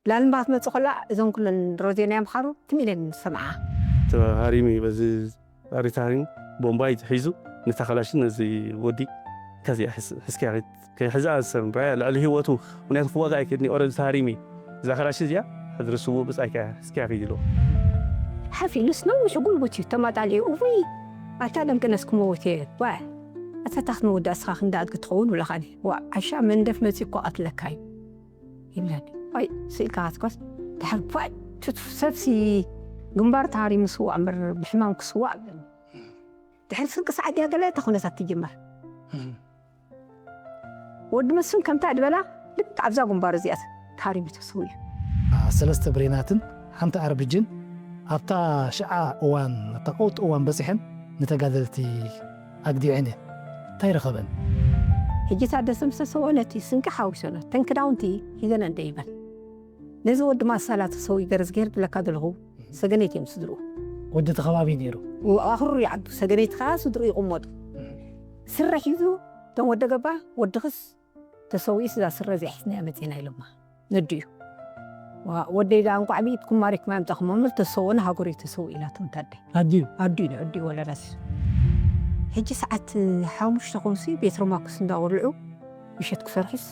ላልምባ ክትመጽእ ከላ እዞም ኩለን ሮዜና ኣምሓሩ ትም ኢለን ዝሰምዓ። ተሃሪሙ እዩ በዚ ሪታሪን ቦምባይ ሒዙ ነታ ካላሽን ነዚ ወዲ ከዚኣ ሕዝ- ሕዝኪያ ከይት- ከይሕዝኣ ዝሰምራያ ልዕሊ ህይወቱ ምክንያቱ ክዋጋ ኣይክድኒ ኦረድ ተሃሪሚ እዛ ካላሽ እዚኣ ሕድሪ ስዉእ ብጻይካ ሕዝኪያ ከይድሎ። ሓፍ ኢሉስ ነዊሕ ጉልቡት እዩ ተማጣሊኡ። እውይ ኣታ ደምቅነስ ክመውት እየ። ዋ ኣታ ታኽት መወዳእ እስኻ ክንዳ ኣድጊ ትኸውን ብለኻኒ። ዋ ዓሻ መንደፍ መጺኡ እኮ ቀትለካ እዩ ይብለኒ። ዋይ ስኢልካ ካትኮስ ድሓር ኳይ ቱት ሰብሲ ግንባር ተሃሪሙ ስዋእ እምበር ብሕማም ክስዋእ ኣለኒ። ድሕሪ ስንቂ ሰዓት ድያ ገለ እታ ኩነታት ትጅመር። ወዲ መስፍን ከምታ ድበላ ልክ ኣብዛ ግንባር እዚኣ ተሃሪሙ ተሰዊኡ። ሰለስተ ብሬናትን ሓንቲ ኣርብጅን ኣብታ ሽዓ እዋን ኣብታ ቀውጢ እዋን በፂሐን ንተጋደልቲ ኣግዲዐን እየን። እንታይ ረኸበን? ሕጂ እታ ደሰምሰሰዎ ነቲ ስንቂ ሓዊሰኖ ተን ክዳውንቲ ሂዘነ እንደ ይበል ነዚ ወዲ ማሳላ ተሰዊኡ ገረዝጌር ብለካ ዘለኹ ሰገነይቲ እዮም ስድርኡ። ወዲ እቲ ከባቢ ነይሩ። ኣኽሩ ይዓዱ ሰገነይቲ ከዓ ስድርኡ ይቕመጡ። ስረ ሒዙ እቶም ወደ ገባ ወድኽስ ተሰዊኡስ እዛ ስረ እዚኣ ሒዝናያ መፂና ኢሎማ ነዱ እዩ። ዋ- ወደይ ደኣ እንቋዕ ብኢድኩም ማሪክማ ኣምጻኹሞ እምበር ተሰውኦ ንሃገሩ እዩ ተሰውኡ ኢላቶም ታደይ። ኣድዩ ኣዱ እዩ ንዕዱ ወለዳስ። ሕጂ ሰዓት ሓሙሽተ ኮንሲ ቤት ሮማኩስ እንዳወልዑ ምሸት ክሰርሑስ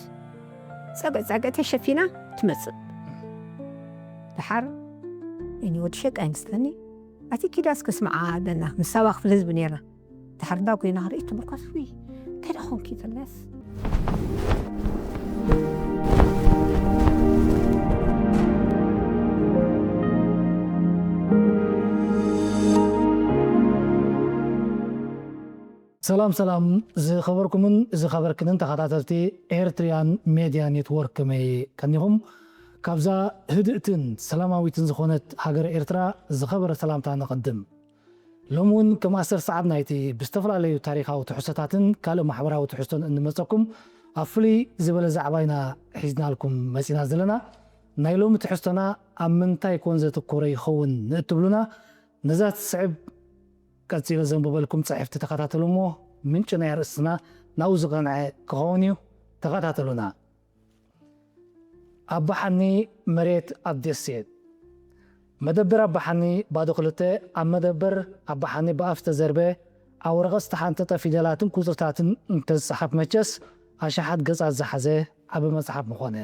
ጸገ ጸገ ተሸፊና ትመጽእ። ደሓር እኒ ወዲ ሸቃ ይንስተኒ ኣቲ ኪዳስ ከስምዓ ኣለና ምስ ሳባ ክፍል ህዝቢ ነይርና። ድሓር እንዳ ጎይና ክርኢ ትምርኮስ ውይ እንታይ ደኣ ኾንኪ ዘለስ። ሰላም ሰላም ዝኸበርኩምን ዝኸበርክንን ተኸታተልቲ ኤርትሪያን ሜድያ ኔትወርክ ከመይ ቀኒኹም? ካብዛ ህድእትን ሰላማዊትን ዝኾነት ሃገረ ኤርትራ ዝኸበረ ሰላምታ ነቐድም። ሎሚ እውን ከም ኣሰር ሰዓብ ናይቲ ብዝተፈላለዩ ታሪኻዊ ትሕዝቶታትን ካልእ ማሕበራዊ ትሕዝቶን እንመፀኩም ኣብ ፍልይ ዝበለ ዛዕባ ኢና ሒዝናልኩም መፂና ዘለና። ናይ ሎሚ ትሕዝቶና ኣብ ምንታይ ኮን ዘትኮረ ይኸውን ንእትብሉና ነዛ ትስዕብ ቀፂለ ዘንብበልኩም ፅሕፍቲ ተኸታተሉ እሞ ምንጪ ናይ ኣርእስትና ናብኡ ዝቐንዐ ክኸውን እዩ። ተኸታተሉና። ኣባሓኒ መሬት ኣብ ደሴት። መደበር ኣባሓኒ ባዶ ክልተ ኣብ መደበር ኣባሓኒ ብኣፍ ዝተዘርበ ኣብ ወረቐት ዝተሓንጠጠ ፊደላትን ቁፅርታትን እንተዝፀሓፍ መቸስ ኣሽሓት ገፃት ዝሓዘ ዓቢ መፅሓፍ ምኾነ።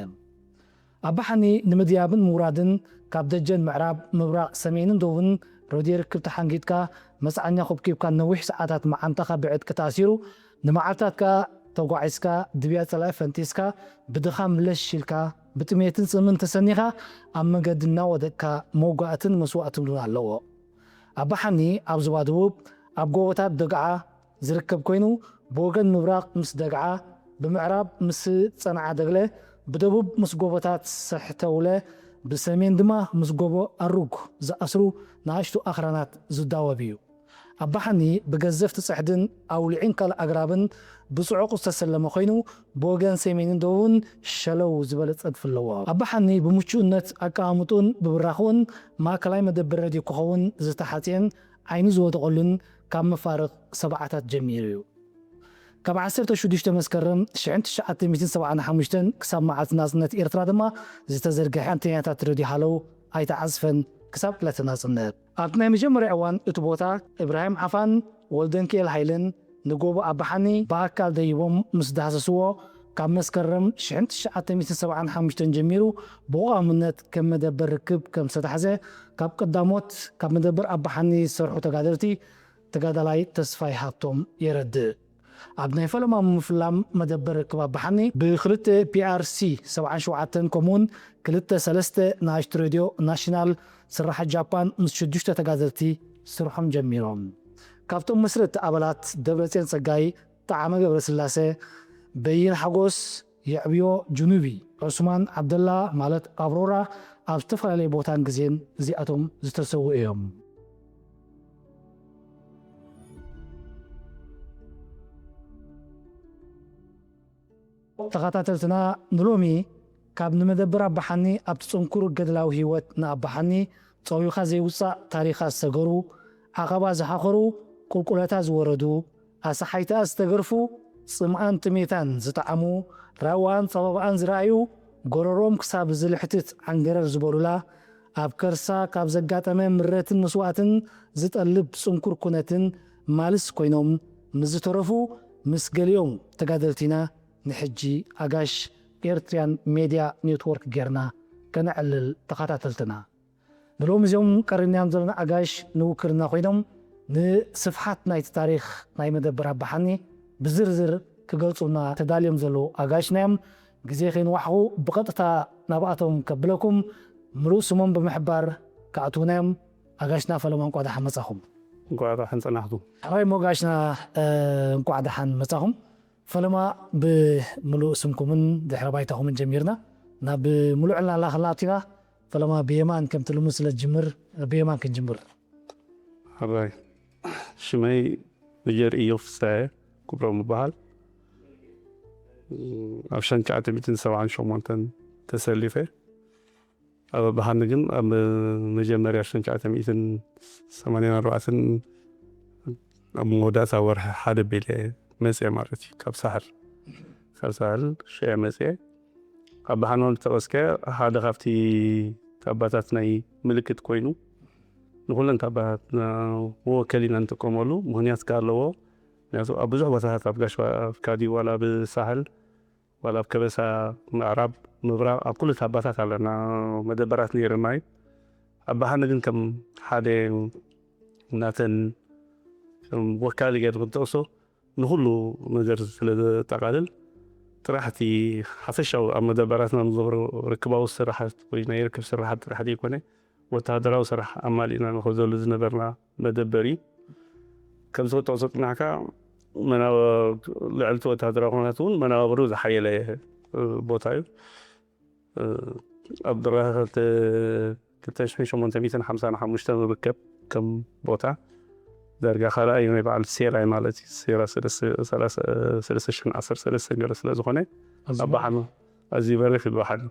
ኣባሓኒ ንምድያብን ምውራድን ካብ ደጀን ምዕራብ ምብራቕ ሰሜንን ደቡብን ረድዮ ርክብ ተሓንጊጥካ መፅዓኛ ኩብኪብካ ነዊሕ ሰዓታት መዓንጣኻ ብዕጥቂ ተኣሲሩ ንመዓልታት ከኣ ተጓዒዝካ ድብያ ጸላኢ ፈንጢስካ ብድኻም ለሽ ኢልካ ብጥሜትን ጽምን ተሰኒኻ ኣብ መገዲ እናወደቅካ መውጋእትን መስዋእትን እውን ኣለዎ። ኣባሓኒ ኣብ ዞባ ደቡብ ኣብ ጎቦታት ደግዓ ዝርከብ ኮይኑ ብወገን ምብራቕ ምስ ደግዓ ብምዕራብ ምስ ጸንዓ ደግለ ብደቡብ ምስ ጎቦታት ሰሕተውለ ብሰሜን ድማ ምስ ጎቦ ኣሩግ ዝኣስሩ ንኣሽቱ ኣኽራናት ዝዳወብ እዩ። ኣባሓኒ ብገዘፍቲ ጽሕድን ኣውሊዒን ካልእ ኣግራብን ብጽዑቕ ዝተሰለመ ኮይኑ ብወገን ሰሜንን ደቡብን ሸለው ዝበለ ጸድፊ ኣለዎ። ኣባሓኒ ብምቹእነት ኣቀማምጥኡን ብብራኽኡን ማእከላይ መደበር ረድዮ ክኸውን ዝተሓጽየን ዓይኑ ዝወደቐሉን ካብ መፋርቕ ሰብዓታት ጀሚሩ እዩ። ካብ ዓሰርተ ሽዱሽተ መስከረም ሽሕን ትሽዓተ ሚእትን ሰብዓን ሓሙሽተን ክሳብ መዓልቲ ናጽነት ኤርትራ ድማ ዝተዘርግሐ ኣንቴናታት ረድዮ ሃለው ኣይተዓጽፈን ክሳብ ዕለተ ናጽነት። ኣብቲ ናይ መጀመርያ እዋን እቲ ቦታ እብራሂም ዓፋን ወልደንኪኤል ሃይለን ንጎቦ ኣባሓኒ ብኣካል ደይቦም ምስ ዳህሰስዎ ካብ መስከረም ሽሕን ትሽዓተ ሚእትን ሰብዓን ሓሙሽተን ጀሚሩ ብቐዋምነት ከም መደበር ርክብ ከም ዝተታሕዘ ካብ ቀዳሞት ካብ መደበር ኣባሓኒ ዝሰርሑ ተጋደልቲ ተጋዳላይ ተስፋይ ሃብቶም የረድእ። ኣብ ናይ ፈለማ ምፍላም መደበር ርክብ ኣባሓኒ ብክልተ ፒኣርሲ ሰብዓን ሸውዓተን ከምኡውን ክልተ ሰለስተ ንኣሽቱ ሬድዮ ናሽናል ስራሓት ጃፓን ምስ ሽዱሽተ ተጋደልቲ ስርሖም ጀሚሮም። ካብቶም መስረቲ ኣባላት ደብረጽዮን ጸጋይ፣ ጠዓመ ገብረስላሰ፣ በይን ሓጎስ፣ የዕብዮ ጅኑቢ፣ ዑስማን ዓብደላ ማለት ኣብሮራ ኣብ ዝተፈላለየ ቦታን ግዜን እዚኣቶም ዝተሰውኡ እዮም። ተኸታተልትና ንሎሚ ካብ ንመደብር ኣባሓኒ ኣብቲ ጽንኩር ገድላዊ ህይወት ንኣባሓኒ ጸዊኻ ዘይውጻእ ታሪኻ ዝሰገሩ፣ ዓቐባ ዝሓኸሩ፣ ቁልቁለታ ዝወረዱ፣ ኣሰሓይታ ዝተገርፉ፣ ጽምኣን ጥሜታን ዝጠዓሙ፣ ራዋን ጸበባኣን ዝረኣዩ፣ ጎረሮም ክሳብ ዝልሕትት ዓንገረር ዝበሉላ፣ ኣብ ከርሳ ካብ ዘጋጠመ ምረትን መስዋእትን ዝጠልብ ጽንኩር ኩነትን ማልስ ኮይኖም፣ ምስ ዝተረፉ ምስ ገሊኦም ተጋደልቲና ንሕጂ ኣጋሽ ኤርትርያን ሜድያ ኔትወርክ ጌርና ከነዕልል ተኸታተልትና። ንሎም እዚኦም ቀሪናዮም ዘለና ኣጋሽ ንውክልና ኮይኖም ንስፍሓት ናይቲ ታሪኽ ናይ መደበር ኣባሓኒ ብዝርዝር ክገልጹና ተዳልዮም ዘለዉ ኣጋሽና እዮም። ግዜ ከይንዋሕኹ ብቐጥታ ናብኣቶም ከብለኩም፣ ምሉእ ስሞም ብምሕባር ክኣትዉና እዮም። ኣጋሽና ፈለማ እንቋዕ ደሓን መጻኹም። እንቋዕ ደሓን ጸናሕኩም። ሕራይ እሞ ኣጋሽና፣ እ፣ እንቋዕ ደሓን መጻኹም። ፈለማ ብምሉእ ስምኩምን ድሕረ ባይታኹምን ጀሚርና ናብ ምሉእ ዕላላ ክንኣቱ ኢና። ፈለማ ብየማን ከምቲ ልሙድ ስለ ዝጅምር ብየማን ክንጅምር። ሕራይ ሽመይ መጀር ኢዮብ ፍስሐ ክብሮም ይበሃል። ኣብ ሸንቻ ትዕቢትን ሰብዓን ሸሞንተን ተሰሊፈ። ኣብ ኣብሓኒ ግን ኣብ መጀመርያ ሸንቻ ትዕቢትን ሰማንያን ኣርባዕተን ኣብ መወዳእታ ወርሒ ሓደ ቤለ መፅየ ማለት እዩ። ካብ ሳሕል ካብ ሳሕል ሸየ መፅየ። ኣብ ኣብሓኒ ዝተቐስከ ሓደ ካብቲ ኣባታት ናይ ምልክት ኮይኑ ንኩለን ኣባታትና መወከል ኢና ንጥቀመሉ። ምክንያት ከ ኣለዎ። ምክንያቱ ኣብ ብዙሕ ቦታታት ኣብ ጋሽ ኣፍካዲ ዋላ ብሳሕል ዋላ ኣብ ከበሳ ምዕራብ ምብራቕ ኣብ ኩሉ ኣባታት ኣለና መደበራት ነይርና እዩ። ኣብ ኣብሓኒ ግን ከም ሓደ እናተን ከም ወካሊ ገይሩ ክንጠቕሶ ንኩሉ ነገር ስለ ዘጠቓልል ጥራሕ እቲ ሓፈሻዊ ኣብ መደበራትና ንገብሮ ርክባዊ ስራሓት ወይ ናይ ርክብ ስራሓት ጥራሕ ዘይኮነ ወተሃደራዊ ስራሕ ኣማሊእና ንኸደሉ ዝነበርና መደበር እዩ። ከምዚ ክጠቕሶ ጽናሕካ መናበ-፣ ልዕሊ እቲ ወተሃደራዊ ኩነታት እውን መናባብሩ ዝሓየለ ቦታ እዩ። ኣብ ድረ ክልተ ሽሕን ሸሞንተ ሚእትን ሓምሳን ሓሙሽተን ዝርከብ ከም ቦታ ዳርጋ ካልኣይ ናይ በዓል ሴራይ ማለት እዩ። ሴራ ሰለስተ ሽሕን ዓሰርተ ሰለስተን ገለ ስለ ዝኾነ ኣብ ኣብሓኒ ኣዝዩ በሪኽ እዩ። ኣብሓኒ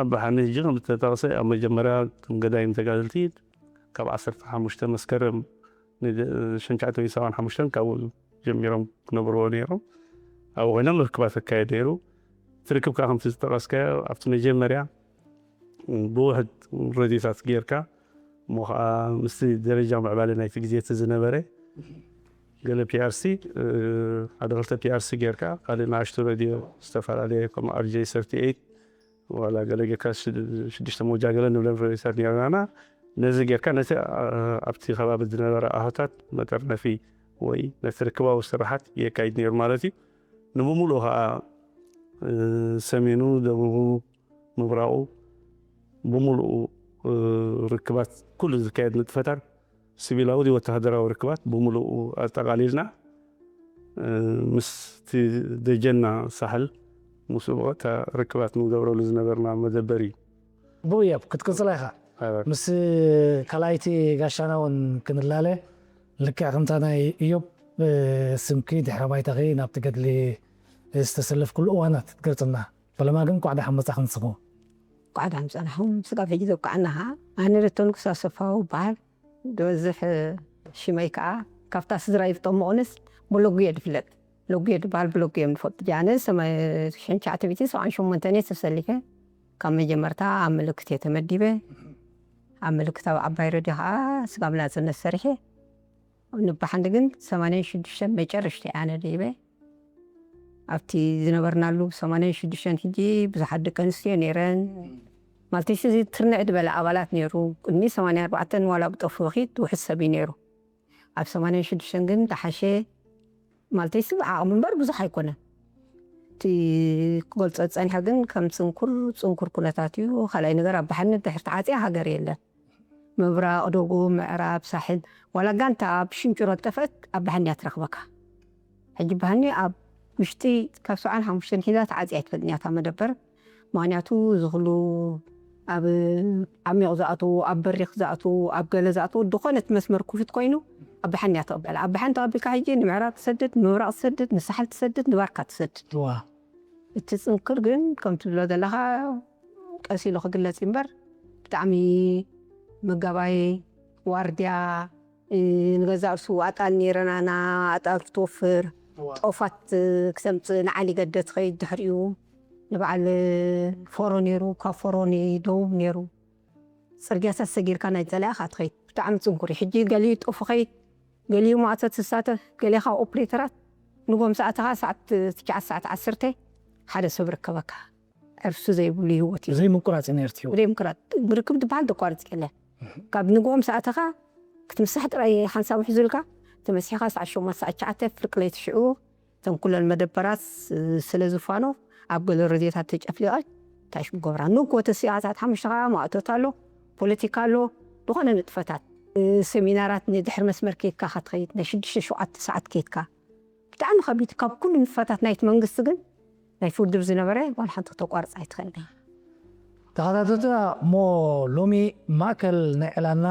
ኣብ ኣብሓኒ ሕጂ ከም ዝተጠቕሰ ኣብ መጀመርያ ከም ገዳይም ተጋደልቲ ካብ ዓሰርተ ሓሙሽተ መስከረም ሸንቻ ትዕቢት ሰብዓን ሓሙሽተን ካብኡ ጀሚሮም ክነብርዎ ነይሮም። ኣብኡ ኮይኖም ርክባት ክካየድ ነይሩ። እቲ ርክብ ከዓ ከምቲ ዝጠቐስካዮ ኣብቲ መጀመርያ ብውሕድ ሬድዮታት ጌርካ እሞ ከዓ ምስቲ ደረጃ ምዕባለ ናይቲ ግዜ እቲ ዝነበረ ገለ ፒኣርሲ ሓደ ክልተ ፒኣርሲ ጌርካ ካልእ ንኣሽቱ ሬድዮ ዝተፈላለየ ከም ኣርጀይ ሰርቲ ኤይት ዋላ ገለ ጌርካ ሽዱሽተ መውጃ ገለ ንብለን ሬድዮታት ኔርናና። ነዚ ጌርካ ነቲ ኣብቲ ከባቢ ዝነበረ ኣሆታት መጠርነፊ ወይ ነቲ ርክባዊ ስራሓት የካይድ ነይሩ ማለት እዩ። ንብምሉኡ ከዓ ሰሜኑ፣ ደቡቡ፣ ምብራቑ ብምሉኡ ርክባት ኩሉ ዝካየድ ንጥፈታት ሲቪላዊ ወተሃደራዊ ርክባት ብምሉኡ ኣጠቓሊልና ምስቲ ደጀና ሳሕል ምስኡ ብቐጥታ ርክባት ንገብረሉ ዝነበርና መደበር እዩ። ብቑየብ ክትቅጽላ ኢኻ። ምስ ካልኣይቲ ጋሻና እውን ክንላለ ልክዕ ከምታ ናይ እዮብ ስምኪ ድሕረ ባይታኺ ናብቲ ገድሊ ዝተሰለፍኩሉ እዋናት ትገልጽልና። ፈለማ ግን እንቋዕ ደሓን መጻኹም ንስኹም። እንቋዕ ደሓን ጸናሕኩም። ስጋብ ሕጂ ዘብቅዓና ኸዓ ኣነ ደቶ ንጉስ ኣሰፋው በሃል። ዝበዝሕ ሽመይ ከዓ ካብታ ስድራ ይፍጠሞኦንስ ብሎጉ እየ ዝፍለጥ። ሎጉ እየ ዝበሃል ብሎጉ እዮም ዝፈልጡ። ኣነ ሽሕን ትሽዓተ ሚእትን ሰብዓን ሸሞንተን እየ ተሰሊፈ። ካብ መጀመርታ ኣብ ምልክት እየ ተመዲበ። ኣብ ምልክት ኣብ ዓባይ ረድዮ ከዓ ስጋብ ናፅነት ሰሪሐ። ንባሓንዲ ግን ሰማንያን ሽዱሽተን መጨረሽታ እየ ኣነ ደይበ። ኣብቲ ዝነበርናሉ ሰማንያን ሽዱሽተን ሕጂ ብዙሓት ደቂ ኣንስትዮ ነይረን። ማለተይሲ እዚ ትርንዕ ዝበለ ኣባላት ነይሩ። ቅድሚ ሰማንያን ኣርባዕተን ዋላ ብጠፍኡ ኺድ ውሑድ ሰብ እዩ ነይሩ። ኣብ ሰማንያን ሽዱሽተን ግን ዝሓሸ ማለተይሲ ብዓቕሚ እምበር ብዙሕ ኣይኮነን። እቲ ክገልጾ ዝጸኒሐ ግን ከም ጽንኩር፣ ጽንኩር ኩነታት እዩ። ካልኣይ ነገር ኣብ ባሕሪ ድሕሪ ተዓጽያ ሃገር የለን። ምብራቕ፣ ደቡብ፣ ምዕራብ፣ ሳሕል ዋላ ጋንታ ኣብ ሽንጭሮ ዝጠፍአት ኣብ ባሕኒ እያ ትረኽበካ። ሕጂ ባሕኒ ኣብ ውሽጢ ካብ ሰብዓን ሓሙሽተን ሒዛ ተዓጽያ ኣይትፈልጥን እያ እታ መደበር። ምኽንያቱ እዚ ኩሉ ኣብ ዓሚቕ ዝኣትዉ፣ ኣብ በሪኽ ዝኣትዉ፣ ኣብ ገለ ዝኣትዉ ዝኾነት መስመር ክፉት ኮይኑ ኣብ ባሕኒ እያ ትቕበል። ኣብ ባሕኒ ተቐቢልካ ሕጂ ንምዕራብ ትሰድድ፣ ንምብራቕ ትሰድድ፣ ንሳሕል ትሰድድ፣ ንባርካ ትሰድድ። እዋ እቲ ጽንኩር ግን ከም ትብሎ ዘለኻ ቀስ ኢሉ ክግለጽ እዩ እምበር ብጣዕሚ መጋባይ ዋርድያ ንገዛ ርእሱ ኣጣል ነይረናና ኣጣል ክትወፍር ጦፋት ክተምጽእ ንዓሊ ገደ ትኸይድ ድሕሪኡ ንበዓል ፎሮ ነይሩ፣ ካብ ፎሮ ንደቡብ ነይሩ። ጽርግያታት ሰጊርካ ናይ ጸላኢኻ ትኸይድ። ብጣዕሚ ጽንኩር እዩ። ሕጂ ገሊኡ ጦፍ ይኸይድ፣ ገሊኡ ማእቶት ዝሳተፍ፣ ገሊኻ ኦፕሬተራት። ንጎም ሰዓትኻ ሰዓት ትሽዓተ ሰዓት ዓሰርተ ሓደ ሰብ ርከበካ። ዕርሱ ዘይብሉ ህይወት እዩ። ዘይምቁራጽ እዩ ነርት ህይወት። ዘይምቁራጽ። ርክብ ዝበሃል ዘቋርጽ የለን። ካብ ንጎም ሰዓትኻ ክትምሳሕ ጥራይ ሓንሳብ ውሕዝ ኢልካ፣ ተመሲሕኻ ሰዓት ሸሞንተ ሰዓት ትሽዓተ ፍርቂ ለይቲ ሽዑ እተን ኩለን መደበራት ስለ ዝፋኖ ኣብ ገለ ሬድዮታት ተጨፍሊቐን እንታይ ሽም ገብራ። ንግሆ ተሲኣ ሰዓት ሓሙሽተ ከዓ ማእቶት ኣሎ፣ ፖለቲካ ኣሎ፣ ዝኾነ ንጥፈታት፣ ሰሚናራት ንድሕሪ መስመር ከይድካ ክትኸይድ ናይ ሽዱሽተ ሸውዓተ ሰዓት ከይድካ ብጣዕሚ ከቢድ። ካብ ኩሉ ንጥፈታት ናይቲ መንግስቲ ግን ናይ ውድብ ዝነበረ ዋላ ሓንቲ ክተቋርጽ ኣይትኽእልን። ተኸታተልትና እሞ ሎሚ ማእከል ናይ ዕላልና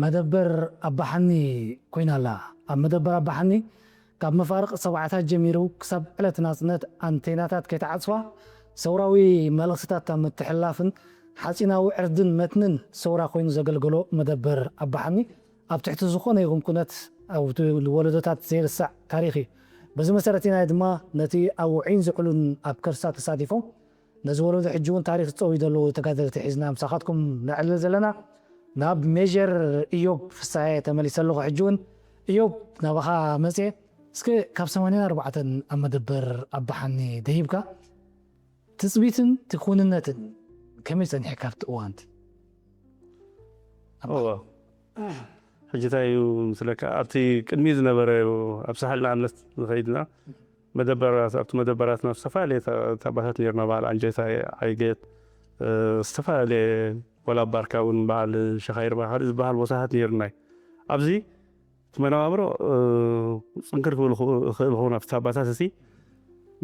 መደበር ኣባሓኒ ኮይና ኣላ። ኣብ መደበር ኣባሓኒ ካብ መፋርቕ ሰብዓታት ጀሚሩ ክሳብ ዕለት ናጽነት ኣንቴናታት ከይተዓጽዋ ሰውራዊ መልእኽትታት ኣብ ምትሕልላፍን ሓጺናዊ ዕርድን መትንን ሰውራ ኮይኑ ዘገልገሎ መደበር ኣባሓኒ ኣብ ትሕቲ ዝኾነ ይኹን ኩነት ኣብ ወለዶታት ዘይርሳዕ ታሪኽ እዩ። በዚ መሰረት ኢና ድማ ነቲ ኣብ ውዑይን ዝሑልን ኣብ ከርሳ ተሳቲፎም ነዚ ወለዶ ሕጂ እውን ታሪኽ ዝጸውዩ ዘለዉ ተጋደልቲ ሒዝና ምሳኻትኩም ነዕልል ዘለና። ናብ ሜጀር እዮብ ፍስሃየ ተመሊሰ ኣለኹ። ሕጂ እውን እዮብ ናባኻ መጽየ። እስከ ካብ ሰማንያን ኣርባዕተን ኣብ መደበር ኣባሓኒ ደይብካ ትጽቢትን ትኹንነትን ከመይ ጸኒሕካ ኣብቲ እዋንቲ? እወ። ሕጂ እንታይ እዩ ምስለካ ኣብቲ ቅድሚ ዝነበረ ኣብ ሳሕል ንኣብነት ንኸይድና መደበራት ኣብቲ መደበራትና ዝተፈላለየ ታባታት ነርና በዓል ኣንጀታ ዓይገት ዝተፈላለየ ወላ ባርካ እውን በዓል ሸኻይር ባሕሪ ዝበሃል ቦታታት ነርና ኣብዚ እቲ መነባብሮ ጽንክር ክብል ይኽእል ይኸውን ኣብቲ ታባታት እቲ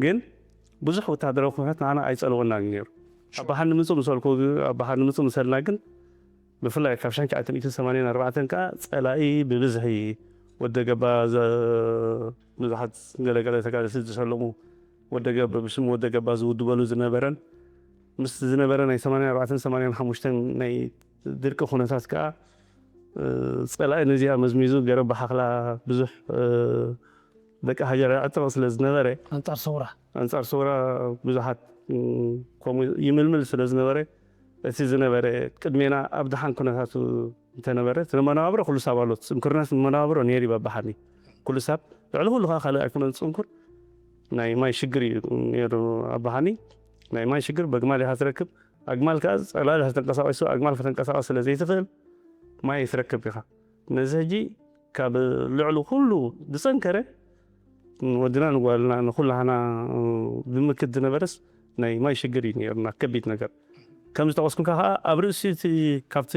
ግን ብዙሕ ወታደራዊ ኩነታት ንዓና ኣይጸልወናን ነይሩ። ኣባሓኒ ምጹ ምሰልኩ ኣባሓኒ ምጹ ምሰልና ግን ብፍላይ ካብ ሸሕን ትሽዓተ ሚእትን ሰማንያን ኣርባዕተን ከዓ ጸላኢ ብብዝሒ ወደ ገባ ብዙሓት ገለገለ ተጋደልቲ ዝሰለሙ ወደ ገባ ብሽም ወደ ገባ ዝውድበሉ ዝነበረን ምስ ዝነበረ ናይ ሰማንያን ኣርባዕተን ሰማንያን ሓሙሽተን ናይ ድርቂ ኩነታት ከዓ ጸላኢ ነዚኣ መዝሚዙ ገረብ ብሓኽላ ብዙሕ ደቂ ሃገር ይዕጥቕ ስለ ዝነበረ ኣንጻር ሰውራ ኣንጻር ሰውራ ብዙሓት ከምኡ ይምልምል ስለ ዝነበረ እቲ ዝነበረ ቅድሜና ኣብ ደሓን ኩነታቱ እንተነበረ እቲ መነባብሮ ኩሉ ሳብ ኣሎ። ምክርነት መነባብሮ ነይሩ በባሓኒ ኩሉ ሳብ ልዕሊ ኩሉ ከዓ ካልእ ኣይኮነን ጽንኩር ናይ ማይ ሽግር እዩ ነይሩ ኣባሓኒ ናይ ማይ ሽግር በግማል ኢኻ ትረክብ ኣግማል ከዓ ጸላል ተንቀሳቂሱ ኣግማል ከተንቀሳቀስ ስለ ዘይትኽእል ማይ ትረክብ ኢኻ ነዚ ሕጂ ካብ ልዕሊ ኩሉ ዝጸንከረ ንወድና ንጓልና ንኩላህና ብምክት ዝነበረስ ናይ ማይ ሽግር እዩ ነይሩና ከቢድ ነገር ከም ዝጠቀስኩልካ ከዓ ኣብ ርእሲ እቲ ካብቲ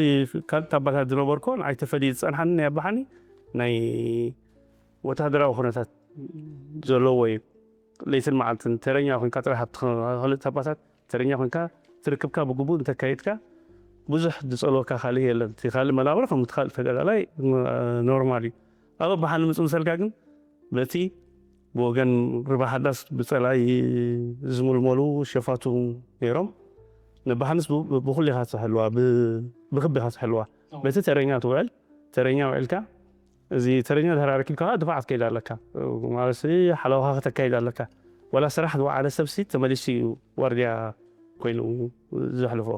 ካልእ ኣባታት ዝነበርኮ ንዓይ ተፈልዩ ዝጸንሓኒ ናይ ኣባሓኒ ናይ ወታደራዊ ኩነታት ዘለዎ እዩ ለይትን መዓልትን ተረኛ ኮንካ ጥራሕ ኣብቲ ካልእ ኣባታት ተረኛ ኮንካ ትርክብካ ብግቡእ እንተካይድካ ብዙሕ ዝጸልወካ ካልእ የለን እቲ ካልእ መናብሮ ከም እቲ ካልእ ተጋዳላይ ኖርማል እዩ ኣብ ኣባሓኒ ምጽእ ምሰልካ ግን በቲ ብወገን ርባሓዳስ ብጸላይ ዝምልመሉ ሸፋቱ ነይሮም ነባሓንስ ብኩሉ ኢኻ ትሕልዋ ብክቢ ኢኻ ትሕልዋ በቲ ተረኛ ትውዕል ተረኛ ውዕልካ እዚ ተረኛ ድሕር ኣረኪብካ ከዓ ድፋዕ ክትከይድ ኣለካ ማለት ሓለዋኻ ከተካይድ ኣለካ ዋላ ስራሕ ዝወዓለ ሰብሲ ተመሊሱ እዩ ዋርድያ ኮይኑ ዘሕልፎ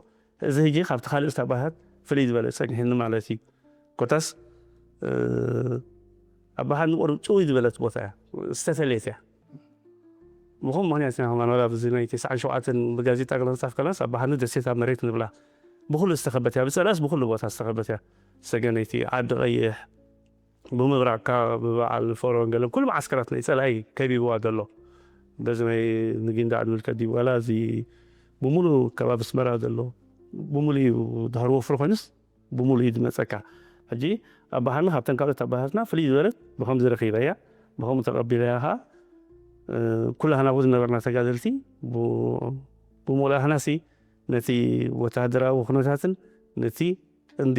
እዚ ህጂ ካብቲ ካልእ ስታባታት ፍልይ ዝበለ ጸኒሕኒ ማለት እዩ ኮታስ ኣባሃኒ ቁሩብ ጭውይ ዝበለት ቦታ እያ ዝተፈለየት እያ ብኹም ምክንያት ኢና ከማን ወላ ብዚ ናይ ተስዓን ሸውዓተን ብጋዜጣ ገለ ክጻፍ ከላስ ኣባሃኒ ደሴት ኣብ መሬት ንብላ ብኩሉ ዝተኸበት እያ ብጸላስ ብኩሉ ቦታ ዝተኸበት እያ ሰገነይቲ ዓዲ ቀይሕ ብምብራቕካ ብበዓል ፈርዖን ገለ ኩሉ መዓስከራት ናይ ጸላኢ ከቢብዋ ዘሎ በዚ ናይ ንጊንዳዕ ንብል ከዲብ ዋላ እዚ ብሙሉ ከባቢ ኣስመራ ዘሎ ብሙሉ እዩ ድሕሪ ወፍሪ ኮይኑስ ብሙሉ እዩ ዝመፀካ ሕጂ ኣባሃኒ ካብተን ካልኦት ኣባሃትና ፍልይ ዝበለት ብከምዚ ረኪበያ ብከምኡ ተቀቢለያ ከዓ ኩላህና ቡ ዝነበርና ተጋደልቲ ብሙላህና ሲ ነቲ ወታደራዊ ኩነታትን ነቲ እንዲ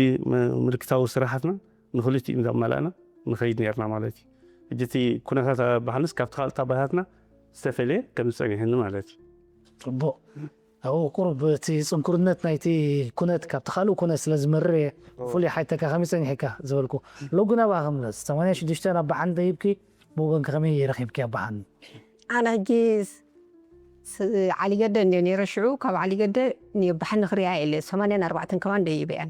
ምልክታዊ ስራሓትና ንክልቲኡ እንዳማላእና ንኸይድ ነርና ማለት እዩ ሕጂ እቲ ኩነታት ኣባሃንስ ካብቲ ካልእ ኣባታትና ዝተፈለየ ከም ዝፀኒሕኒ ማለት እዩ ፅቡቅ ኣብኡ ቁሩብ እቲ ፅንኩርነት ናይቲ ኩነት ካብቲ ካልእ ኩነት ስለ ዝመርር እየ ብፍሉይ ሓይተካ ከመይ ፀኒሕካ ዝበልኩ ሎጉ ናብኣ ክምለስ ሰማንያ ሽዱሽተ ናብ በሓን ደይብኪ ብወገንኪ ከመይ ረኪብኪ ኣባሓን ኣነ ሕጂ ዓሊገደ እንደ ነይረ ሽዑ ካብ ዓሊገደ ንየባሕኒ ክሪኣ ኢለ ሰማንያን ኣርባዕተን ከማን ደይበ እያ።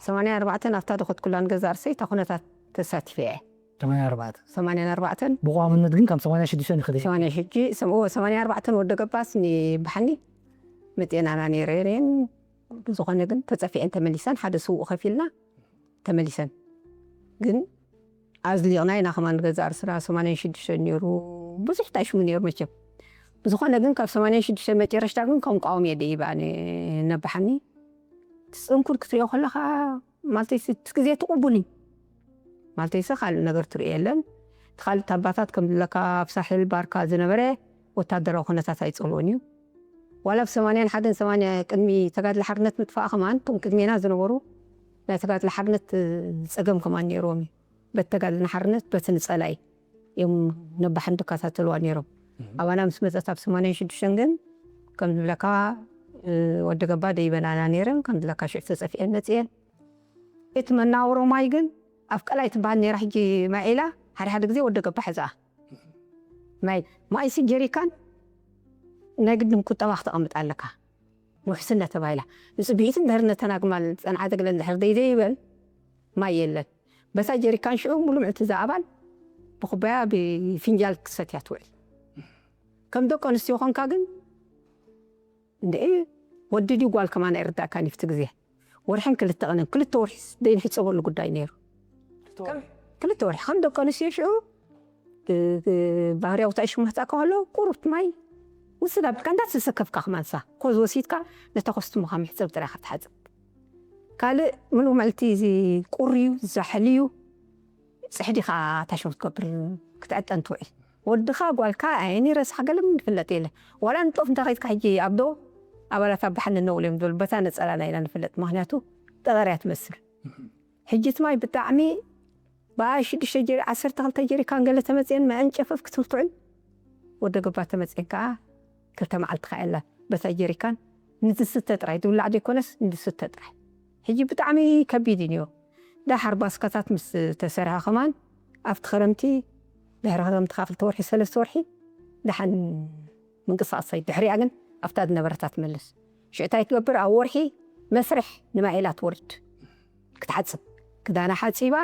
ሰማንያን ኣርባዕተን ኣብታ ደኸትኩላን ገዛ ርሰይ እታ ኩነታት ተሳቲፈ እየ። ሰማንያን ኣርባዕተን ሰማንያን ኣርባዕተን ብቋምነት ግን ካብ ሰማንያን ሽዱሽተ ንክደ ሰማንያ ሽጂ ሰማንያን ኣርባዕተን ወደ ገባስ ንባሕኒ መጤናና ነይረ እየን። ብዝኾነ ግን ተጸፊዐን ተመሊሰን ሓደ ስውእ ከፊልና ተመሊሰን ግን ኣዝሊቕና ኢና ከማን ገዛ ርስና ሰማንያን ሽዱሽተ ነይሩ። ብዙሕ ታሽሙ ነይሩ መቸም። ብዝኾነ ግን ካብ ሰማንያን ሽዱሽተ መጨረሽታ ግን ከም ቃወም እየ ደይባ ነባሓኒ ትፅንኩር ክትሪኦ ከለኻ ማለተይ እቲ ግዜ ትቕቡኒ ማለተይሰ ካልእ ነገር ትሪኦ የለን። እቲ ካልእ ኣባታት ከም ዝብለካ ኣብ ሳሕል ባርካ ዝነበረ ወታደራዊ ኩነታት ኣይፀልኦን እዩ። ዋላ ኣብ ሰማንያን ሓደን ሰማንያ ቅድሚ ተጋድለ ሓርነት ምጥፋእ ከማን እቶም ቅድሜና ዝነበሩ ናይ ተጋድለ ሓርነት ፀገም ከማን ነይርዎም እዩ። በቲ ተጋድለ ሓርነት በቲ ንፀላኢ እዮም ነባሕን ዝከታተልዋ ነይሮም። ኣባና ምስ መፀት ኣብ ሰማንያን ሽዱሽተን ግን ከም ዝብለካ ወዲ ገባ ደይበናና ነይረን ከም ዝብለካ ሽዑ ተፀፊአን መፅየን። እቲ መናወሮ ማይ ግን ኣብ ቀላይ ትበሃል ነይራ ሕጂ ማይ ኢላ ሓደ ሓደ ግዜ ወዲ ገባ ሕዝኣ ማይ ማይሲ ጀሪካን ናይ ግድን ቁጠባ ክተቐምጥ ኣለካ። ውሕስነት ተባሂላ ንፅቢሒት እንድሕር ነተን ኣግማል ፀንዓ ዘግለ እንድሕር ደይደይበል ማይ የለን። በታ ጀሪካን ሽዑ ሙሉ ምዕልቲ እዛ ኣባል ብኩባያ ብፊንጃል ክትሰትያ ትውዕል። ከም ደቂ ኣንስትዮ ኮንካ ግን እንደ ወዲ ድዩ ጓል ከማን ኣይርዳእካን እዩ። ፍቲ ግዜ ወርሕን ክልተ ቀንን ክልተ ወርሒ ደይንሕፀበሉ ጉዳይ ነይሩ። ክልተ ወርሒ ከም ደቂ ኣንስትዮ ሽዑ ባህርያዊ ታእሽሙ መሕፃ ከሎ ቁሩብቲ ማይ ውስድ ኣብልካ እንዳተሰከፍካ ክማንሳ ኮዝ ወሲድካ ነታ ኮስትሞኻ ምሕፀብ ጥራይ ክትሓፅብ። ካልእ ምሉእ ምዕልቲ እዚ ቁሪ እዩ ዛሕሊ እዩ። ፅሕዲኻ ታሽሙ ትገብር ክትዕጠን ትውዕል። ወድኻ ጓልካ ኣይኒ ረስሓ ገለ ምን ዝፍለጥ የለ። ዋላ ንጦፍ እንተ ኸይድካ ሕጂ ኣብዶ ኣባላት ኣባሓኒ ነውል እዮም ዝብል በታ ነፀላና ኢና ንፍለጥ። ምክንያቱ ጠቐርያ ትመስል። ሕጂ እቲ ማይ ብጣዕሚ ብኣይ ሽዱሽተ ጀሪ ዓሰርተ ክልተ ጀሪካን ገለ ተመፅየን መዐንጨፈፍ ክትብል ትውዕል። ወደ ገባ ተመፅየን ከዓ ክልተ መዓልቲ ከዓ የላ በታ ጀሪካን ንዝስተ ጥራይ ዝብላዕ ዘይኮነስ ንዝስተ ጥራይ። ሕጂ ብጣዕሚ ከቢድ እዩ ነይሩ። ዳሓር ባስካታት ምስ ተሰርሐ ከማን ኣብቲ ክረምቲ ድሕሪ ክረምቲ ከዓ ክልተ ወርሒ ሰለስተ ወርሒ ደሓን ምንቅስቃስ ድሕሪኣ ግን ኣብታ ዝነበረታ ትመልስ። ሽዕታይ ትገብር ኣብ ወርሒ መስርሕ ንማይ ኢላ ትወርድ ክትሓፅብ ክዳና ሓፂባ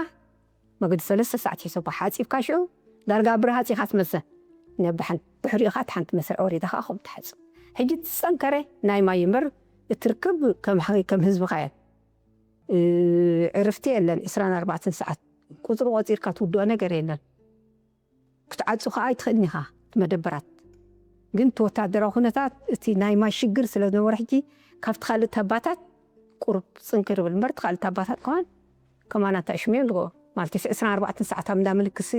መገዲ ሰለስተ ሰዓት ሒሰባ ሓፂብካ ሽዑ ዳርጋ ብርሃፅ ኢኻ ትመሰ ነብሓን ድሕሪኡ ኸዓ ሓንቲ መስርዕ ወሪዳ ኸዓ ከምኡ ትሓፅብ። ሕጂ ዝፀንከረ ናይ ማይ እምበር እትርክብ ከም ከም ህዝብኻ እያ። ዕርፍቲ የለን ዕስራን ኣርባዕተን ሰዓት ቁፅሪ ቆፂርካ ትውድኦ ነገር የለን። ክትዓፁ ከዓ ኣይትኽእልን ኢኻ እቲ መደበራት። ግን እቲ ወታደራዊ ኩነታት እቲ ናይ ማይ ሽግር ስለ ዝነበረ ሕጂ ካብቲ ካልእ ታባታት ቁሩብ ፅንክር ይብል እምበር እቲ ካልእ ታባታት ከማን ከማና እንታይ ሽሙ እዮም ዝገብሩ ማለት እዩ ዕስራን ኣርባዕተን ሰዓት ኣብ እንዳ ምልክሲ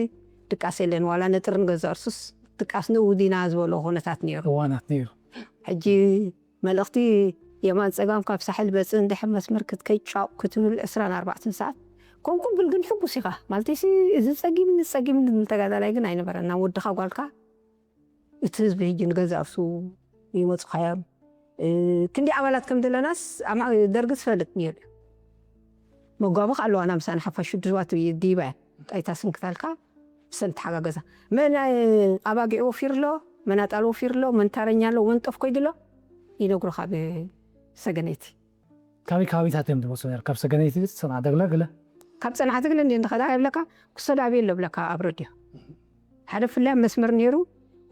ድቃስ የለን ዋላ ነጥርን ገዛ እርሱስ ድቃስ ንእውዲና ዝበሎ ኩነታት ነይሩ። እዋናት ነይሩ። ሕጂ መልእኽቲ የማን ጸጋም ካብ ሳሕል በጽእ እንድሕር መስመር ክትከይድ ጫቕ ክትብል ዕስራን ኣርባዕተን ሰዓት ከምኡ ክብል ግን ሕጉስ ኢኻ ማለተይሲ እዚ ጸጊምኒ ጸጊምኒ ዝብል ተጋዳላይ ግን ኣይነበረና ወድኻ ጓልካ እቲ ህዝቢ ሕጂ ንገዛእ ርሱ ይመጹኻ እዮም ክንደይ ኣባላት ከም ዘለናስ ደርጊ ዝፈልጥ ነይሩ እዩ መጓብኽ ኣለዋና ምሳና ሓፋሽ ሽዱሽዋት ዲባ እያ ጣይታ ስንክታልካ ብሰንኪ ተሓጋገዛ መን ኣባጊዕ ወፊሩ ኣሎ መን ኣጣል ወፊሩ ኣሎ መን ታረኛ ኣሎ መን ጠፍ ኮይዱ ኣሎ ይነግሩኻ ብሰገነይቲ ካበይ ከባቢታት እዮም ዝመፁ ነይሩ ካብ ሰገነይቲ ፅንዓ ደግለ ግለ ካብ ፅንዓ ትግለ እንዲ ንኸዳ ይብለካ ክሰዶ ኣበይ ኣሎ ብለካ ኣብ ረድዮ ሓደ ፍላይ መስመር ነይሩ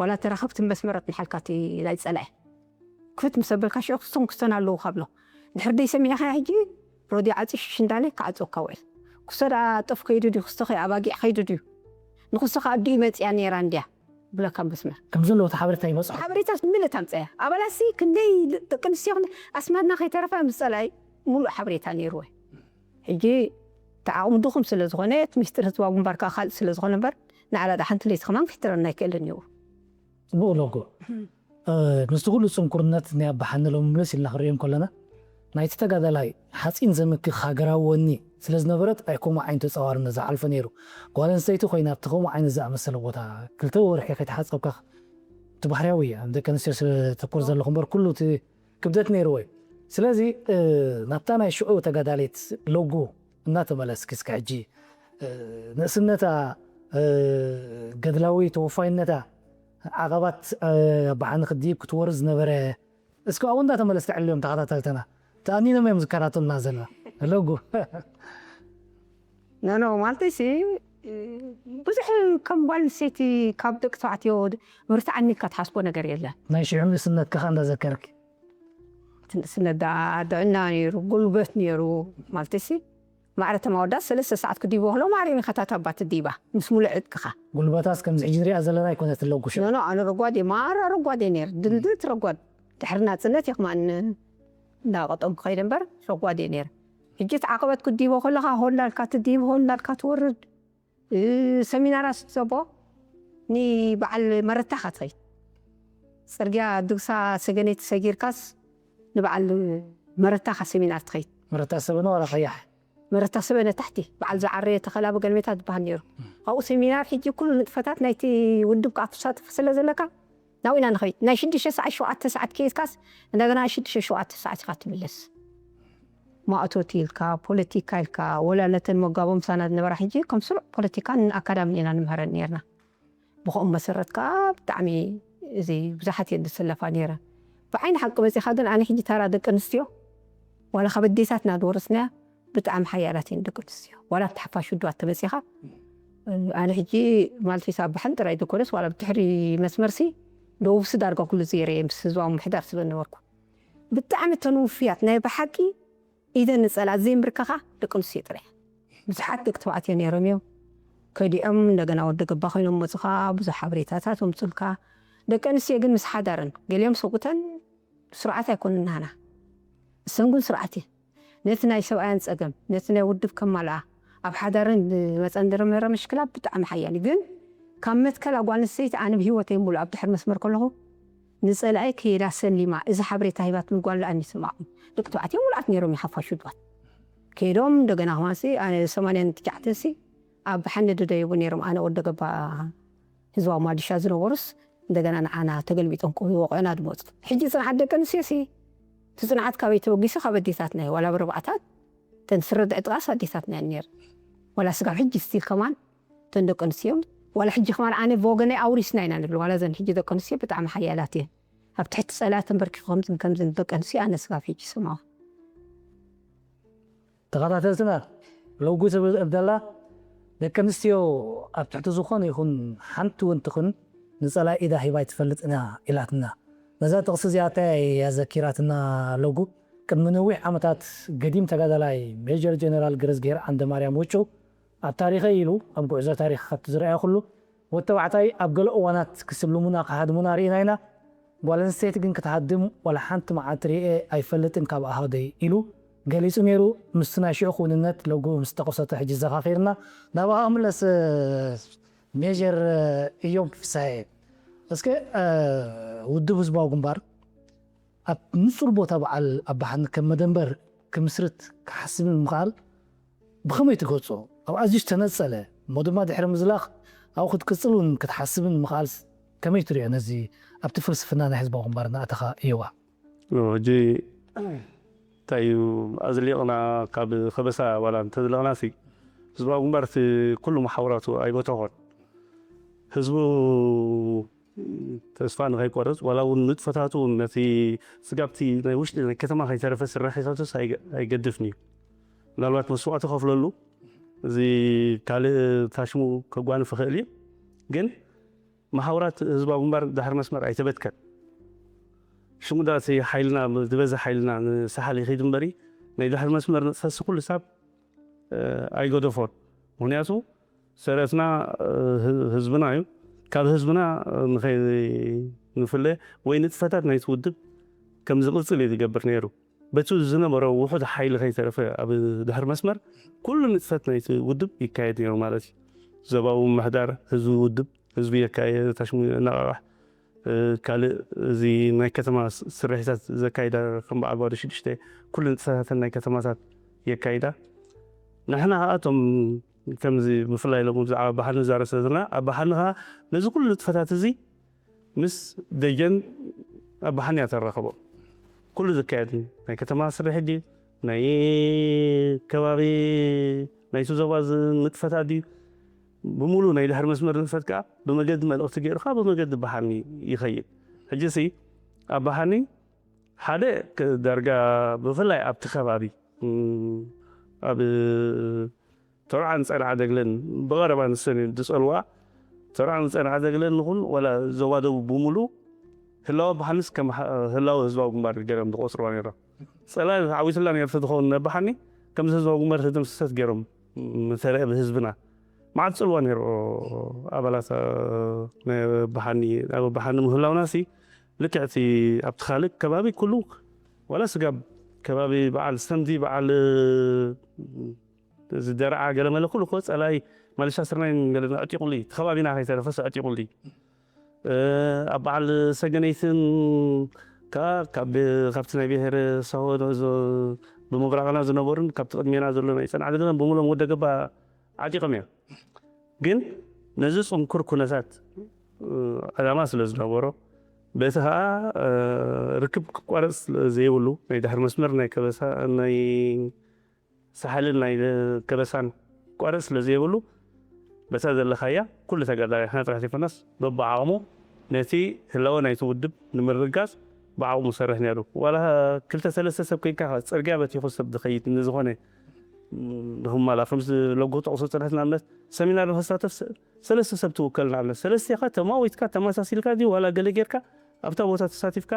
ዋላ ተራኸብቲ መስመራት ንሓልካ እቲ ናይ ፀላኢ ክፍት ምስ ኣበልካ ሽዑ ክስቶን ክስቶን ኣለዉ ካብሎ ድሕር ደይ ሰሚዕኻ ሕጂ ረድዮ ዓፂ ሽሽ እንዳለ ክዓፅወካ ውዕል ክስቶ ደኣ ጠፍ ከይዱ ድዩ ክስቶ ኣባጊዕ ከይዱ ድዩ ንክስቶ ከዓ ኣዲኡ መፅያ ነይራ እንድያ ብለካ መስመር ከም ዘለዉ እቲ ሓበሬታ ይመፅኦ ሓበሬታ ምልእ ታምፀያ ኣባላሲ ክንደይ ደቂ ኣንስትዮ ክንደይ ኣስማትና ከይተረፋ ምስ ፀላኢ ሙሉእ ሓበሬታ ነይርዎ ሕጂ እቲ ዓቕሚ ድኹም ስለ ዝኾነ እቲ ሚስጥር ህዝባዊ ግንባር ከዓ ካልእ ስለ ዝኾነ እምበር ንዓላ ደኣ ሓንቲ ለይቲ ከማን ክሕትረና ኣይክእልን እዩ ፅቡቕ ሎጎ ምስቲ ኩሉ ጽንኩርነት ናይ ኣባሓኒ ሎሚ ምልስ ኢልና ክንሪኦ እንከለና ናይቲ ተጋዳላይ ሓጺን ዘምክኽ ሃገራዊ ወኒ ስለ ዝነበረት ኣይ ከምኡ ዓይነት ተጻዋርነት ዝሓልፎ ነይሩ። ጓል ኣንስተይቲ ኮይና ኣብቲ ከምኡ ዓይነት ዝኣመሰለ ቦታ ክልተ ወርሒ ከይተሓጸብካ እቲ ባህርያዊ እያ ንደቂ ኣንስትዮ ስለ ተኮር ዘለኹ እምበር ኩሉ እቲ ክብደት ነይርዎ እዩ። ስለዚ ናብታ ናይ ሽዑ ተጋዳሊት ሎጉ እናተመለስኪ እስከ ሕጂ ንእስነታ ገድላዊ ተወፋይነታ ዓቐባት ኣባሓን ክዲ ክትወርድ ዝነበረ እስኪ ኣብኡ እንዳተመለስ ተዕልዮም ተኸታተልተና ተኣኒኖም እዮም ዝከታተሉና ዘለ ኣለጉ ኖኖ ማለት ሲ ብዙሕ ከም ጓል ኣንስተይቲ ካብ ደቂ ተባዕትዮ ብርትዓኒ ኢልካ ትሓስቦ ነገር የለን። ናይ ሽዑ ንእስነት ከኻ እንዳዘከርክ ትንእስነት ደኣ ጥዕና ነይሩ፣ ጉልበት ነይሩ ማለት ሲ ማዕረ ተማወዳት ሰለስተ ሰዓት ክዲቦ ከሎ ማዕረ መኸታት ኣባት ዲባ ምስ ሙሉእ ዕጥቅኻ። ጉልበታስ ከምዚ ሕጂ ንሪኣ ዘለና ኣይኮነት ኣለጉ ሽዑ። ኖኖ ኣነ ረጓድ እየ ማራ ረጓድ እየ ነይረ ድልድልቲ ረጓድ ድሕሪ ናፅነት እየ ክማን እንዳቐጠምኩ ከይደ እምበር ረጓድ እየ ነይረ። ሕጂ እቲ ዓቐበት ክዲቦ ከለኻ ሆላልካ ትዲብ ሆላልካ ትወርድ ሰሚናራት ዘቦ ንበዓል መረታኻ ትኸይድ። ጽርግያ ዱግሳ ሰገነይቲ ሰጊርካስ ንበዓል መረታኻ ሰሚናር ትኸይድ። መረታ ሰበነ ዋላ ኸያሕ? መረታ ሰበነ ታሕቲ በዓል ዝዓረየ ተኸላ ብገልሜታ ዝበሃል ነይሩ። ኣብኡ ሰሚናር ሕጂ ኩሉ ንጥፈታት ናይቲ ውድብ ከዓ ትሳተፍ ስለ ዘለካ ናብኡ ኢና ንኸይድ። ናይ ሽዱሽተ ሰዓት ሸውዓተ ሰዓት ከይድካስ እንደገና ሽዱሽተ ሸውዓተ ሰዓት ኢኻ ትምለስ። ማእቶት ኢልካ ፖለቲካ ኢልካ ወላ ነተን መጋቦ ምሳና ዝነበራ ሕጂ ከም ስሩዕ ፖለቲካን ኣካዳምን ኢና ንምህረን ነርና። ብኸም መሰረት ከዓ ብጣዕሚ እዚ ብዙሓት እየን ዝሰለፋ ነይረን። ብዓይኒ ሓቂ መፂኻ ግን ኣነ ሕጂ ታራ ደቂ ኣንስትዮ ዋላ ካብ ኣዴታትና ዝወረስናያ ብጣዕሚ ሓያላት እየን ደቂ ኣንስትዮ። ዋላ ኣብቲ ሓፋሽ ውድባት ተመፂኻ ኣነ ሕጂ ማለት ሂሳብ ባሕን ጥራይ ደኮነስ ዋላ ብድሕሪ መስመርሲ ደቡብሲ ዳርጋ ኩሉ ዜረ ምስ ህዝባዊ ምሕዳር ስለ ነበርኩ ብጣዕሚ እተን ውፍያት ናይ ብሓቂ ኢደን ንጸላእት ዘይምብርከኻ ደቂ ኣንስትዮ ጥራይ እየን። ብዙሓት ደቂ ተባዕትዮ ነይሮም እዮም ከዲኦም እንደገና ወዲ ገባ ኮይኖም መፁኻ ብዙሕ ሓበሬታታት ኣምፁልካ። ደቂ ኣንስትዮ ግን ምስ ሓዳረን ገሊኦም ሰብኡተን ስርዓት ኣይኮኑን ናና እሰን ግን ስርዓት እየን። ነቲ ናይ ሰብኣያን ጸገም ነቲ ናይ ውድብ ከማልኣ ኣብ ሓዳረን ዝመፀን ዝነበረ ምሽክላ ብጣዕሚ ሓያል እዩ። ግን ካብ መትከል ኣጓል ኣንስተይቲ ኣነ ብህይወተይ ሙሉ ኣብ ድሕሪ መስመር ከለኹ ንጸላኢ ከይዳ ሰሊማ እዚ ሓበሬታ ሂባትኒ ጓል ኣንስቲ ማዕኹም ደቂ ተባዕትዮ ሙሉኣት ነይሮም ይሓፋሹ ጓል ከይዶም እንደገና ከማንሲ ኣነ ሰማንያን ትሽዓተንሲ ኣብ ሓነ ደደየቡ ነይሮም ኣነ ወደ ገባ ህዝባዊ ማድሻ ዝነበሩስ እንደገና ንዓና ተገልቢጦም ክወቕዑና ዝመፁ ሕጂ ፅንዓት ደቂ ኣንስትዮሲ እቲ ፅንዓት ካበይ ተበጊሱ ካብ ኣዴታትና እዩ ዋላ ብረብዓታት ተን ስረድዒ ጥቓስ ኣዴታትና እየን ነይረን ዋላ ስጋብ ሕጂ ስቲል ከማን እተን ደቂ ኣንስትዮ ዋላ ሕጂ ከማን ኣነ ብወገነይ ኣውሪስና ኢና ንብል ዋላ ዘን ሕጂ ደቂ ኣንስትዮ ብጣዕሚ ሓያላት እየን ኣብ ትሕቲ ፀላ ተንበርኪኹ ከምዝን ከምዝን ደቂ ኣንስትዮ ኣነ ስጋብ ሕጂ ይሰማዋ ተኸታተልትና ሎጉ ትብል እብደላ ደቂ ኣንስትዮ ኣብ ትሕቲ ዝኾነ ይኹን ሓንቲ እውን ትኹን ንፀላኢ ኢዳ ሂባ ኣይትፈልጥን እያ ኢላትና። ነዛ ጥቕሲ እዚኣታ እያ ዘኪራትና ሎጉ። ቅድሚ ነዊሕ ዓመታት ገዲም ተጋዳላይ ሜጀር ጀነራል ገረዝግሄር ዓንደማርያም ውጩ ኣብ ታሪኸይ ኢሉ ኣብ ጉዕዞ ታሪኽ ካብቲ ዝረኣየ ኩሉ ወዲ ተባዕታይ ኣብ ገለ እዋናት ክስልሙና ክሃድሙና ርኢና ኢና፣ ጓል ኣንስተይቲ ግን ክትሃድም ዋላ ሓንቲ መዓልቲ ርእየ ኣይፈልጥን ካብ ኣሃደይ ኢሉ ገሊጹ ነይሩ። ምስቲ ናይ ሽዑ ክውንነት ሎጉ ምስ ጠቐሰቶ ሕጂ ዘኻኺርና ናባኻ ክምለስ ሜጀር እዮም ፍስሃየ እስከ ውድብ ህዝባዊ ግንባር ኣብ ንጹር ቦታ በዓል ኣባሓኒ ከም መደንበር ክምስርት ክሓስብን ምኽኣል ብኸመይ ትገልጾ? ኣብ ኣዝዩ ዝተነጸለ እሞ ድማ ድሕሪ ምዝላቕ ኣብኡ ክትቅጽል እውን ክትሓስብን ምኽኣልስ ከመይ ትሪኦ ነዚ ኣብቲ ፍልስፍና ናይ ህዝባዊ ግንባር እናኣተኻ እየዋ? ሕጂ እንታይ እዩ ኣዝሊቕና ካብ ከበሳ ዋላ እንተዝለቕናሲ ህዝባዊ ግንባር እቲ ኩሉ መሓውራቱ ኣይበተኾን ህዝቡ ተስፋ ንኸይቆርፅ ዋላ እውን ንጥፈታቱ እውን ነቲ ስጋብቲ ናይ ውሽጢ ናይ ከተማ ከይተረፈ ስራሒታቱስ ኣይገድፍን እዩ። ምናልባት መስዋእቲ ከፍለሉ እዚ ካልእ ታሽሙ ከጓንፍ ይኽእል እዩ። ግን መሓውራት ህዝባዊ ግንባር ዳሕር መስመር ኣይተበትከን። ሽሙዳ እቲ ሓይልና ዝበዝሕ ሓይልና ንሳሓል ይኸይድ እምበሪ ናይ ዳሕር መስመር ንጥፈትሲ ኩሉ ሳብ ኣይገደፎን። ምክንያቱ ሰረትና ህዝብና እዩ። ካብ ህዝብና ንኸይንፍለ ወይ ንጥፈታት ናይቲ ውድብ ከም ዝቕፅል እዩ ዝገብር ነይሩ። በቲ ዝነበረ ውሑድ ሓይሊ ከይተረፈ ኣብ ድሕር መስመር ኩሉ ንጥፈት ናይቲ ውድብ ይካየድ ነይሩ ማለት እዩ። ዘባዊ ምሕዳር ህዝቢ ውድብ ህዝቢ የካየ ታሽሙ የነቃቃሕ ካልእ እዚ ናይ ከተማ ስርሒታት ዘካይዳ ከም በዓል ባዶ ሽዱሽተ ኩሉ ንጥፈታተን ናይ ከተማታት የካይዳ። ንሕና ከኣቶም ከምዚ ብፍላይ ሎም ብዛዕባ ኣባሓኒ ዛረብ ስለ ዘለና ኣባሓኒ ከኣ ነዚ ኩሉ ንጥፈታት እዚ ምስ ደጀን ኣባሓኒ እያ ተራኸቦ። ኩሉ ዝካየድ ናይ ከተማ ስርሒ ድዩ ናይ ከባቢ ናይቲ ዞባ ንጥፈታት ድዩ ብምሉእ ናይ ድሕሪ መስመር ንጥፈት ከዓ ብመገዲ መልእኽቲ ገይሩ ከዓ ብመገዲ በሓኒ ይኸይድ። ሕጂ ሲ ኣብ በሓኒ ሓደ ክ- ዳርጋ ብፍላይ ኣብቲ ከባቢ እም፣ ኣብ ተርዓን ፀንዓ ደግለን ብቐረባ ንሰን ዝፀልዋ ተርዓን ፀንዓ ደግለን ንኹን ወላ ዞባ ደቡብ ብምሉ ህላወ በሓንስ ከም ሃ- ህላወ ህዝባዊ ግንባር ገይሮም ዝቆፅርዋ ነይሮም። ፀላኢ ዓዊትላ ነርተ ዝኸውን ነባሓኒ ከምዚ ህዝባዊ ግንባር ተደምሰሰት ገይሮም ምተረአ ብህዝብና መዓት ፅልዋ ነይሩ። ኣባላት እ፣ ናይ በሓኒ ኣብ በሓኒ ምህላውና ሲ ልክዕቲ ኣብቲ ካልእ ከባቢ ኩሉ ዋላ ስጋብ ከባቢ በዓል ሰምዲ በዓል እ፣ ዝደርዓ ገለመለ ኩሉ እኮ ፀላይ ማለሻ ስርናይ ገለ ኣዕጢቑሉ እዩ። እቲ ከባቢና ከይተረፈስ ኣዕጢቑሉ እዩ። እ፣ ኣብ በዓል ሰገነይትን ከዓ ካብ ካብቲ ናይ ብሄር ሳሆ ዝ- ብምብራቕና ዝነበሩን ካብቲ ቅድሜና ዘሎ ናይ ፀንዓ ዘለና ብምሎም ወደ ገባ ዓጢቖም እዮም። ግን ነዚ ፅንኩር ኩነታት እ፣ ዕላማ ስለ ዝነበሮ በቲ ከዓ እ፣ ርክብ ክቋረፅ ስለ ዘይብሉ ናይ ድሕሪ መስመር ናይ ከበሳ ናይ ሳሕልን ናይ ከበሳን ቋረፅ ስለ ዘይብሉ በታ ዘለኻያ ኩሉ ተጋዳላይና ጥራሕ ዘይኮነስ በብዓቕሙ ነቲ ህላወ ናይቲ ውድብ ንምርጋፅ ብዓቕሙ ሰርሕ ነይሩ። ዋላ ክልተ ሰለስተ ሰብ ኮይንካ ጽርግያ በቲኹ ሰብ ዝኸይድ ንዝኾነ ንክማላ ከምዚ ለጎ ጠቕሶ ጽንሕት ንኣብነት ሰሚናር ንክሳተፍ ሰ- ሰለስተ ሰብ ትውከል ንኣብነት ሰለስቴኻ ተማዊትካ ተመሳሲልካ ድዩ ዋላ ገለ ጌርካ ኣብታ ቦታ ተሳቲፍካ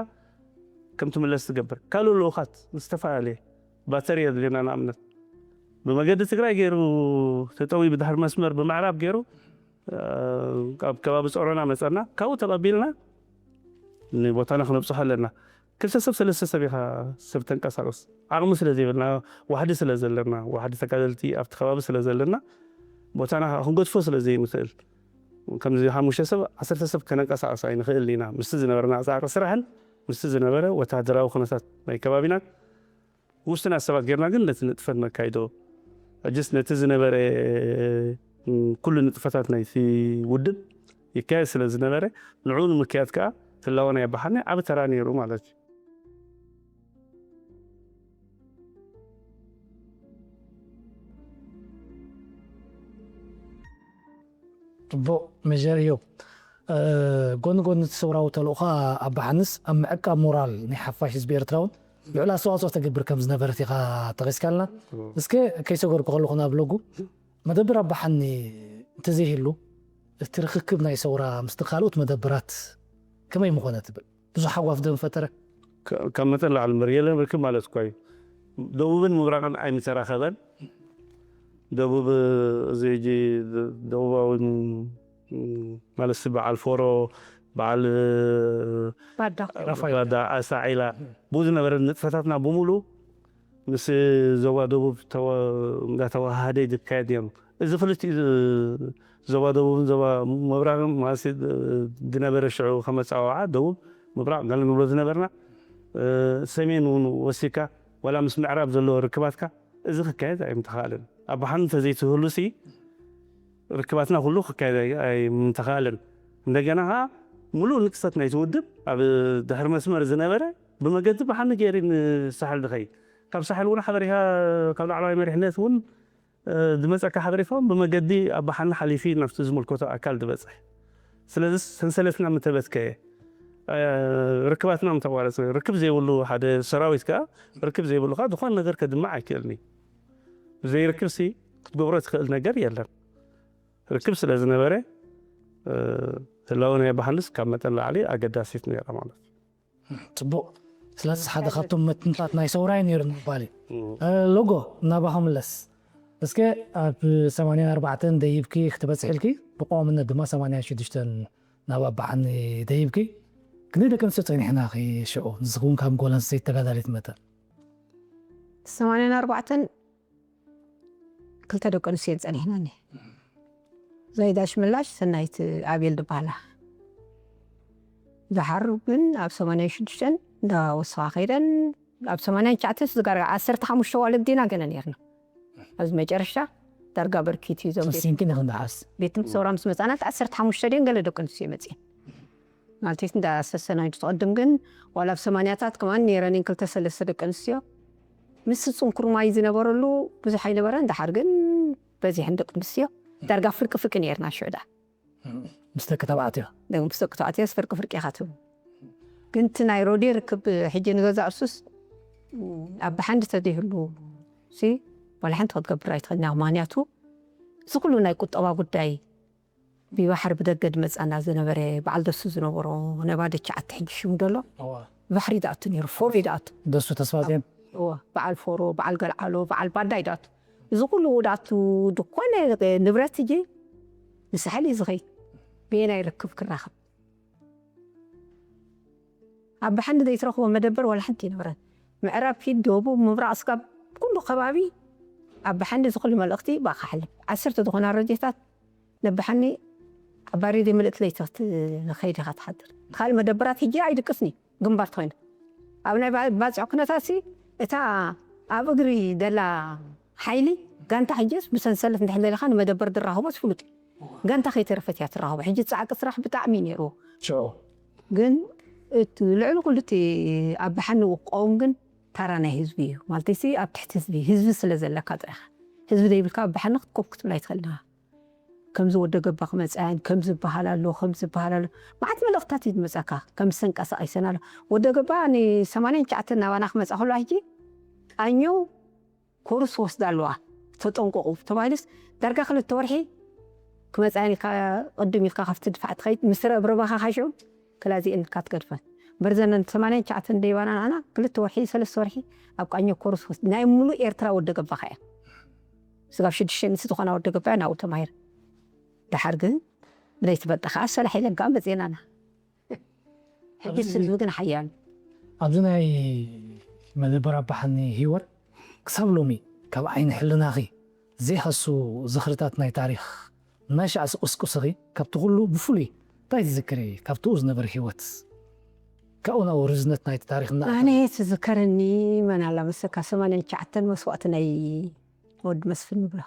ከም ትምለስ ትገብር ካልእ ልኡኻት ዝተፈላለየ ባተሪ የድልየና ንኣብነት ብመገዲ ትግራይ ገይሩ ተጠዊ ብድሕር መስመር ብምዕራብ ገይሩ ኣብ ከባቢ ፀሮና መፀና ካብኡ ተቐቢልና ንቦታና ክነብፅሖ ኣለና ክልተ ሰብ ሰለስተ ሰብ ኢኻ ሰብ ተንቀሳቀስ ዓቕሚ ስለ ዘይብልና ዋሕዲ ስለ ዘለና ዋሕዲ ተጋደልቲ ኣብቲ ከባቢ ስለ ዘለና ቦታና ክንገድፎ ስለ ዘይንኽእል ከምዚ ሓሙሽተ ሰብ ዓሰርተ ሰብ ከነንቀሳቀስ ኣይንኽእል ኢና ምስቲ ዝነበረና ኣፃዕቂ ስራሕን ምስቲ ዝነበረ ወታደራዊ ኩነታት ናይ ከባቢናን ውስናት ሰባት ጌርና ግን ነቲ ንጥፈት ነካይዶ ሕጅስ ነቲ ዝነበረ ኩሉ ንጥፈታት ናይቲ ውድብ ይካየድ ስለ ዝነበረ ንዕኡ ንምክያድ ከዓ ህላወና የባሓኒ ዓብ ተራ ነይሩ ማለት እዩ ፅቡቕ መጀር እዮብ ጎኒ ጎኒ እቲ ሰውራዊ ተልእኻ ኣባሓንስ ኣብ ምዕቃብ ሞራል ናይ ሓፋሽ ህዝቢ ኤርትራ እውን ልዑል ኣስተዋፅኦ ተገብር ከም ዝነበረት ኢኻ ጠቒስካልና እስከ ከይሰገርኩ ከለኹ ናብ ሎጉ መደብር ኣባሓኒ እንተዘይህሉ እቲ ርክክብ ናይ ሰውራ ምስቲ ካልኦት መደብራት ከመይ ምኾነ ትብል ብዙሕ ሓጓፍ ዶ ምፈጠረ ካብ መጠን ላዕሊ እምበር የለን ርክብ ማለት እኳ እዩ ደቡብን ምብራቕን ኣይምተራኸበን ደቡብ እዚ ሕጂ ደቡባዊ ማለት በዓል ፎሮ በዓል ባዳ ኣሳዒላ ብኡ ዝነበረ ንጥፈታትና ብምሉ ምስ ዞባ ደቡብ እንዳተዋሃደ ዝካየድ እዮም እዚ ክልቲኡ ዞባ ደቡብን ዞባ ምብራቕን ማለት ዝነበረ ሽዑ ከመፃዋዓ ደቡብ ምብራቕ ገለ ንብሎ ዝነበርና ሰሜን እውን ወሲካ ዋላ ምስ ምዕራብ ዘለዎ ርክባትካ እዚ ክካየድ ኣይምተኻእለን ኣብ ብሓን እንተዘይትህሉ ሲ ርክባትና ኩሉ ክካየድ ኣይምተኻእለን እንደገና ከዓ ሙሉእ ንጥፈት ናይቲ ውድብ ኣብ ድሕሪ መስመር ዝነበረ ብመገዲ ብሓኒ ገይሪ ንሳሕል ዝኸይድ ካብ ሳሕል እውን ሓበሪኻ ካብ ላዕለዋይ መሪሕነት እውን ዝመፀካ ሓበሬታውን ብመገዲ ኣባሓኒ ሓሊፊ ናብቲ ዝምልከቶ ኣካል ዝበፅሕ ስለዚ ሰንሰለትና ምተበትከየ ርክባትና ምተቋረፀ ርክብ ዘይብሉ ሓደ ሰራዊት ከዓ ርክብ ዘይብሉ ከዓ ዝኾነ ነገር ከድምዕ ኣይክእልን እዩ ብዘይ ርክብ ሲ ክትገብሮ ትኽእል ነገር የለን ርክብ ስለ ዝነበረ ህላወ ናይ ኣባሓንስ ካብ መጠን ላዕሊ ኣገዳሲት ነይራ ማለት እዩ ፅቡቕ ስለዚ ሓደ ካብቶም መትንታት ናይ ሰውራይ ነይሩ ምባል እዩ ሎጎ እናባኹ ምለስ እስከ ኣብ ሰማንያን ኣርባዕተን ደይብኪ ክትበፅሒ ኢልኪ ብቀዋምነት ድማ ሰማንያን ሽዱሽተን ናብ ኣባሓኒ ደይብኪ ክንደይ ደቂ ኣንስትዮ ፀኒሕና ሽዑ ንስኹም ካብ ጓል ኣንስተይቲ ተጋዳሊት መጠን ሰማንያን ኣርባዕተን ክልተ ደቂ ኣንስትዮ ጸኒሕና እኒ ዛይዳ ሽምላሽ ሰናይት ኣቤል ዝበሃላ ዝሓሩ ግን ኣብ ሰማንያን ሽዱሽተን እንዳ ወስኻ ከይደን ኣብ ሰማንያን ትሽዓተን ዝጋርጋ ዓሰርተ ሓሙሽተ ዋልድ ዲና ገለ ነርና ኣብዚ መጨረሻ ዳርጋ በርኪት እዩ ዞም ቤት ሰሲንኪ ንኽንደሓስ ቤት ትምህርቲ ሰውራ ምስ መጻና ዓሰርተ ሓሙሽተ ድን ገለ ደቂ ኣንስትዮ መጽኤን ማለት እንዳ ሰሰናዩ ትቐድም ግን ዋላ ኣብ ሰማንያታት ከማን ነይረን ክልተ ሰለስተ ደቂ ኣንስትዮ ምስ ፅንኩር ማይ ዝነበረሉ ብዙሕ ኣይነበረን ድሓር ግን በዚሕን ደቂ ኣንስትዮ ዳርጋ ፍርቂ ፍርቂ ነርና ሽዑ ደኣ። ምስ ደቂ ተባዕትዮ ደሞ ምስ ደቂ ተባዕትዮ ፍርቂ ፍርቂ ኢኻ ትብል። ግን እቲ ናይ ሮዴ ርክብ ሕጂ ንገዛ እሱስ ኣብ ብሓንዲ ተደይህሉ ሲ ዋላ ሓንቲ ክትገብር ኣይትኽእልና። ምክንያቱ እዚ ኩሉ ናይ ቁጠባ ጉዳይ ብባሕሪ ብደገ ድመጻና ዝነበረ በዓል ደሱ ዝነበሮ ነባ ደቻ ዓቲ ሕጂ ሽሙ ደሎ እዋ ባሕሪ ዳኣቱ ነይሩ ፎሮ ዳኣቱ ደሱ ተስፋጽዮን እወ በዓል ፎሮ በዓል ገልዓሎ በዓል ባዳይ ዳኣቱ እዚ ኩሉ ዳኣቱ ድኮነ ንብረት እጂ ንሳሕል እዩ ዝኸይድ ብየናይ ርክብ ክራኸብ ኣብ ብሓንዲ ዘይትረኽቦ መደበር ዋላ ሓንቲ ይነበረን ምዕራብ ፊት ደቡብ ምብራቕ ስጋብ ኩሉ ከባቢ ኣብ ብሓንዲ ዝኽሉ መልእኽቲ ብኣኻ ሓልፍ ዓሰርተ ዝኾና ረድዮታት ነብሓኒ ኣብ ባሪድ ምልእቲ ለይቲ ክትኸይድ ኢኻ ትሓድር ካልእ መደበራት ሕጂ ኣይድቅስኒ ግንባር ተኾይኑ ኣብ ናይ ባ- ባፅዕ ኩነታት ሲ እታ ኣብ እግሪ ደላ ሓይሊ ጋንታ ሕጅስ ብሰንሰለት እንድሕር ደሊኻ ንመደበር ድራኸቦ ፍሉጥ እዩ። ጋንታ ከይተረፈት እያ ትራኸቦ ሕጂ ፃዕቂ ስራሕ ብጣዕሚ እዩ ነይርዎ ሽዑ ግን እቲ ልዕሊ ኩሉ እቲ ኣብ ብሓኒ ክቀውም ግን ታራ ናይ ህዝቢ እዩ ማለት ሲ ኣብ ትሕቲ ህዝቢ ህዝቢ ስለ ዘለካ ጥራኻ ህዝቢ ዘይብልካ ኣብ ብሓኒ ክትኮፍ ክትብል ኣይትኽእልና ከምዚ ወደ ገባ ክመፅኣን ከምዚ ዝበሃል ኣሎ ከምዚ ዝበሃል ኣሎ መዓት መልእኽታት እዩ ዝመፀካ ከም ዝሰንቀሳቐሰን ኣሎ ወደ ገባ ን ሰማንያን ትሽዓተን ናባና ክመፃ ከሎ ሕጂ ቃኘው ኮርስ ወስዳ ኣለዋ ተጠንቀቑ ተባሂሉስ ዳርጋ ክልተ ወርሒ ክመፅኣን ኢልካ ቅድም ኢልካ ካብቲ ድፋዕ ትኸይድ ምስ ረብረባኻ ካሽዑ ክላዚኤን ኢልካ ትገድፈን በርዘነን ሰማንያን ትሽዓተን ደይባና ንዓና ክልተ ወርሒ ሰለስተ ወርሒ ኣብ ቃኘው ኮርስ ወስድ ናይ ሙሉእ ኤርትራ ወደ ገባኻ እያ ስጋብ ሽዱሽተ ሚእቲ ዝኾና ወደ ገባ እያ ናብኡ ተማሂረ ደሓር ግን ብለይቲ በቃ ከዓ ሰላሕ ኢለጋ መፅኤናና ሕጂ ህዝቢ ግን ሓያል ኣብዚ ናይ መደበር ኣባሓኒ ህይወት ክሳብ ሎሚ ካብ ዓይኒ ሕልናኺ ዘይሃሱ ዝኽርታት ናይ ታሪኽ እናሻዕ ዝቕስቅስኺ ካብቲ ኩሉ ብፍሉይ እንታይ ትዝክሪ ካብትኡ ዝነበረ ህይወት ካብኡ ናብኡ ርዝነት ናይቲ ታሪኽ እና ኣነ ትዝከረኒ መን ኣላ መሰካ ሰማንያን ትሽዓተን መስዋእቲ ናይ ወዲ መስፍን ንብሎ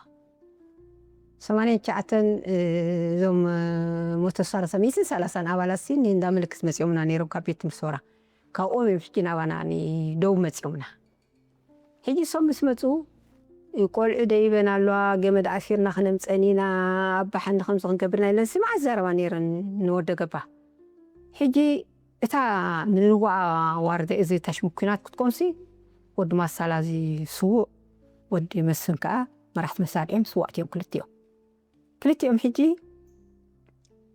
ሰማንያን ትሽዓተን እዞም ሞቶ ሰላሳ ሚእትን ሰላሳን ኣባላት ሲ ንእንዳ ምልክት መፂኦምና ነይሮም ካብ ቤት ትምህርቲ ሶራ ካብኦም እዮም ሕጂ ናባና ንደቡብ መፂኦምና ሕጂ እሶም ምስ መፁ ቆልዑ ደይበን ኣለዋ ገመድ ኣሲርና ክነምፀን ኢና ኣብ ብሓንዲ ከምዚ ክንገብርና ኢለን ስማዕ ዘረባ ነይረን ንወደ ገባ ሕጂ እታ ንልዋ ዋርደ እዚ ተሽምኩናት ክትኮንሲ ወዲ ማሳላ እዚ ስዉእ ወዲ መስፍን ከዓ መራሕቲ መሳርዒም ስዋእት እዮም ክልቲኦም ክልቲኦም ሕጂ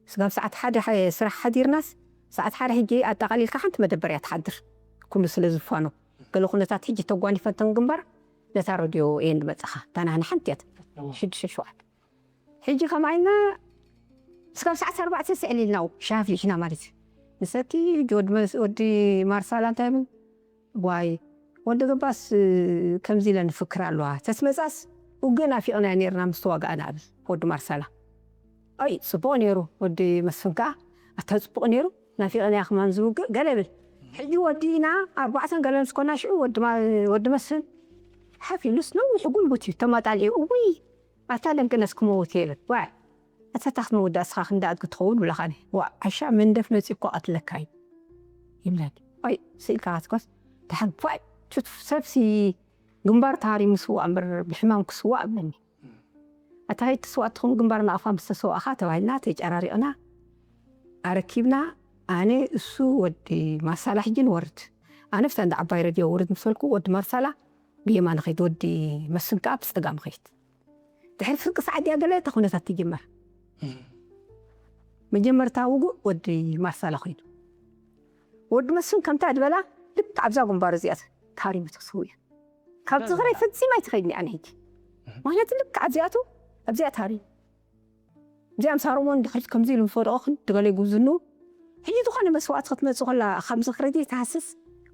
ስጋብ ሰዓት ሓደ ሓ- ስራሕ ሓዲርናስ ሰዓት ሓደ ሕጂ ኣጠቓሊልካ ሓንቲ መደበር እያ ትሓድር ኩሉ ስለ ዝፋኖ ገለ ኩነታት ሕጂ ተጓኒፈተን ግንባር ነታ ረድዮ እየን ዝመፅኻ እታ ናህና ሓንቲ እያ ትብል ሽዱሽተ ሸውዓተ ሕጂ ከማይና ስጋብ ሰዓት ኣርባዕተ ስዕል ኢልና ሻፊ ኢሕና ማለት እዩ ንሰቲ ሕጂ ወዲ መስ- ወዲ ማርሳላ እንታይ ይብል ዋይ ወዲ ገባስ ከምዚ ኢለ ንፍክር ኣለዋ ተስመፃስ ውግእ ናፊቕና ነርና ምስ ተዋጋእና እብል ወዲ ማርሳላ ኣይ ፅቡቕ ነይሩ ወዲ መስፍን ከዓ ኣታ ፅቡቕ ነይሩ ናፊቕና ከማን ዝውግእ ገለ ብል ሕጂ ወዲእና ኣርባዕተን ገለ ምስ ኮና ሽዑ ወዲ ማ- ወዲ መስፍን ሓፍ ኢሉስ ነዊሕ ጉልቡት እዩ ተማጣሊዑ እውይ ኣታ ለንቅነስ ክመውት እየ ይብል ዋዕ ኣታ ታኽ መወዳእስኻ ክንዳ ኣድጊ ትኸውን ብለኻኒ ዋዕ ዓሻ መንደፍ መፂ እኮ ቀትለካ እዩ ይብለኒ ኣይ ስኢልካ ካትኮስ ተሓን ፋይ ቹት ሰብሲ ግንባር ተሃሪሙ ስዋእ እምበር ብሕማም ክስዋእ እብለኒ ኣታ ከይትስዋእ ትኹን ግንባር ንኣፋ ምስ ተሰዋእኻ ተባሂልና ተጨራሪቕና ኣረኪብና ኣነ እሱ ወዲ ማርሳላ ሕጂ ንወርድ ኣነ ፍታ እንዳ ዓባይ ረድዮ ውርድ ምስ በልኩ ወዲ ማርሳላ ብየማን ኸይድ ወዲ መስን ከዓ ብፀጋም ኸይድ ድሕሪ ፍርቂ ሰዓት ድያ ገለ እታ ኩነታት ትጅመር መጀመርታ ውጉእ ወዲ ማርሳላ ኮይኑ ወዲ መስን ከምታ ድበላ ልክ ኣብዛ ግንባር እዚኣ ታሪሙ ተስውያ ካብ ዝኽረይ ፈጺማ ኣይትኸይድኒ ኣነ ሕጂ ምክንያቱ ልክ ኣብዚኣቱ ኣብዚኣ ታሪሙ እዚኣም ሳሮሞን ድሕሪት ከምዚ ኢሉ ምስ ወደቐ ክንዲ ገለ ይጉዝኑ ሕጂ ዝኾነ መስዋእቲ ክትመጽእ ከላ ካብ ዝኽረይ ዘይትሃስስ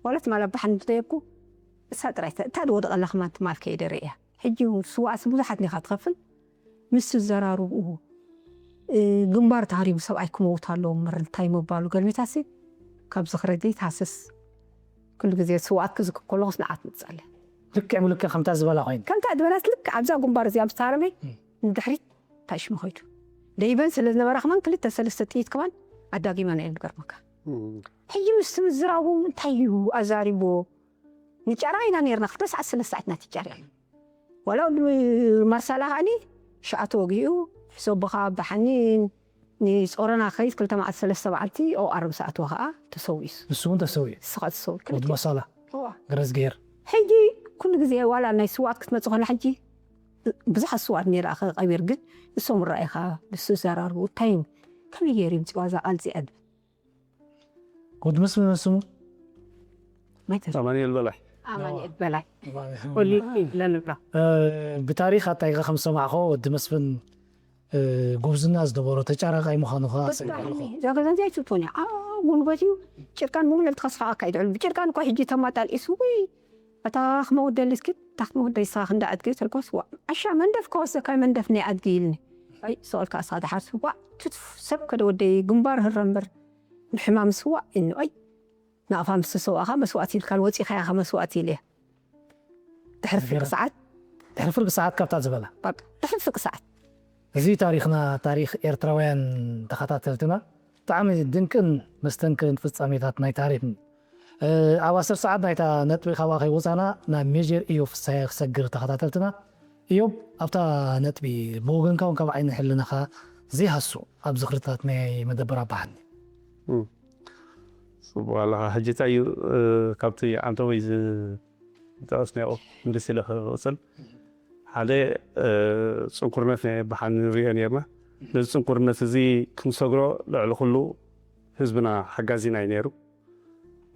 ዋላ ትማል ኣባሓን እንተየብኩ እሳ ጥራይ እታ ድወደቐላ ከማን ትማል ከይደ ርእያ ሕጂ እውን ስዋእሲ ብዙሓት ኒኻ ትኸፍል ምስ ትዘራርብኡ ግንባር ተሃሪሙ ሰብኣይ ክመውት ኣለዎ እምበር እንታይ ምባሉ ገልቢታሲ ካብ ዝኽረይ ዘይትሃስስ ኩሉ ግዜ ስዋእት ክዝክር ከለኹስ ንዓት ምጽኣለ ልክዕ ብልክዕ ከምታ ዝበላ ኮይኑ ከምታ ዝበላት ልክዕ ኣብዛ ግንባር እዚኣ ምስ ተሃረመ ንድሕሪት ታሽሙ ኸይዱ ደይበን ስለ ዝነበራ ከማን ክልተ ሰለስተ ጥይት ከማን ኣዳጊመን እየን ዝገርመካ ሕጂ ምስ ምዝራቡ እንታይ እዩ ኣዛሪብዎ ንጨራ ኢና ነርና ክልተ ሰዓት ሰለስተ ሰዓት ኢና ትጨርያ ዋላ ወዲ ማርሳላ ከዓኒ ሸዓ ተወጊኡ ሶቦኻ ብሓኒን ንጾረና ከይድ ክልተ መዓልቲ ሰለስተ መዓልቲ ኦኣር ምስ ኣተወ ኸኣ ተሰዊኡ። ንሱ እውን ተሰዊኡ። ንስኻ ተሰዊኡ። ወዲ መሳላ ገረዝግሄር። ሕጂ ኩሉ ግዜ ዋላ ናይ ስዋት ክትመጽእ ከላ ሕጂ ብዙሓት ስዋት ነይራ ቀቢር ግን ንሶም ራኢኻ ንሱ ዘራርቡ እንታይ እዩ ከመይ ገይሩ ይምጽዋ እዛ ቃል እዚኣ ወዲ መስፍን ስሙ ኣማኒኤል በላይ ኣማኒኤል በላይ ብታሪክ ኣጣይቀ ከም ዝሰማዕኮ ወዲ መስፍን ጉብዝና ዝነበሮ ተጫራቃይ ምዃኑ ከዓ እዛ ገዛ እዚኣ ኣይትብቶን እያ ጉልበት እዩ ጭርቃን ምጉለል ትኸስፋ ኣካይድዕሉ ብጭርቃን እኳ ሕጂ ተማጣል ኢሱ ወይ እታ ክመውደል እስኪ እታ ክመውደል ስኻ ክንዳ ኣድጊ ተልኮስ ዋ ዓሻ መንደፍ ከወሰካ መንደፍ ናይ ኣድጊ ኢልኒ ኣይ ሰቀልካ እሳ ድሓር ስዋ ትትፍ ሰብ ከደ ወደይ ግንባር ህረ እምበር ንሕማም ስዋ ኢልኒ ኣይ ናቕፋ ምስ ተሰዋእኻ መስዋእቲ ኢልካን ወፂኻያ ኸ መስዋእቲ ኢልያ ድሕሪ ፍርቂ ሰዓት ድሕሪ ፍርቂ ሰዓት ካብታ ዝበላ ድሕሪ ፍርቂ ሰዓት እዚ ታሪኽና ታሪኽ ኤርትራውያን ተኸታተልትና ብጣዕሚ ድንቅን መስተንክርን ፍጻሜታት ናይ ታሪኽን ኣብ ኣስር ሰዓት ናይታ ነጥቢ ካባ ከይወፃና ናብ ሜጀር ኢዮብ ፍሳየ ክሰግር ተኸታተልትና ኢዮብ ኣብታ ነጥቢ ብወገንካ እውን ካብ ዓይኒ ሕልናኻ ዘይሃሱ ኣብ ዝኽርታት ናይ መደበር ኣባሓኒ ጽቡቅ ኣለኻ ሕጂ እንታይ እዩ ካብቲ ዓንተወይ ዝጠቀስናዮ ምልስ ኢለ ክቅፅል ሓደ ፅንኩርነት ናይ ኣባሓኒ ንሪኦ ነርና ነዚ ፅንኩርነት እዚ ክንሰግሮ ልዕሊ ኩሉ ህዝብና ሓጋዚና እዩ ነይሩ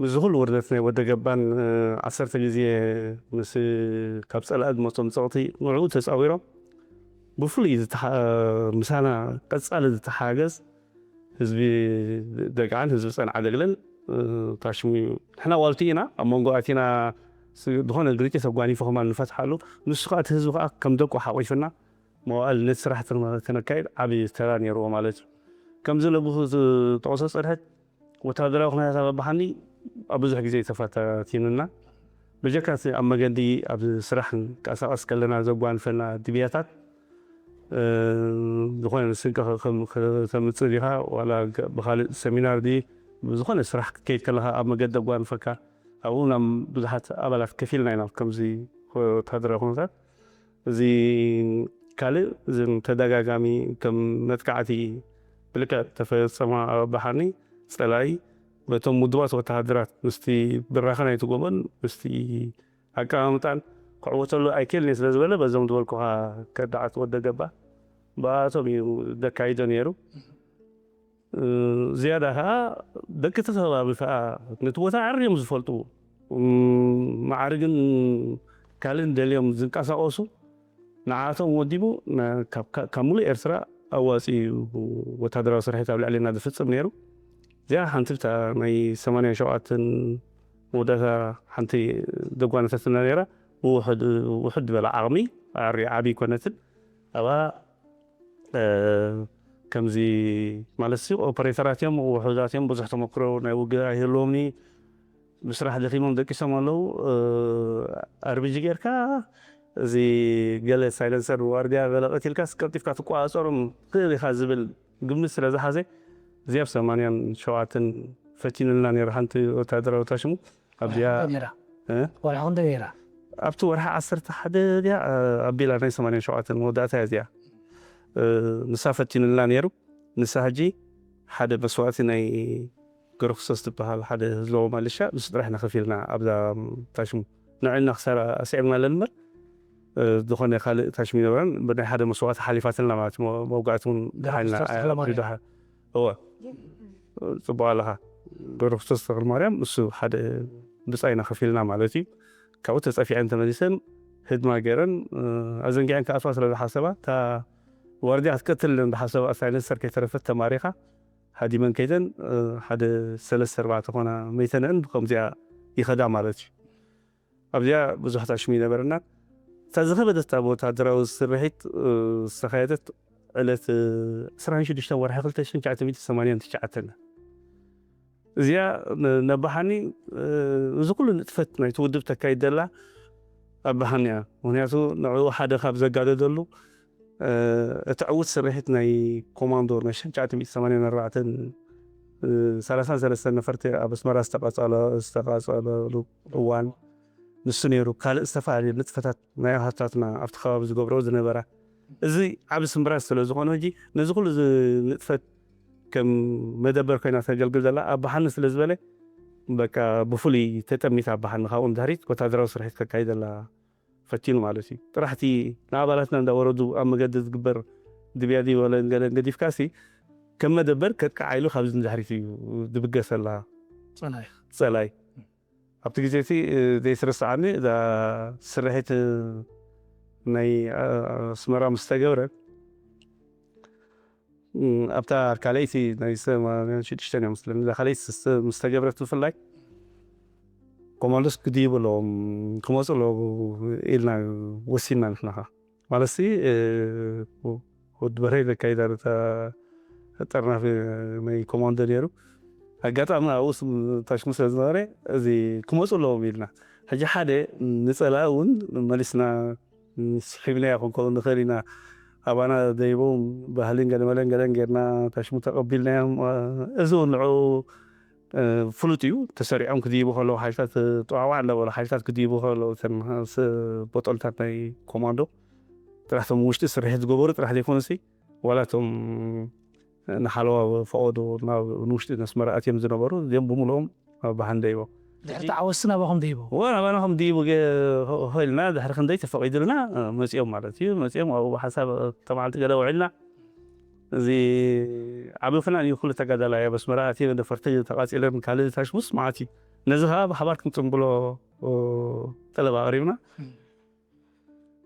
ምስዚ ኩሉ ውርደት ናይ ወደ ገባን ዓሰርተ ግዜ ምስ ካብ ፀላኢ ዝመፆም ፀቕቲ ንዕኡ ተፃዊሮም ብፍሉይ ምሳና ቀፃሊ ዝተሓገዝ ህዝቢ ደግዓን ህዝቢ ፀንዓ ደግለን ታሽሙ እዩ ንሕና ዋልቲ ኢና ኣብ መንጎ ኣቲና ዝኾነ ግርጭት ኣጓኒፉ ከማን ንፈትሓሉ ንሱ ከዓ እቲ ህዝቢ ከዓ ከም ደቁ ሓቂፍና መዋእል ነቲ ስራሕ ከነካይድ ዓብዪ ተራ ነይርዎ ማለት እዩ። ከምዚ ለብኹ ዝጠቕሶ ፅንሐት ወታደራዊ ኩነታት ኣበባሓኒ ኣብ ብዙሕ ግዜ ተፈታቲኑና። ብጀካ እቲ ኣብ መገዲ ኣብ ስራሕ ንቀሳቐስ ከለና ዘጓንፈና ድብያታት ዝኾነ ስንቂ ከተምፅእ ዲኻ ዋላ ብካልእ ሰሚናር ድዩ ብዝኾነ ስራሕ ክትከይድ ከለኻ ኣብ መገዲ ኣጓንፈካ ኣብኡ ናብ ብዙሓት ኣባላት ከፊልና ኢና ከምዚ ወታደራዊ ኩነታት እዚ ካልእ እዞም ተደጋጋሚ ከም መጥቃዕቲ ብልክዕ ተፈጸማ ኣባሓኒ ጸላኢ በቶም ውድባት ወተሃደራት ምስቲ ብራኸ ናይቲ ጎቦን ምስቲ ኣቀማምጣን ክዕወተሉ ኣይክእልን እየ ስለ ዝበለ በዞም ዝበልኩኻ ከዳዓት ወደ ገባ ብኣቶም እዩ ዘካይዶ ነይሩ። ዝያዳ ከዓ ደቂ እቲ ከባቢ ከዓ ነቲ ቦታ ኣዕርዮም ዝፈልጡ ማዕርግን ካልእን ደልዮም ዝንቀሳቀሱ ንዓቶም ወዲቡ ካብ ሙሉእ ኤርትራ ኣዋፂኡ ወታደራዊ ስርሒት ኣብ ልዕሊና ዝፍፅም ነይሩ። እዚኣ ሓንቲ ብታ ናይ ሰማንያን ሸውዓተን መወዳእታ ሓንቲ ደጓነተትና ነይራ። ብውሑድ ዝበለ ዓቕሚ ኣዕርዩ ዓብዪ ኮነትን ኣብኣ ከምዚ ማለት ሲ ኦፐሬተራት እዮም ውሑዳት እዮም ብዙሕ ተመክሮ ናይ ውግእ ኣይህልዎም ብስራሕ ደኺሞም ደቂሶም ኣለዉ ኣርቢጂ ጌርካ እዚ ገለ ሳይለንሰር ዋርድያ ገለ ቀቲልካ ቀልጢፍካ ትቋፀሮም ትኽእል ኢኻ ዝብል ግምት ስለ ዝሓዘ እዚ ኣብ ሰማንያን ሸውዓተን ፈቲኑልና ነይሩ ሓንቲ ወታደራዊ ታሽሙ ኣብዚኣ ወርሒ ክንደይ ነይራ ኣብቲ ወርሒ ዓሰርተ ሓደ ድያ ኣቢላ ናይ ሰማንያን ሸውዓተን መወዳእታ እያ እዚኣ ንሳ ፈቲኑልና ነይሩ ንሳ ሕጂ ሓደ መስዋእቲ ናይ ገረክርስቶስ ዝበሃል ሓደ ህዝባዊ ማልሻ ንሱ ጥራሕ ኢና ከፊልና ኣብዛ ታሽሙ ንዕና ክሳራ ኣስዒብና ኣለን እምበር ዝኾነ ካልእ ታሽሙ ይነበረን ብናይ ሓደ መስዋእቲ ሓሊፋትልና ማለት መውጋእቲ እውን ድሓልና እወ ፅቡቅ ኣለኻ ገረክርስቶስ ተክለማርያም እሱ ሓደ ብፃይና ከፊልና ማለት እዩ ካብኡ ተፀፊዐን ተመሊሰን ህድማ ገይረን ኣዘንጊዐን ክኣትዋ ስለ ዝሓሰባ እታ ዋርድያ ክትቀትል ዝሓሰባ ሳይለንሰር ከይተረፈት ተማሪኻ ሃዲመን ከይደን ሓደ ሰለስተ ኣርባዕተ ኮና መይተንአን ብከምዚኣ ይኸዳ ማለት እዩ ኣብዚኣ ብዙሕ ታሽሙ ይነበረና እታ ዝኸበደት ኣብ ወታደራዊ ስርሒት ዝተኻየደት ዕለት ዕስራን ሽዱሽተን ወርሒ ክልተ ሽሕን ትሽዓተ ሚእትን ሰማንያን ትሽዓተን እዚኣ ነባሓኒ እዚ ኩሉ ንጥፈት ናይቲ ውድብ ተካይድ ዘላ ኣባሃኒ እያ ምክንያቱ ንዕኡ ሓደ ካብ ዘጋደደሉ እቲ ዕዉት ስርሒት ናይ ኮማንዶ ናይ ሽሕን ትሽዓተ ሚእትን ሰማንያን ኣርባዕተን ሰላሳን ሰለስተን ነፈርቲ ኣብ ኣስመራ ዝተቃጸለሉ እዋን ንሱ ነይሩ ካልእ ዝተፈላለዩ ንጥፈታት ናይ ኣሃታትና ኣብቲ ከባቢ ዝገብረኦ ዝነበራ እዚ ዓብ ስምብራት ስለ ዝኾነ ሕጂ ነዚ ኩሉ ንጥፈት ከም መደበር ኮይና ተገልግል ዘላ ኣባሓኒ ስለ ዝበለ በቃ ብፍሉይ ተጠሚታ ኣባሓኒ ካብኡ ንድሕሪት ወታደራዊ ስርሒት ከካይደላ ፈቲኑ ማለት እዩ። ጥራሕቲ ንኣባላትና እንዳወረዱ ኣብ መገዲ ዝግበር ድብያ ድዩ ወለ ገለ ገዲፍካሲ ከም መደበር ከጥቅዓ ኢሉ ካብዚ ንድሕሪት እዩ ዝብገሰላ ጸላይ ጸላይ ኣብቲ ግዜ እቲ ዘይስረስዓኒ እዛ ስርሒት ናይ ኣስመራ ምስ ተገብረ ኣብታ ካልኣይቲ ናይ ሰማንያን ሽዱሽተን እዮም መስለኒ እዛ ካልኣይቲ ምስ ተገብረት ብፍላይ ኮማንዶስ ክድይቡ ኣለዎም ክመፁ ኣለዎም ኢልና ወሲና ንሕና ኸዓ ማለት ሲ ወዲ በርሀ ዘካይዳ ነታ ጠርናፊ ናይ ኮማንዶ ነይሩ ኣጋጣሚ ኣብኡ ታሽሙ ስለ ዝነበረ እዚ ክመፁ ኣለዎም ኢልና ሕጂ ሓደ ንፀላኢ እውን መሊስና ስሒብናዮ ክንከውን ንኽእል ኢና ኣባና ደይቦም ባህልን ገለመለን ገለን ጌርና ታሽሙ ተቐቢልናዮም እዚ እውን ንዑ ፍሉጥ እዩ ተሰሪዖም ክድይቡ ከለዉ ሓይልታት ጠዋዋዕ እንዳበሉ ሓይልታት ክድይቡ ከለዉ ቦጦልታት ናይ ኮማንዶ ጥራሕቶም ውሽጢ ስርሒት ዝገበሩ ጥራሕ ዘይኮኑሲ ዋላ እቶም ንሓለዋ ፈቐዶ ናብ ንውሽጢ ነስመራ ኣትዮም ዝነበሩ እዚኦም ብምልኦም ኣብ ባሓን ደይቦ ድሕሪ ተዓወስቲ ናባኹም ደይቦ ወ ናባና ከም ድይቡ ሆይልና ድሕሪ ክንደይ ተፈቒዱልና መፂኦም ማለት እዩ መፂኦም ኣብኡ ሓሳብ ተማዓልቲ ገለ ውዒልና እዚ ዓብዪ ፍናን እዩ ኩሉ ተጋዳላይ ኣብ ኣስመራ ኣትየ ነፈርቲ ተቓፂለን ካልእ ታሽሙስ መዓት እዩ ነዚ ከዓ ብሓባር ክንፅንብሎ ጠለብ ኣቕሪብና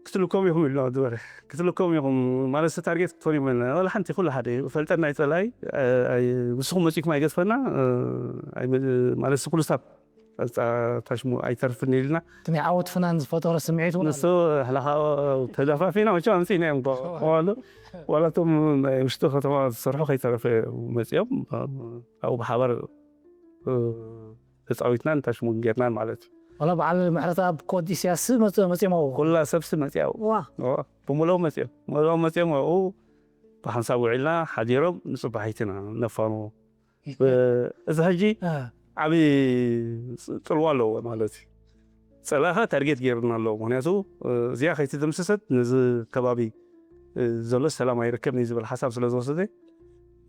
ክትልኮም ኢኹም ኢልና ዝበረ ክትልኮም ኢኹም ማለት ታርጌት ክትኾን ኢኹም ኢልና ወላ ሓንቲ ኩሉ ሓደ እዩ ፈልጠና ይፀላይ ንስኹም መፂእኩም ኣይገዝፈና ማለት ኩሉ ስታፍ ታሽሙ ኣይተርፍን ኢልና እቲ ናይ ዓወት ፍናን ዝፈጠሮ ስምዒት እውን ንሱ ሕላኻ ተዳፋፊና መቸም ኣምፅእና እዮም ዋሉ ዋላቶም ናይ ውሽጢ ከተማ ዝሰርሑ ከይተረፈ መፂኦም ኣብኡ ብሓባር ተፃዊትና ንታሽሙ ጌርናን ማለት እዩ ዋላ በዓል ምሕረት ኣብ ኮድ ኢሳያስ መፅኦም ኣብኡ ኩላ ሰብሲ መፅያ ኣብኡ ዋ ዋ፣ ብምልኦም መፅኦም ምልኦም መፅኦም ኣብኡ ብሓንሳብ ውዒልና ሓዲሮም ንፅባሒትና ነፋኑ ብ- እዚ ሕጂ እ፣ ዓብዪ ፅ- ፅልዋ ኣለዎ ማለት እዩ ፀላእኻ ታርጌት ገይሩና ኣለዎ ምክንያቱ እ፣ እዚኣ ከይትድምስሰት ነዚ ከባቢ እ፣ ዘሎ ሰላም ኣይርከብን እዩ ዝብል ሓሳብ ስለ ዝወሰደ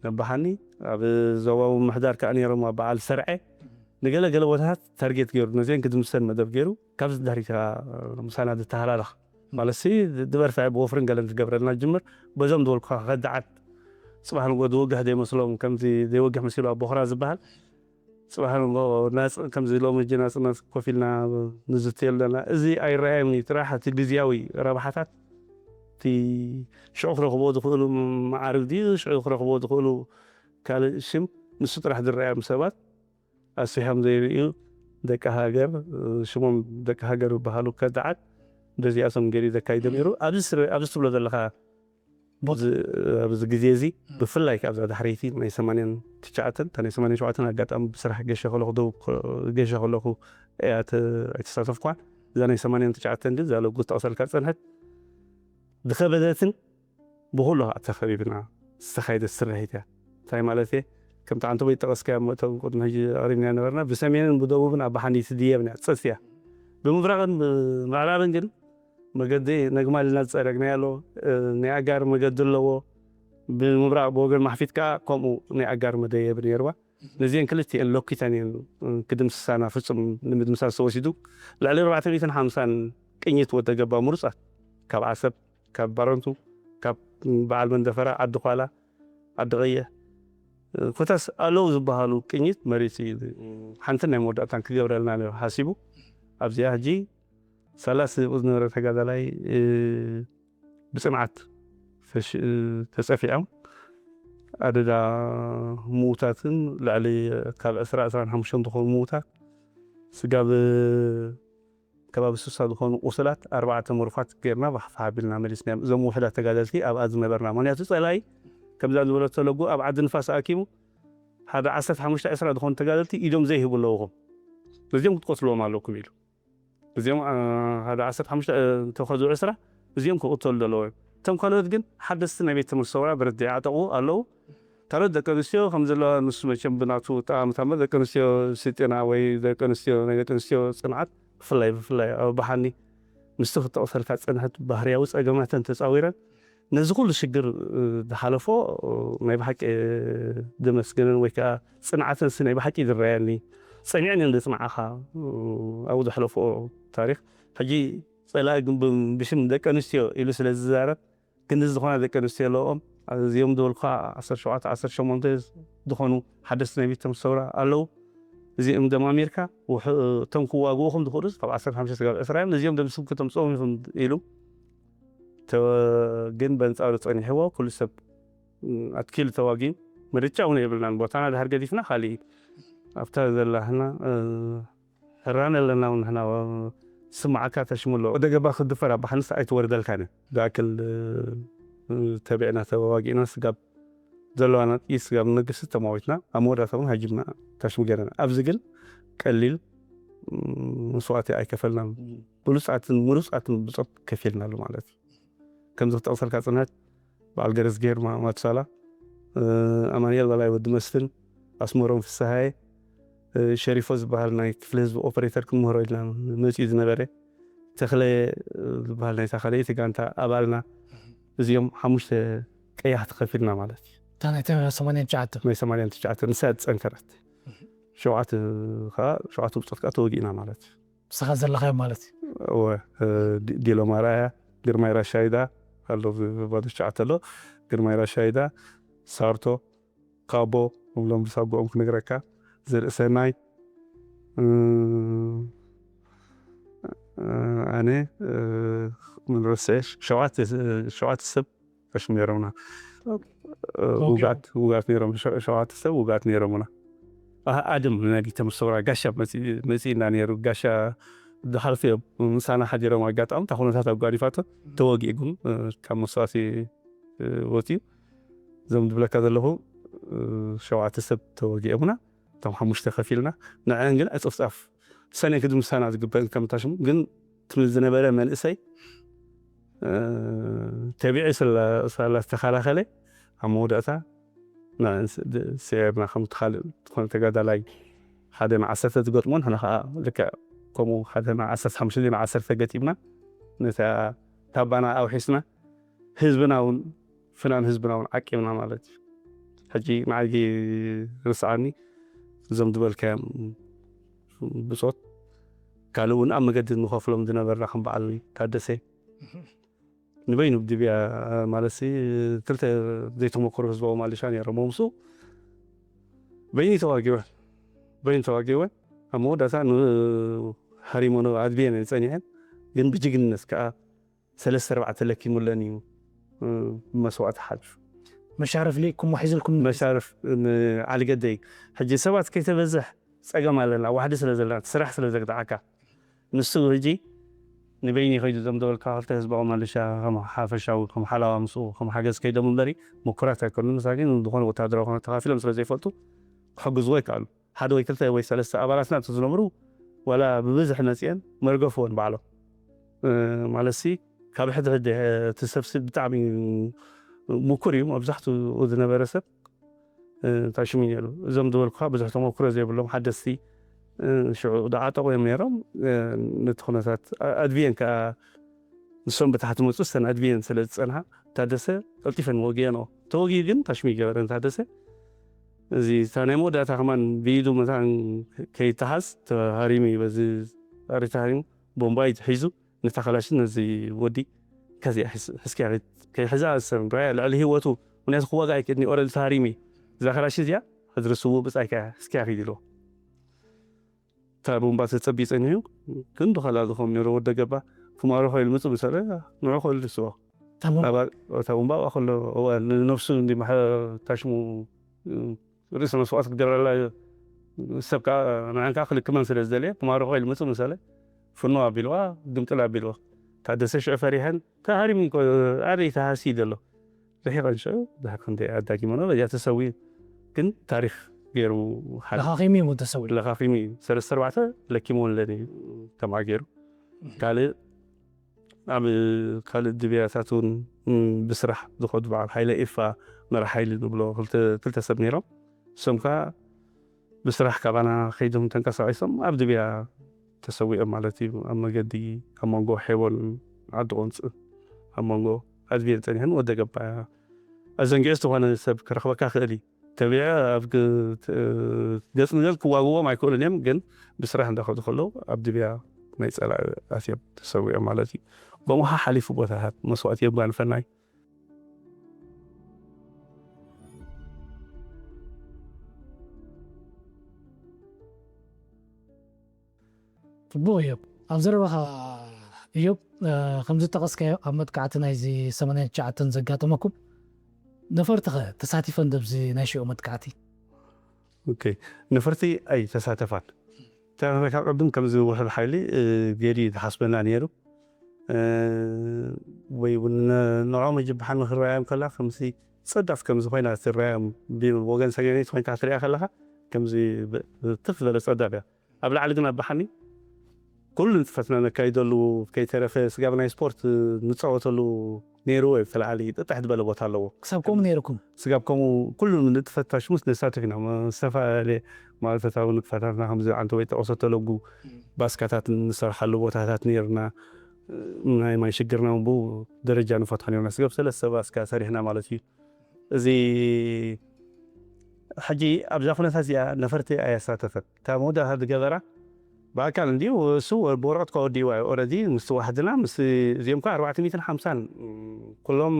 ነባሓኒ ኣብ ዞባዊ ምሕዳር ከዓ ነይሮም ኣብ በዓል ሰርዐ ንገለ ገለ ቦታታት ታርጌት ገይሩ ነዚአን ክድምሰን መደብ ገይሩ ካብዚ ድሕሪት ምሳና ዝተሃላለኽ ማለት ሲ ድበርታ ብወፍርን ገለን ዝገብረልና ጅምር በዞም ዝበልኩኻ ከዳዓት ፅባሕ ንጎ ዝወግሕ ዘይመስሎም ከምዚ ዘይወግሕ መሲሉ ኣብ ቦኽራ ዝበሃል ፅባሕ ንጎ ናፅ- ከምዚ ሎሚ እጂ ናፅነት ኮፍ ኢልና ንዝትየሉ ዘለና እዚ ኣይረኣየም እዩ ጥራሕ እቲ ግዝያዊ ረብሓታት እቲ ሽዑ ክረኽቦ ዝኽእሉ መዓርግ ድዩ ሽዑ ክረኽቦ ዝኽእሉ ካልእ ሽም ንሱ ጥራሕ ዝረኣዮም ሰባት ኣስፊሖም ዘይርእዩ ደቂ ሃገር ሽሞም ደቂ ሃገር ዝበሃሉ ከዳዓት በዚኣቶም ገይሩ ዘካይዶም ነይሩ ኣብዚ ስረ- ኣብዚ ትብሎ ዘለኻ ኣብዚ ኣብዚ ግዜ እዚ ብፍላይ ካብዛ ዳሕረይቲ ናይ ሰማንያን ትሽዓተን እታ ናይ ሰማንያን ሸውዓተን ኣጋጣሚ ብስራሕ ገሸ ከለኹ ደቡብ ከ- ገሸ ከለኹ እያ ተ- ኣይተሳተፍኳን እዛ ናይ ሰማንያን ትሽዓተን ግን እዛ ለጉ ተቕሰልካ ዝፀንሐት ዝኸበደትን ብኹሉ ከዓ ተኸቢብና ዝተኻየደት ስርሒት እያ እንታይ ማለት እየ ከምቲ ዓንተ ወይ ጠቐስካዮ መእተዊ ቅድሚ ሕጂ ኣቕሪብና ነበርና ብሰሜንን ብደቡብን ኣብ ብሓንዲ ትድየብ እያ ፀስ እያ ብምብራቕን ብምዕራብን ግን መገዲ ነግማል ኢልና ዝፀረግናዮ ኣሎ ናይ ኣጋር መገዲ ኣለዎ ብምብራቕ ብወገን ማሕፊት ከዓ ከምኡ ናይ ኣጋር መደየብ ነይርዋ ነዚአን ክልቲአን ሎኪተን እየን ክድምስሳና ፍፁም ንምድምሳስ ተወሲዱ ልዕሊ ኣርባዕተ ሚእትን ሓምሳን ቅኝት ወደገባ ምሩፃት ካብ ዓሰብ ካብ ባረንቱ ካብ በዓል መንደፈራ ዓዲ ኳላ ዓዲ ቀይሕ ኮታስ ኣለዉ ዝበሃሉ ቅኝት መሪፅ እዩ ሓንቲ ናይ መወዳእታን ክገብረልና ነይሩ ሓሲቡ ኣብዚኣ ሕጂ ሰላስ ዝነበረ ተጋዳላይ ብፅንዓት ተፀፊዖም ኣደዳ ምዉታትን ልዕሊ ካብ ዕስራ ዕስራን ሓሙሽተን ዝኾኑ ምዉታት ስጋብ ከባቢ ስሳ ዝኾኑ ቁስላት ኣርባዕተ መሩፋት ጌርና ባሕፋ ኣቢልና መሊስናዮም እዞም ውሕዳት ተጋደልቲ ኣብኣ ዝነበርና ምክንያቱ ፀላኢ ከምዛ ዝበለቶ ለጉ ኣብ ዓዲ ንፋስ ኣኪቡ ሓደ ዓሰርተ ሓሙሽተ ዕስራ ዝኾኑ ተጋደልቲ ኢዶም ዘይህቡ ኣለውኹም ነዚኦም ክትቆስልዎም ኣለኩም ኢሉ እዚኦም ሓደ ዓሰርተ ሓሙሽተ እንተኸዱ ዕስራ እዚኦም ክቕተሉ ዘለዎም እዮም እቶም ካልኦት ግን ሓደስቲ ናይ ቤት ትምህርቲ ሰውራ ብረድዒ ዓጠቑ ኣለዉ ካልኦት ደቂ ኣንስትዮ ከም ዘለዋ ንሱ መቸም ብናቱ ጠቓምታ እምበር ደቂ ኣንስትዮ ስልጤና ወይ ደቂ ኣንስትዮ ናይ ደቂ ኣንስትዮ ፅንዓት ብፍላይ ብፍላይ ኣብ ባሓኒ ምስቲ ክተቕሰልካ ዝፀንሐት ባህርያዊ ፀገማተን ተፃዊረን ነዚ ኩሉ ሽግር ዝሓለፎ ናይ ብሓቂ ደመስገነን ወይ ከዓ ፅንዓተንሲ ናይ ብሓቂ ዝረኣየኒ። ፀኒዐን እየን ዘፅንዓኻ ኣብኡ ዘሕለፍኦ ታሪኽ። ሕጂ ፀላኢ ግን ብ- ብሽም ደቂ ኣንስትዮ ኢሉ ስለ ዝዛረብ፣ ክንዲ ዝኾና ደቂ ኣንስትዮ ኣለዎም። እዚኦም ዝበልኩኻ ዓሰርተ ሸውዓተ ዓሰርተ ሸሞንተ ዝኾኑ ሓደስቲ ናይ ቤት ትምህርቲ ሰውራ ኣለዉ። እዚኦም ደማሚርካ ውሕ- እቶም ክዋግኡኹም ዝኽእሉ ካብ ዓሰርተ ሓሙሽተ ስጋብ ዕስራ እዮም። ነዚኦም ደምስኩም ከተምፅኦም ኢኹም ኢሉ ተወ- ግን በንፃሩ ፀኒሕዎ። ኩሉ ሰብ ኣትኪሉ ተዋጊኡ። ምርጫ እውን የብልናን። ቦታና ድሃር ገዲፍና ካሊእ ኣብታ ዘላህና ሕራን ኣለና እውን ንሕና ስማዓካ ተሽምሎ ወደ ገባ ክድፈር ኣብ ባሕንስ ኣይትወርደልካን እዩ። ዝኣክል ተቢዕና ተዋጊእና ስጋብ ዘለዋና ጥይት ስጋብ ንነግስ ተማዊትና ኣብ መወዳእታ እውን ሃጅምና ታሽሙ ገይረና። ኣብዚ ግን ቀሊል መስዋእቲ ኣይከፈልናን። ብሉፃትን ምሩፃትን ብፆት ከፊልናሉ ማለት እዩ። ከምዚ ክጠቕሰልካ ፅንሃት በዓል ገረዝግሄር ማቱሳላ፣ ኣማንኤል በላይ፣ ወዲ መስፍን፣ ኣስመሮም ፍስሃየ፣ ሸሪፎ ዝበሃል ናይ ክፍሊ ህዝቢ ኦፐሬተር ክምህሮ ኢልና መፅኡ ዝነበረ፣ ተኽለ ዝበሃል ናይታ ካልኣይቲ ጋንታ ኣባልና፣ እዚኦም ሓሙሽተ ቀያሕቲ ከፊልና ማለት እዩ። እታ ናይ ሰማንያን ትሽዓተ ናይ ሰማንያን ትሽዓተ ንሳ ዝፀንከረት፣ ሸውዓተ ከዓ ሸውዓተ ብፆት ከዓ ተወጊእና ማለት እዩ። ንስኻ ዘለኻዮ ማለት እዩ። እወ፣ ዲሎ ማርኣያ፣ ግርማይ ራሻይዳ ኣሎ፣ ባዶ ትሽዓተ ኣሎ። ግርማይ ራሻይዳ፣ ሳርቶ፣ ካቦ፣ እብሎም ብሳጎኦም ክነግረካ፣ ዘርእሰናይ፣ ኣነ፣ ምን ረስዐ፣ ሸውዓተ ሰብ ቀሽም ነይሮምና። ውጋት ውጋት ነይሮም፣ ሸውዓተ ሰብ ውጋት ነይሮምና። ኣድም ናይ ቢተ ምሰውራ ጋሻ መፂእና ነይሩ። ጋሻ ዝሓልፉ እዮም ምሳና ሓዲሮም። ኣጋጣሚ እታ ኩነታት ኣጓዲፋቶ ተወጊኡ ግን ካብ መስዋእቲ ወፂኡ። እዞም ዝብለካ ዘለኹ ሸውዓተ ሰብ ተወጊኦምና። እቶም ሓሙሽተ ከፊልና ንዐን ግን ዕፅፍፃፍ ሰነ ክድምሳና ዝግበእን ከምታሽሙ ግን ዝነበረ መንእሰይ ተቢዑ ስላ ዝተኸላኸለ ኣብ መወዳእታ ስዒርና ከምቲ ካልእ ዝኾነ ተጋዳላይ ሓደ ንዓሰርተ ዝገጥሞ ንሕና ከዓ ልክዕ ከምኡ ሓደ ንዓሰርተ ሓሙሽተ ንዓሰርተ ገጢምና ነታ ታባና ኣውሒስና ህዝብና እውን ፍናን ህዝብና እውን ዓቂብና ማለት እዩ። ሕጂ ንዓይ ርስዓኒ እዞም ዝበልካዮም ብፆት ካልእ እውን ኣብ መገዲ ንኸፍሎም ዝነበርና ከም በዓል ታደሰ ንበይኑ ብድብያ ማለት ክልተ ዘይተመክሮ ህዝባዊ ማልሻ ነይሮም። ምስኡ በይኑ ተዋጊወ በይኑ ተዋጊወ ኣብ መወዳእታ ሃሪሞኖ ኣድብየን ጸኒሐን ግን ብጅግንነት ከዓ ሰለስተ ኣርባዕተ ለኪሙለን እዩ መስዋእቲ ሓልፍ። መሻርፍ ሊእኩም ሒዝልኩም መሻርፍ ዓሊገደይ ሕጂ ሰባት ከይተበዝሕ ፀገም ኣለና። ዋሕዲ ስለ ዘለና እቲ ስራሕ ስለ ዘግድዓካ ንሱ ሕጂ ንበይኒ ከይዱ ዘምደበልካ ክልተ ህዝባዊ ማልሻ ከም ሓፈሻዊ ከም ሓላዋ ምስኡ ከም ሓገዝ ከይዶም እምበሪ ምኩራት ኣይኮኑን። ንሳ ግን ዝኾነ ወታደራዊ ኮነ ተኻፊሎም ስለ ዘይፈልጡ ክሕግዝዎ ይከኣሉ። ሓደ ወይ ክልተ ወይ ሰለስተ ኣባላትና እንተ ዝነብሩ ዋላ ብብዝሒ መፅአን መርገፍወን ባዕሎም ማለትሲ ካብ ሕድሕድ እቲ ሰብሲ ብጣዕሚ ምኩር እዩ። መብዛሕትኡ ዝነበረ ሰብ ታሽሙ ነይሩ። እዞም ዝበልኩኻ ብዙሕ ተመክሮ ዘይብሎም ሓደስቲ ሽዑ ዝዓጠቑ እዮም ነይሮም። ነቲ ኩነታት ኣድብየን ከዓ ንሶም ብታሕቲ መፁ ስተን ኣድብየን ስለ ዝፀንሓ ታደሰ ቀልጢፈን ወጊአንኦ። ተወጊኡ ግን ታሽሙ ይገበረን ታደሰ። እዚ እታ ናይ መወዳእታ ከማን ብኢዱ መታን ከይተሓዝ ተሃሪሙ እዩ። በዚ ጣሪ ተሃሪሙ ቦምባ እዩ ሒዙ ነታ ካላሽን ነዚ ወዲ ከዚኣ ሕስኪያ ከይሕዛ ሰብ ራያ ልዕሊ ህይወቱ ምክንያቱ ክዋጋ ኣይክእድኒ ኦረዲ ተሃሪሙ እዩ። እዛ ካላሽን እዚኣ ሕድሪ ስውእ ብፃይካ ሕስኪያ ኪድ ኢልዎ። እታ ቦምባ ተፀቢፀን እዩ ግን ብኸላ ዝኾም ነይሩ ወደ ገባ ፍማሮ ኮይሉ ምፁ ምሰለ ንዑ ኮይሉ ድስዎ እታ ቦምባ ኣብኣ ከሎ ንነብሱ እንዲ ታሽሙ ርእሰ መስዋእት ክገብረላ ሰብ ከዓ ንዓን ከዓ ክልክመን ስለ ዝደለየ ፍማሮ ኮይሉ ምፁ ምሰለ ፍኖ ኣቢልዋ ግምጥል ኣቢልዋ ታደሰ ሽዑ ፈሪሐን ተሃሪሙ ኣበይ ተሃሲ ዘሎ ርሒቐን ሽዑ ድሕር ክንደይ ኣዳጊመኖ በዚኣ ተሰዊኡ ግን ታሪክ ገይሩ ሓደ ለኻኺሙ እዩ ተሰዊኡ ለኻኺሙ እዩ ሰለስተ ኣርባዕተ ለኪምዎ ኣለኒ ከምኣ ገይሩ ካልእ ኣብ ካልእ ድብያታት እውን ብስራሕ ዝኸዱ በዓል ሓይለ ኢፋ መራሕ ሓይሊ ንብሎ ክልተ ሰብ ነይሮም እሶም ከዓ ብስራሕ ካባና ከይዶም ተንቀሳቂሶም ኣብ ድብያ ተሰዊኦም ማለት እዩ ኣብ መገዲ ኣብ መንጎ ሔቦን ዓዲ ቆንፅእ ኣብ መንጎ ኣድብየን ጸኒሐን ወደ ገባ ኣዘንጊዑ ዝኾነ ሰብ ክረኽበካ ክእል እዩ። ተቢዐ ኣብ ግ- ት- ገጽ ንገጽ ክዋግዎም ኣይክእሉን እዮም፣ ግን ብስራሕ እንዳኸዱ ከለዉ ኣብ ድብያ ናይ ጸላኢ ኣትዮም ተሰዊኦም ማለት እዩ። ብኡ ሓሓሊፉ ቦታታት መስዋእቲ የጓንፈና እዩ። ጽቡቕ እዮብ። ኣብ ዘረባኻ እዮብ፣ እ፣ ከም ዝጠቐስካዮ ኣብ መጥቃዕቲ ናይዚ ሰማንያን ትሽዓተን ዘጋጠመኩም ነፈርትኸ ተሳቲፈን ደብዚ ናይ ሽዑ መጥቃዕቲ? ኦኬ፣ ነፈርቲ ኣይተሳተፋን። ተረፈ ካብ ቅድም ከምዚ ውሕድ ሓይሊ እ፣ ገዲ ዝሓስበና ነይሩ እ፣ ወይ እውን ን- ንዕኦም እጅብሓን ንክረኣዮም ከላ ከምዚ ጸዳፍ ከምዚ ኮይና ትረኣዮም። ብወገን ሰገነይቲ ኮይንካ ትሪኣ ከለካ ከምዚ ብ- ትፍ ዝበለ ጸዳፍ እያ። ኣብ ላዕሊ ግን ኣባሓኒ ኩሉ ንጥፈትና ነካይደሉ ከይተረፈ ስጋብ ናይ ስፖርት ንፃወተሉ ነይርዎ እዩ። ተላዓሊ ጥጥሕ ዝበለ ቦታ ኣለዎ። ክሳብ ከምኡ ነይርኩም? ስጋብ ከምኡ ኩሉ ንጥፈታት ሽሙስ ነሳትፍ ኢና። ዝተፈላለየ ማለተታዊ ንጥፈታትና ከምዚ ዓንተ ወይ ጠቐሶ ተለጉ ባስካታት ንሰርሓሉ ቦታታት ነይርና። ናይ ማይ ሽግርና እውን ብኡ ደረጃ ንፈትሖ ነይርና። ስጋብ ሰለስተ ባስካ ሰሪሕና ማለት እዩ። እዚ ሕጂ ኣብዛ ኩነታት እዚኣ ነፈርቲ ኣየሳተፈት። እታ መወዳእታ ዝገበራ ብኣካል እንዲዩ እሱ ብወረቐት ከወዲዋ እዩ። ኦረዲ ምስ ዋሕድና ምስ እዚኦም ከ ኣርባዕተ ሚእትን ሓምሳን ኩሎም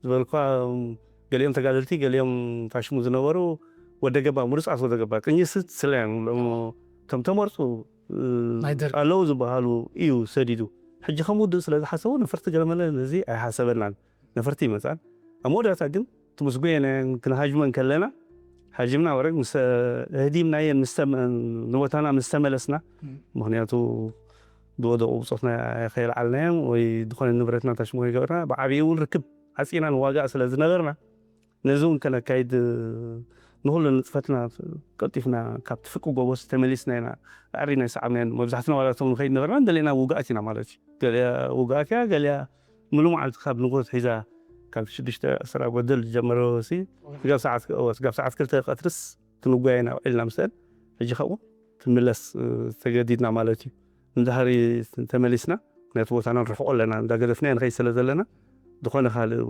ዝበልኳ ገሊኦም ተጋደልቲ ገሊኦም ታሽሙ ዝነበሩ ወደ ገባ ምሩፃት ወደ ገባ ቅኝስት ስለያን እቶም ተመርፁ ናይ ደርግ። ኣለዉ ዝበሃሉ እዩ ሰዲዱ። ሕጂ ከም ውድብ ስለ ዝሓሰቡ ነፈርቲ ገለመለ ነዚ ኣይሓሰበናን። ነፈርቲ ይመፃን ኣብ መወዳእታ ግን እቲ ምስ ጎየናየን ክንሃጅመን ከለና ሃጅምና ወረግ ምስ ህዲምናየን ምስ ተመ- ንቦታና ምስ ተመለስና ምክንያቱ ዝወደቑ ብፆትና ከየልዓልናዮም ወይ ዝኾነ ንብረትና ታሽሙ ከይገበርና ብዓብዪ እውን ርክብ ዓፂና ንዋጋእ ስለ ዝነበርና ነዚ እውን ከነካይድ ንኩሉ ንጥፈትና ቀልጢፍና ካብቲ ፍቂ ጎቦስ ተመሊስና ኢና ኣዕሪና ይሰዓብናዮ። መብዛሕትና ዋላ እቶም ንኸይድ ነበርና እንደሌና ውግኣት ኢና ማለት እዩ። ገሊኣ ውግኣት እያ፣ ገሊኣ ሙሉ መዓልቲ ካብ ንጎት ሒዛ ካብ ሽዱሽተ ዕስራ ጎደል ዝጀመረ ሲ ስጋብ ሰዓት እወ፣ ስጋብ ሰዓት ክልተ ቀትርስ ክንጓየ ኢና ውዒልና ምስአን ሕጂ ካብኡ ክንምለስ እ፣ ተገዲድና ማለት እዩ። ንድሕሪ ተመሊስና ምክንያቱ ቦታና ንርሕቆ ኣለና እንዳገደፍና ንኸይድ ስለ ዘለና ዝኾነ ካልእ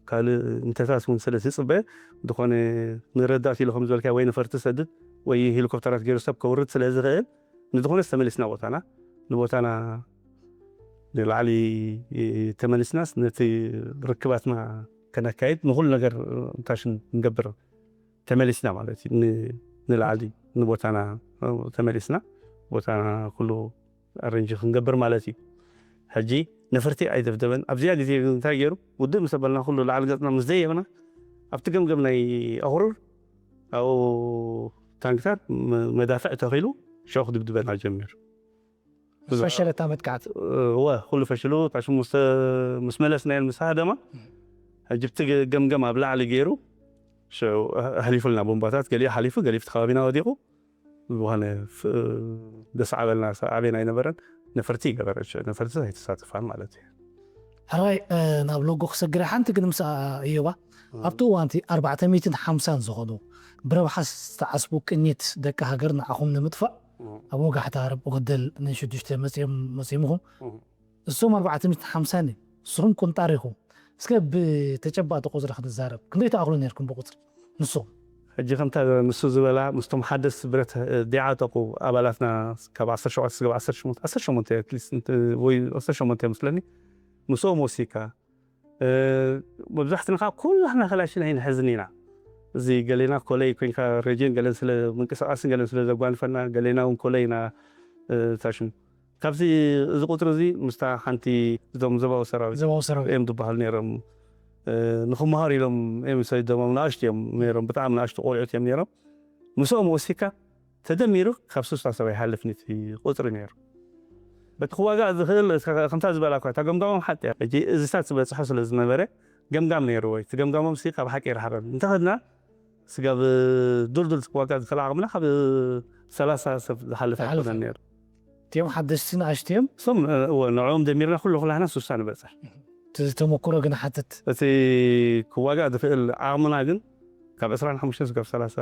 ካልእ እንተታት እውን ስለ ዝፅበ ዝኾነ ንረዳት ኢሉ ከም ዝበልካ ወይ ነፈርቲ ሰድድ ወይ ሄሊኮፕተራት ገይሩ ሰብ ከውርድ ስለ ዝኽእል ንዝኾነ ተመሊስና ቦታና ንቦታና ንላዕሊ ተመሊስናስ ነቲ ርክባትና ከነካይድ ንኩሉ ነገር ታሽን ንገብር ተመሊስና ማለት እዩ። ን- ንላዕሊ ንቦታና ተመሊስና ቦታና ኩሉ ኣረንጂ ክንገብር ማለት እዩ። ሕጂ ነፈርቲ ኣይደብደበን ኣብዚኣ ግዜ እንታይ ገይሩ ውድእ ምስ ኣበልና ኩሉ ላዕሊ ገፅና ምስ ደየብና ኣብቲ ገምገም ናይ ኣኽሩር ኣብኡ ታንክታት መ- መዳፍዕ ተኺሉ ሸው ክድብድበና ጀሚሩ። ፈሸለታ መጥቃዕቲ እወ ኩሉ ፈሽሉ ታሽሙ ምስ- ምስ መለስናየን ምስ ሃደማ ሕጂ ብቲ ገ- ገምገም ኣብ ላዕሊ ገይሩ ሽዑ ኣሕሊፉልና ቦምባታት ገሊኡ ሓሊፉ ገሊኡ ኣብቲ ከባቢና ወዲቑ ዝኾነ ፍ- ደስ ዓበልና ኣበና ኣይነበረን። ነፈርቲ ይገበረ ነፈርቲ ኣይተሳተፋን ማለት እዩ። ሕራይ ናብ ሎጎ ክሰግረ ሓንቲ ግን ምስ እዮባ ኣብቲ እዋንቲ ኣርባዕተ ሚእትን ሓምሳን ዝኾኑ ብረብሓ ዝተዓስቡ ቅኒት ደቂ ሃገር ንዓኹም ንምጥፋእ ኣብ ወጋሕታ ረብ ገደል ንሽዱሽተ መፂኦም መፂምኹም እሶም ኣርባዕተ ሚእትን ሓምሳን እዩ ንስኹም ቁንጣር ኢኹም እስከ ብተጨባጢ ቁፅሪ ክንዛረብ ክንደይ ተኣኽሉ ነርኩም ብቁፅሪ ንስኹም ሕጂ ከምታ ንሱ ዝበላ ምስቶም ሓደስ ብረት ዲዓጠቁ ኣባላትና ካብ ዓሰርተ ሸውዓተ ስጋብ ዓሰርተ ሸሞንተ ወይ ዓሰርተ ሸሞንተ ምስለኒ ምስኦም ወሲካ መብዛሕትና ከዓ ኩላትና ከላሽን ኣይንሕዝን ኢና። እዚ ገሌና ኮለይ ኮይንካ ሬጅን ገለን ስለ ምንቅስቃስን ገለን ስለ ዘጓንፈና ገሌና እውን ኮለይ ኢና ታሽም ካብዚ እዚ ቁፅሪ እዚ ምስታ ሓንቲ እዞም ዘባዊ ሰራዊት ዘባዊ ሰራዊት እዮም ዝበሃሉ ነይሮም። ንክመሃሩ ኢሎም እዮም ሰዲዶሞም። ንኣሽቱ እዮም ነይሮም፣ ብጣዕሚ ንኣሽቱ ቆልዑት እዮም ነይሮም። ምስኦም ወሲካ ተደሚሩ ካብ ስሳ ሰብ ኣይሓልፍን እቲ ቁፅሪ ነይሩ። በቲ ክዋጋእ ዝኽእል ከምታ ዝበላ እኳ እታ ገምጋሞም ሓቂ እያ። ሕጂ እዚታት ዝበፅሖ ስለ ዝነበረ ገምጋም ነይርዎ። እቲ ገምጋሞም ሲ ካብ ሓቂ ይረሓቐን እንተኸድና ስጋብ ዱልዱል ክዋጋእ ዝኽእል ዓቕምና ካብ ሰላሳ ሰብ ዝሓልፍ ኣይኮነን ነይሩ። እቲኦም ሓደሽቲ ንኣሽቱ እዮም። እሶም እወ ንዕኦም ደሚርና ኩሉ ኩላህና ስሳ ንበፅሕ። እቲ ተመኩሮ ግን ሓትት እቲ ክዋጋእ ዝኽእል ዓቕምና ግን ካብ ዕስራን ሓሙሽተን ስጋብ ሰላሳ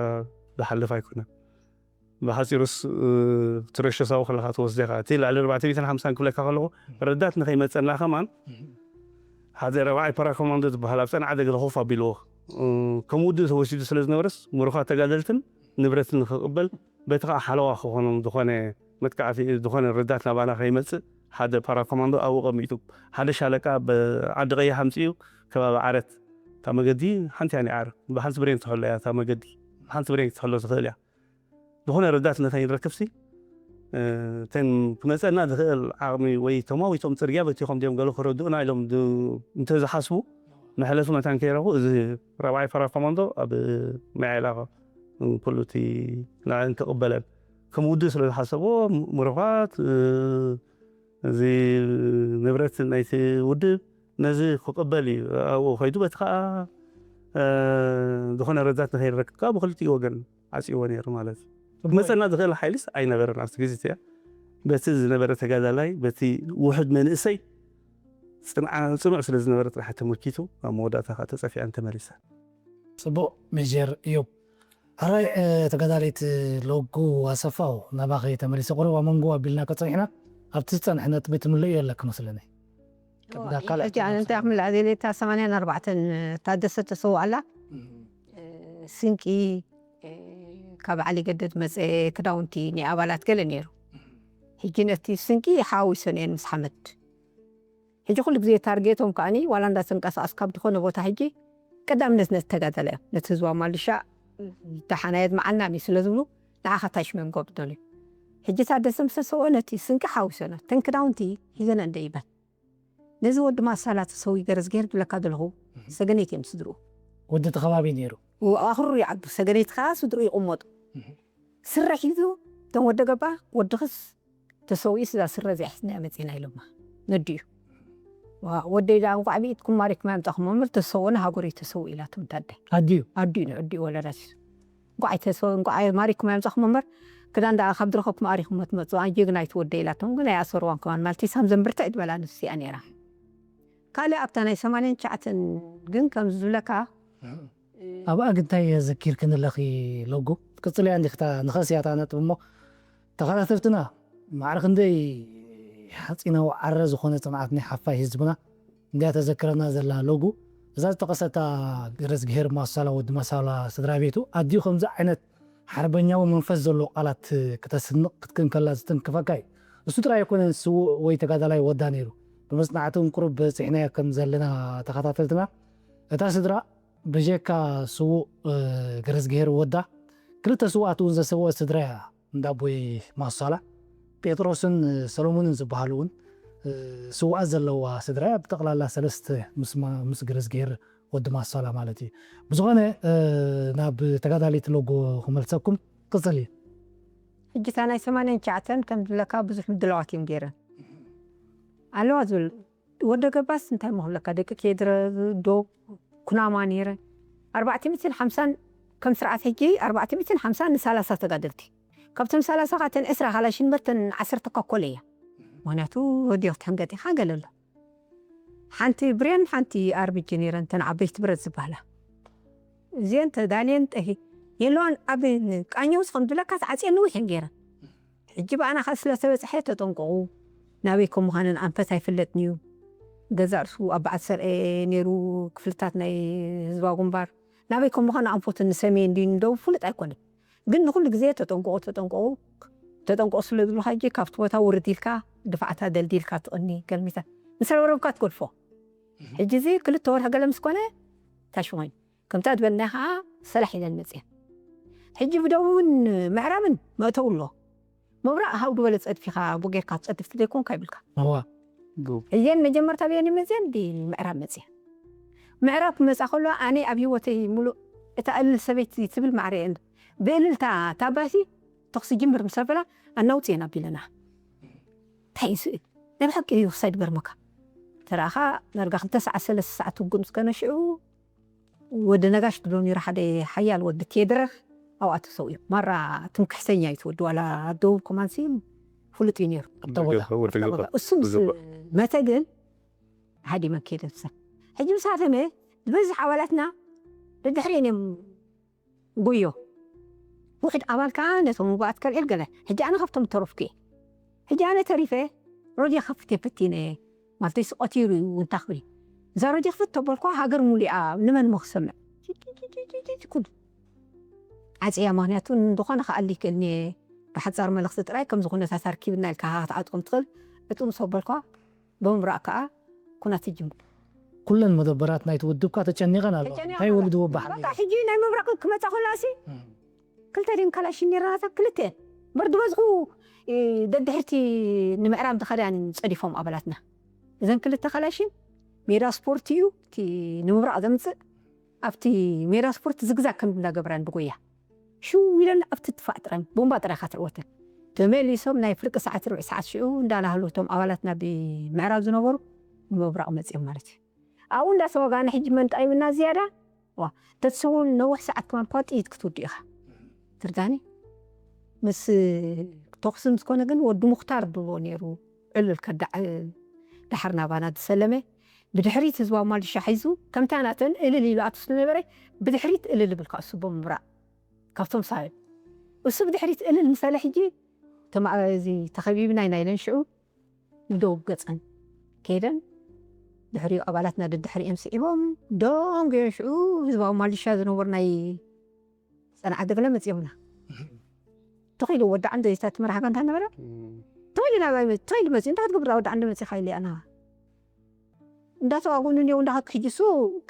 ዝሓልፍ ኣይኮነን። ብሓፂሩስ ትረሾሳዊ ከለካ ትወስደ ኢኻ እቲ ልዕሊ ኣርባዕተ ሚእትን ሓምሳን ክብለካ ከለኹ ረዳት ንኸይመፀና ከማን ሓደ ራብዓይ ፓራኮማንዶ ዝበሃል ኣብ ጸንዓ ደገ ኮፍ ኣቢልዎ፣ እ፣ ከም ውድእ ተወሲዱ ስለ ዝነበረስ፣ ምሩኻት ተጋደልትን ንብረትን ንኽቕበል፣ በቲ ኸኣ ሓለዋ ክኾኖም ዝኾነ መጥቃዕቲ፣ ዝኾነ ረዳት ናባና ከይመጽእ፣ ሓደ ፓራኮማንዶ ኣብኡ ቀሚጡ፣ ሓደ ሻለቃ ብ-፣ ዓዲ ቀይሕ ኣምጺኡ፣ ከባቢ ዓረት፣ እታ መገዲ ሓንቲ እያ ነይራ። ብሓንቲ ብሬን ትሕሎ እያ እታ መገዲ። ብሓንቲ ብሬን ክትሕሎ ትኽእል እያ። ዝኾነ ረዳት እንተይንረክብሲ፣ እ፣ እተን ክመጸና ዝኽእል ዓቕሚ ወይ ተማዊቶም ጽርግያ በቲኾም ድዮም ገለ ክረድኡና ኢሎም ድ-፣ እንተዝሓስቡ፣ መሕለፊ መታን ከይረኽቡ፣ እዚ ራብዓይ ፓራ ኮማንዶ ኣብ ምዕላ ኩሉ እቲ ንዕን ክቕበለን ከም ውድእ ስለ ዝሓሰብዎ፣ ምሩኻት፣ እ፣ እዚ ንብረት ናይቲ ውድብ ነዚ ክቕበል እዩ። ኣብኡ ከይዱ በቲ ኸኣ፣ እ፣ ዝኾነ ረዳት ንኸይንረክብ ከኣ ብኽልቲኡ ወገን ዓጽይዎ ነይሩ ማለት እዩ። ጽቡቕ። ክመጸና ዝኽእል ሓይልስ ኣይነበረን ኣብቲ ግዜ እቲኣ። በቲ ዝነበረ ተጋዳላይ፣ በቲ ውሑድ መንእሰይ ጽንዓ-፣ ጽኑዕ ስለ ዝነበረ ጥራሕ ተመኪቱ ኣብ መወዳእታ ከኣ ተጸፊዐን ተመሊሰን። ጽቡቕ ሜጀር እዮብ። ሕራይ፣ እ፣ ተጋዳሊት ሎጉ ኣሰፋው ናባኺ ተመሊሰ። ቁሩብ ኣብ መንጎ ኣቢልናዮ ጸኒሕና፣ ኣብቲ ዝጸንሐ ነጥቢ ትምልእዮ ኣለኪ መስለኒ። ቀዳካ ሕጂ ኣነ እንታይ ክምልኣ ደልየ፣ እታ ሰማንያን ኣርባዕተን ታደሰ ተሰውኣላ፣ እም። እ፣ ስንቂ፣ እ፣ ካብ ዓሊ ገደድ መጸ ክዳውንቲ ናይ ኣባላት ገለ ነይሩ። ሕጂ ነቲ ስንቂ ሓዊሰን እየን ምስ ሓመድ። ሕጂ ኩሉ ግዜ ታርጌቶም ከኣኒ ዋላ እንዳተንቀሳቐስ ካብ ዝኾነ ቦታ ሕጂ ቀዳምነት ነቲ ተጋዳላይ እዮም። ነቲ ህዝባዊ ማልሻ ደሓናየት መዓልናም እዩ ስለ ዝብሉ ንዓኻ ታሽመን ጎብ ደልዩ። ሕጂ ታደሰ ምስ ተሰውኦ ነቲ ስንቂ ሓዊሰን እተን ክዳውንቲ ሒዘን እንደ ይበል። ነዚ ወዲ ማሳላ ተሰዊ ገረዝጌር ዝብለካ ዘለኹ እህ። ሰገነይቲ እዮም ስድርኡ። ወዲ እቲ ከባቢ ነይሩ። ው-፣ ኣኽሩር ይዓዱ፣ ሰገነይቲ ከኣ ስድርኡ ይቕመጡ። እህ። ስረ ሒዙ፣ እቶም ወደ ገባ፣ ወድኽስ ተሰዊኡ ስዛ ስረ እዚኣ ሒዝና መጺና ኢሎማ። ነዲኡ። ዋ-፣ ወደይ ደኣ እንቋዕ ብኢድኩም ማሪኩም ኣምጻኹም እምበር ተሰውኡና ሃገሩ እዩ ተሰውኡ ኢላቶም ታደ። ኣዲኡ? ኣዲኡ ነው፣ ኣዲኡ ወለዳት። እንቋዕ ኣይተሰው-፣ እንቋዕ ማሪኩም ኣምጻኹም እምበር ክዳን ደኣ ካብ ዝረኸብኩም ኣሪኹም ትመጹ፣ ኣይ ጀግናይቲ ወደይ ኢላቶም ግን ኣይኣሰርዋን ከማን ማለት እዩ። ሳም ዘንብርታ እዩ ዝበላ ንሱ እያ ነይራ። ካልእ ኣብታ ናይ ሰማንያን ትሽዓተን ግን ከም ዝብለካ፣ ኣብኣ ግን እንታይ ዘኪርክን ኣለኺ ሎጉ? ክትቅጽልያ እንዲኺ እታ ንኸስያ እታ ነጥቢ እሞ፣ ተኸታተልትና ማዕረ ክንደይ ሓጺናዊ ዓረ ዝኾነ ጽንዓት ናይ ሓፋሽ ህዝብና እንድያ ተዘክረና ዘላ ሎጉ። እዛ ዝጠቐሰታ ገረዝግሄር ማሳላ ወዲ ማሳላ ስድራ ቤቱ ኣዲኡ ከምዚ ዓይነት ሓርበኛዊ መንፈስ ዘለዎ ቃላት ክተስንቕ ክትክን ከላ ዝትንክፈካ እዩ። እሱ ጥራይ ኣይኮነን ስዉእ ወይ ተጋዳላይ ወዳ ነይሩ። ብመጽናዕቲ እውን ቁሩብ በጺሕናዮ ከም ዘለና ተኸታተልትና፣ እታ ስድራ ብጀካ ስዉእ፣ እ፣ ገረዝግሄር ወዳ፣ ክልተ ስዉኣት እውን ዘሰወአት ስድራ እያ። እንዳ ኣቦይ ማሳላ፣ ጴጥሮስን ሰሎሞንን ዝበሃሉ እውን፣ እ፣ ስውኣት ዘለዋ ስድራ እያ። ብጠቕላላ ሰለስተ ምስ ማ-፣ ምስ ገረዝግሄር ወዲ ማሳላ ማለት እዩ። ብዝኾነ፣ እ፣ ናብ ተጋዳሊት ሎጎ ክመልሰኩም። ቅጽል እዩ። ሕጂ እታ ናይ ሰማንያን ትሽዓተን ከም ዝብለካ ብዙሕ ምድላዋት እዮም ገይረን። ኣለዋ ዝብል ወደ ገባስ እንታይ እሞ ክብለካ፣ ደቂ ኬድረ፣ ዶብ፣ ኩናማ ነይረ። ኣርባዕተ ሚእትን ሓምሳን ከም ስርዓት ሕጂ ኣርባዕተ ሚእትን ሓምሳን ንሳላሳ ተጋደልቲ። ካብቶም ሳላሳ ካተን ዕስራ ካላሽን በተን ዓሰርተ ኮኮለ እያ። ምኽንያቱ ረድዮ ክትሕንገጥ ኢኻ ገለ ኣሎ። ሓንቲ ብሬን፣ ሓንቲ ኣር ቢ ጂ ነይረን፣ እተን ዓበይቲ ብረት ዝበሃላ። እዚአን ተዳልየን ጠፊ-፣ የለዋን። ኣብ ቃኘውስ ከም ዝብለካ ተዓፅየን ነዊሕ እየን ገይረን። ሕጂ ብኣና ካብ ስለ ዝተበፅሐ ተጠንቀቑ። ናበይ ከም ምዃነን ኣንፈት ኣይፍለጥን እዩ። ገዛእ ርእሱ ኣብ በዓል ሰርኤ ነይሩ ክፍልታት ናይ ህዝባዊ ግንባር። ናበይ ከም ምዃኑ ኣንፈቱ ንሰሜን ድዩ ንደቡብ ፍሉጥ ኣይኮነን። ግን ንኹሉ ግዜ ተጠንቀቑ፣ ተጠንቀቑ፣ ተጠንቀቑ ስለ ዝብሉኻ ሕጂ ካብቲ ቦታ ውርድ ኢልካ ድፋዕታ ደልዲልካ ትቕኒ ገልሚታ ምስ ረብረብካ ትገድፎ። ሕጂ እዚ ክልተ ወርሒ ገለ ምስ ኮነ ታሽሙ ኮይኑ። ከምታ ዝበልናዮ ኸዓ ሰላሕ ኢለን መፅየን። ሕጂ ብደቡብን ምዕራብን መእተዊ ኣሎ። ምብራቕ ሃው ዝበለ ፀድፊኻ ቡ ጌርካ ትፀድፍ ትደይኮንካ ይብልካ። እዋ። እየን መጀመርታ ብየን መፅየን ዲ ምዕራብ መፅየን። ምዕራብ ክመፃ ከሎ ኣነ ኣብ ህይወተይ ሙሉእ እታ እልል ሰበይቲ ትብል ማዕረ እየን። ብእልልታ ታባሲ ተኹሲ ጅምር ምስ ኣበላ ኣናውፅየን ኣቢለና። እንታይ እዩ ስእል? ናይ ብሓቂ እዩ ክሳይ ድገርመካ። ተራኻ ዳርጋ ክልተ ሰዓት ሰለስተ ሰዓት ውግእ ምስ ከነ ሽዑ ወዲ ነጋሽ ድሎ ነይሩ ሓደ ሓያል ወዲ ቴድረር ኣብኣ ተሰዊኡ። ማራ ትምክሕተኛ እዩ እቲ ወዲ፣ ዋላ ኣብ ደቡብ ከማንሲ ፍሉጥ እዩ ነይሩ። ኣብታ ቦታ። ወዲ ኣብታ ገባ። ቦታ። እሱ ምስ ዝባ- መተ ግን ሃዲመ ከይደ ብሰ-፣ ሕጂ ምስ ሃደመ ዝበዝሕ ኣባላትና ደድሕሪአን እዮም ጉዮ። ውሕድ ኣባል ከኣ ነቶም ውጉኣት ከልዕል ገለ። ሕጂ ኣነ ካብቶም እተረፍኩ እየ። ሕጂ ኣነ ተሪፈ ሮድዮ ከፍት እየ ፈቲነ። ማለተይስ ቀቲሩ እዩ እንታይ ክብል እዩ። እዛ ረድዮ ክፍት ተበልኳ፣ ሃገር ሙሊኣ ንመን ሞ ክሰምዕ? ኩሉ ዓፅያ። ምክንያቱ ዝኾነ ክኣሊ ይክእልኒ እየ። ብሓፃር መልእኽቲ ጥራይ ከምዚ ኩነታት ኣርኪብና ኢልካ ክትዓጥቆም ትኽእል። ዕጡም ሰበልኳ፣ ብምብራቕ ከዓ ኩናት ይጅምር። ኩለን መደበራት ናይቲ ውድብካ ተጨኒቐን ኣለዋ። ተጨኒቐን እንታይ ኣለዋ። ወልድዎ ባሕሪ? በቃ ሕጂ ናይ ምብራቕ ክመፃ ከሎ ኣሲ ክልተ ድን ካላሽን ነርናታ ክልተ በርዲ በዝኹ ደድሕርቲ ንምዕራብ ዝኸዳን ፀዲፎም ኣባላትና። እዘን ክልተ ካላሽን ሜዳ ስፖርት እዩ እቲ ንምብራቕ ዘምፅእ። ኣብቲ ሜዳ ስፖርት ዝግዛግ ከም እንዳገብራን ብጎያ ሽው ኢለን ኣብቲ ትፋእ ጥራን ቦምባ ጥራይ ካትዕወተን ተመሊሶም ናይ ፍርቂ ሰዓት ርብዒ ሰዓት ሽዑ እንዳላህሉ እቶም ኣባላትና ብምዕራብ ዝነበሩ ንምብራቕ መፅኦም ማለት እዩ። ኣብኡ እንዳተወጋእና ሕጂ መንጣይምና ዝያዳ ዋ ተትሰውን ነዊሕ ሰዓት ከማን ኳ ጥይት ክትውድእ ኢኻ ትርዳኒ። ምስ ተኹሲ ምስ ኮነ ግን ወዲ ሙኽታር ድብሎ ነይሩ ዕልል ከዳዕ ዳሕር ናባና ዝሰለመ ብድሕሪት ህዝባዊ ማልሻ ሒዙ ከምታ ናተን እልል ኢሉ ኣቱ ስለነበረ ብድሕሪት እልል ብል ካእሱ ብምብራቕ ካብቶም ሳብ እሱ ብድሕሪት እልል ምሳለ ሕጂ ተማእዚ ተኸቢብና ኢና ኢለን ሽዑ ንደቡብ ገፀን ከይደን ድሕሪኡ ኣባላትና ደድሕሪኦም ስዒቦም ደንጎዮ ሽዑ ህዝባዊ ማልሻ ዝነበሩ ናይ ፀንዓ ገበለ መፂኦምና ተኺሉ ወዳዓ እንደ ዚታት መርሓ ጋንታ ነበረ ተኺሉ ናባይ መ- ተኺሉ መፂኡ እንታይ ክትገብር ወዳዓ እንደ መፂኻ ኢለ ኣና እንዳተዋጉኑ እኒው እንዳሃክ ሕጂ እሱ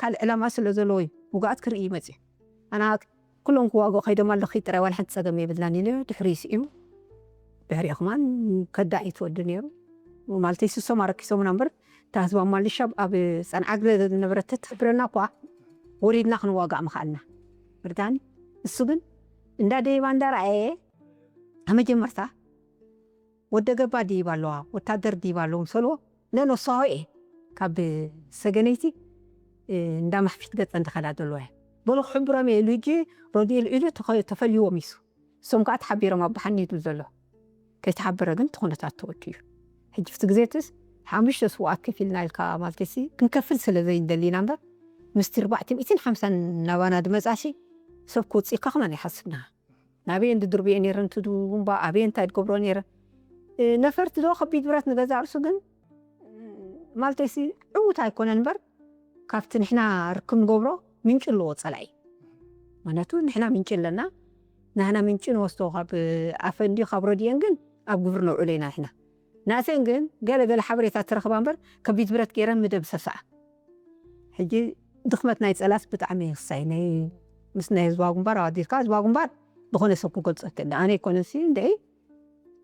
ካልእ ዕላማ ስለ ዘለዎ እዩ ውግኣት ክርኢ መፂኡ ኣና ኩሎም ክዋግኡ ከይዶም ኣለኺ ጥራይ ዋላ ሓንቲ ፀገም የብልናን ኢለ ድሕሪ ስዒቡ ድሕሪኡ ከማን ከዳዕ እዩ ትወዲ ነይሩ ማለተይ ስሶም ኣረኪሶምና እምበር እታ ህዝባ ማልሻ ኣብ ፀንዓ ግረ ዝነበረት ተትሕብረና እኳ ወሪድና ክንዋጋእ ምኽኣልና ብርዳኒ እሱ ግን እንዳደይባ እንዳረኣየ ኣብ መጀመርታ ወደ ገባ ድይባ ኣለዋ ወታደር ድይባ ኣለዉ ምሰልዎ ነኖ ሰሆኤ ካብ ሰገነይቲ እንዳ ማሕፊት ገፀ እንድኸዳ ዘለዋ በሎ ክሕብሮም እየ ኢሉ ሕጂ ረድኡ ኢሉ ተኸ- ተፈልይዎም ይሱ እሶም ከዓ ተሓቢሮም ኣብ ብሓኒ ይብል ዘሎ ከይተሓበረ ግን እቲ ኩነታት ተወዲኡ እዩ ሕጂ ፍቲ ግዜትስ ሓሙሽተ ስውኣት ከፊልና ኢልካ ማለትሲ ክንከፍል ስለ ዘይንደሊና እምበር ምስቲ ኣርባዕተ ሚእትን ሓምሳን ናባና ድመፃሲ ሰብ ክወፅእ ኢልካ ከማን ይሓስብና ናበየ እንድድርብየ ነይረ እንትዱ እምባ ኣበየ እንታይ ድገብሮ ነይረ ነፈርቲ ዶ ከቢድ ብረት ንገዛ ርእሱ ግን ማለተይሲ ዕውት ኣይኮነን እምበር ካብቲ ንሕና ርክብ ንገብሮ ምንጭ ኣለዎ ፀላኢ ምክንያቱ ንሕና ምንጭ ኣለና ናህና ምንጭ ንወስዶ ካብ ኣፈ እንዲዩ ካብ ረድየን ግን ኣብ ግብሪ ነውዕሎ ኢና ንሕና ናተን ግን ገለ ገለ ሓበሬታ ትረኽባ እምበር ከቢድ ብረት ገይረን ምደምሰሳ ሕጂ ድኽመት ናይ ፀላስ ብጣዕሚ ክሳይ ናይ ምስ ናይ ህዝባዊ ግንባር ኣዋዲድካ ህዝባዊ ግንባር ዝኾነ ሰብ ክገልፆ ይክእል ኣነ ይኮነሲ እንደ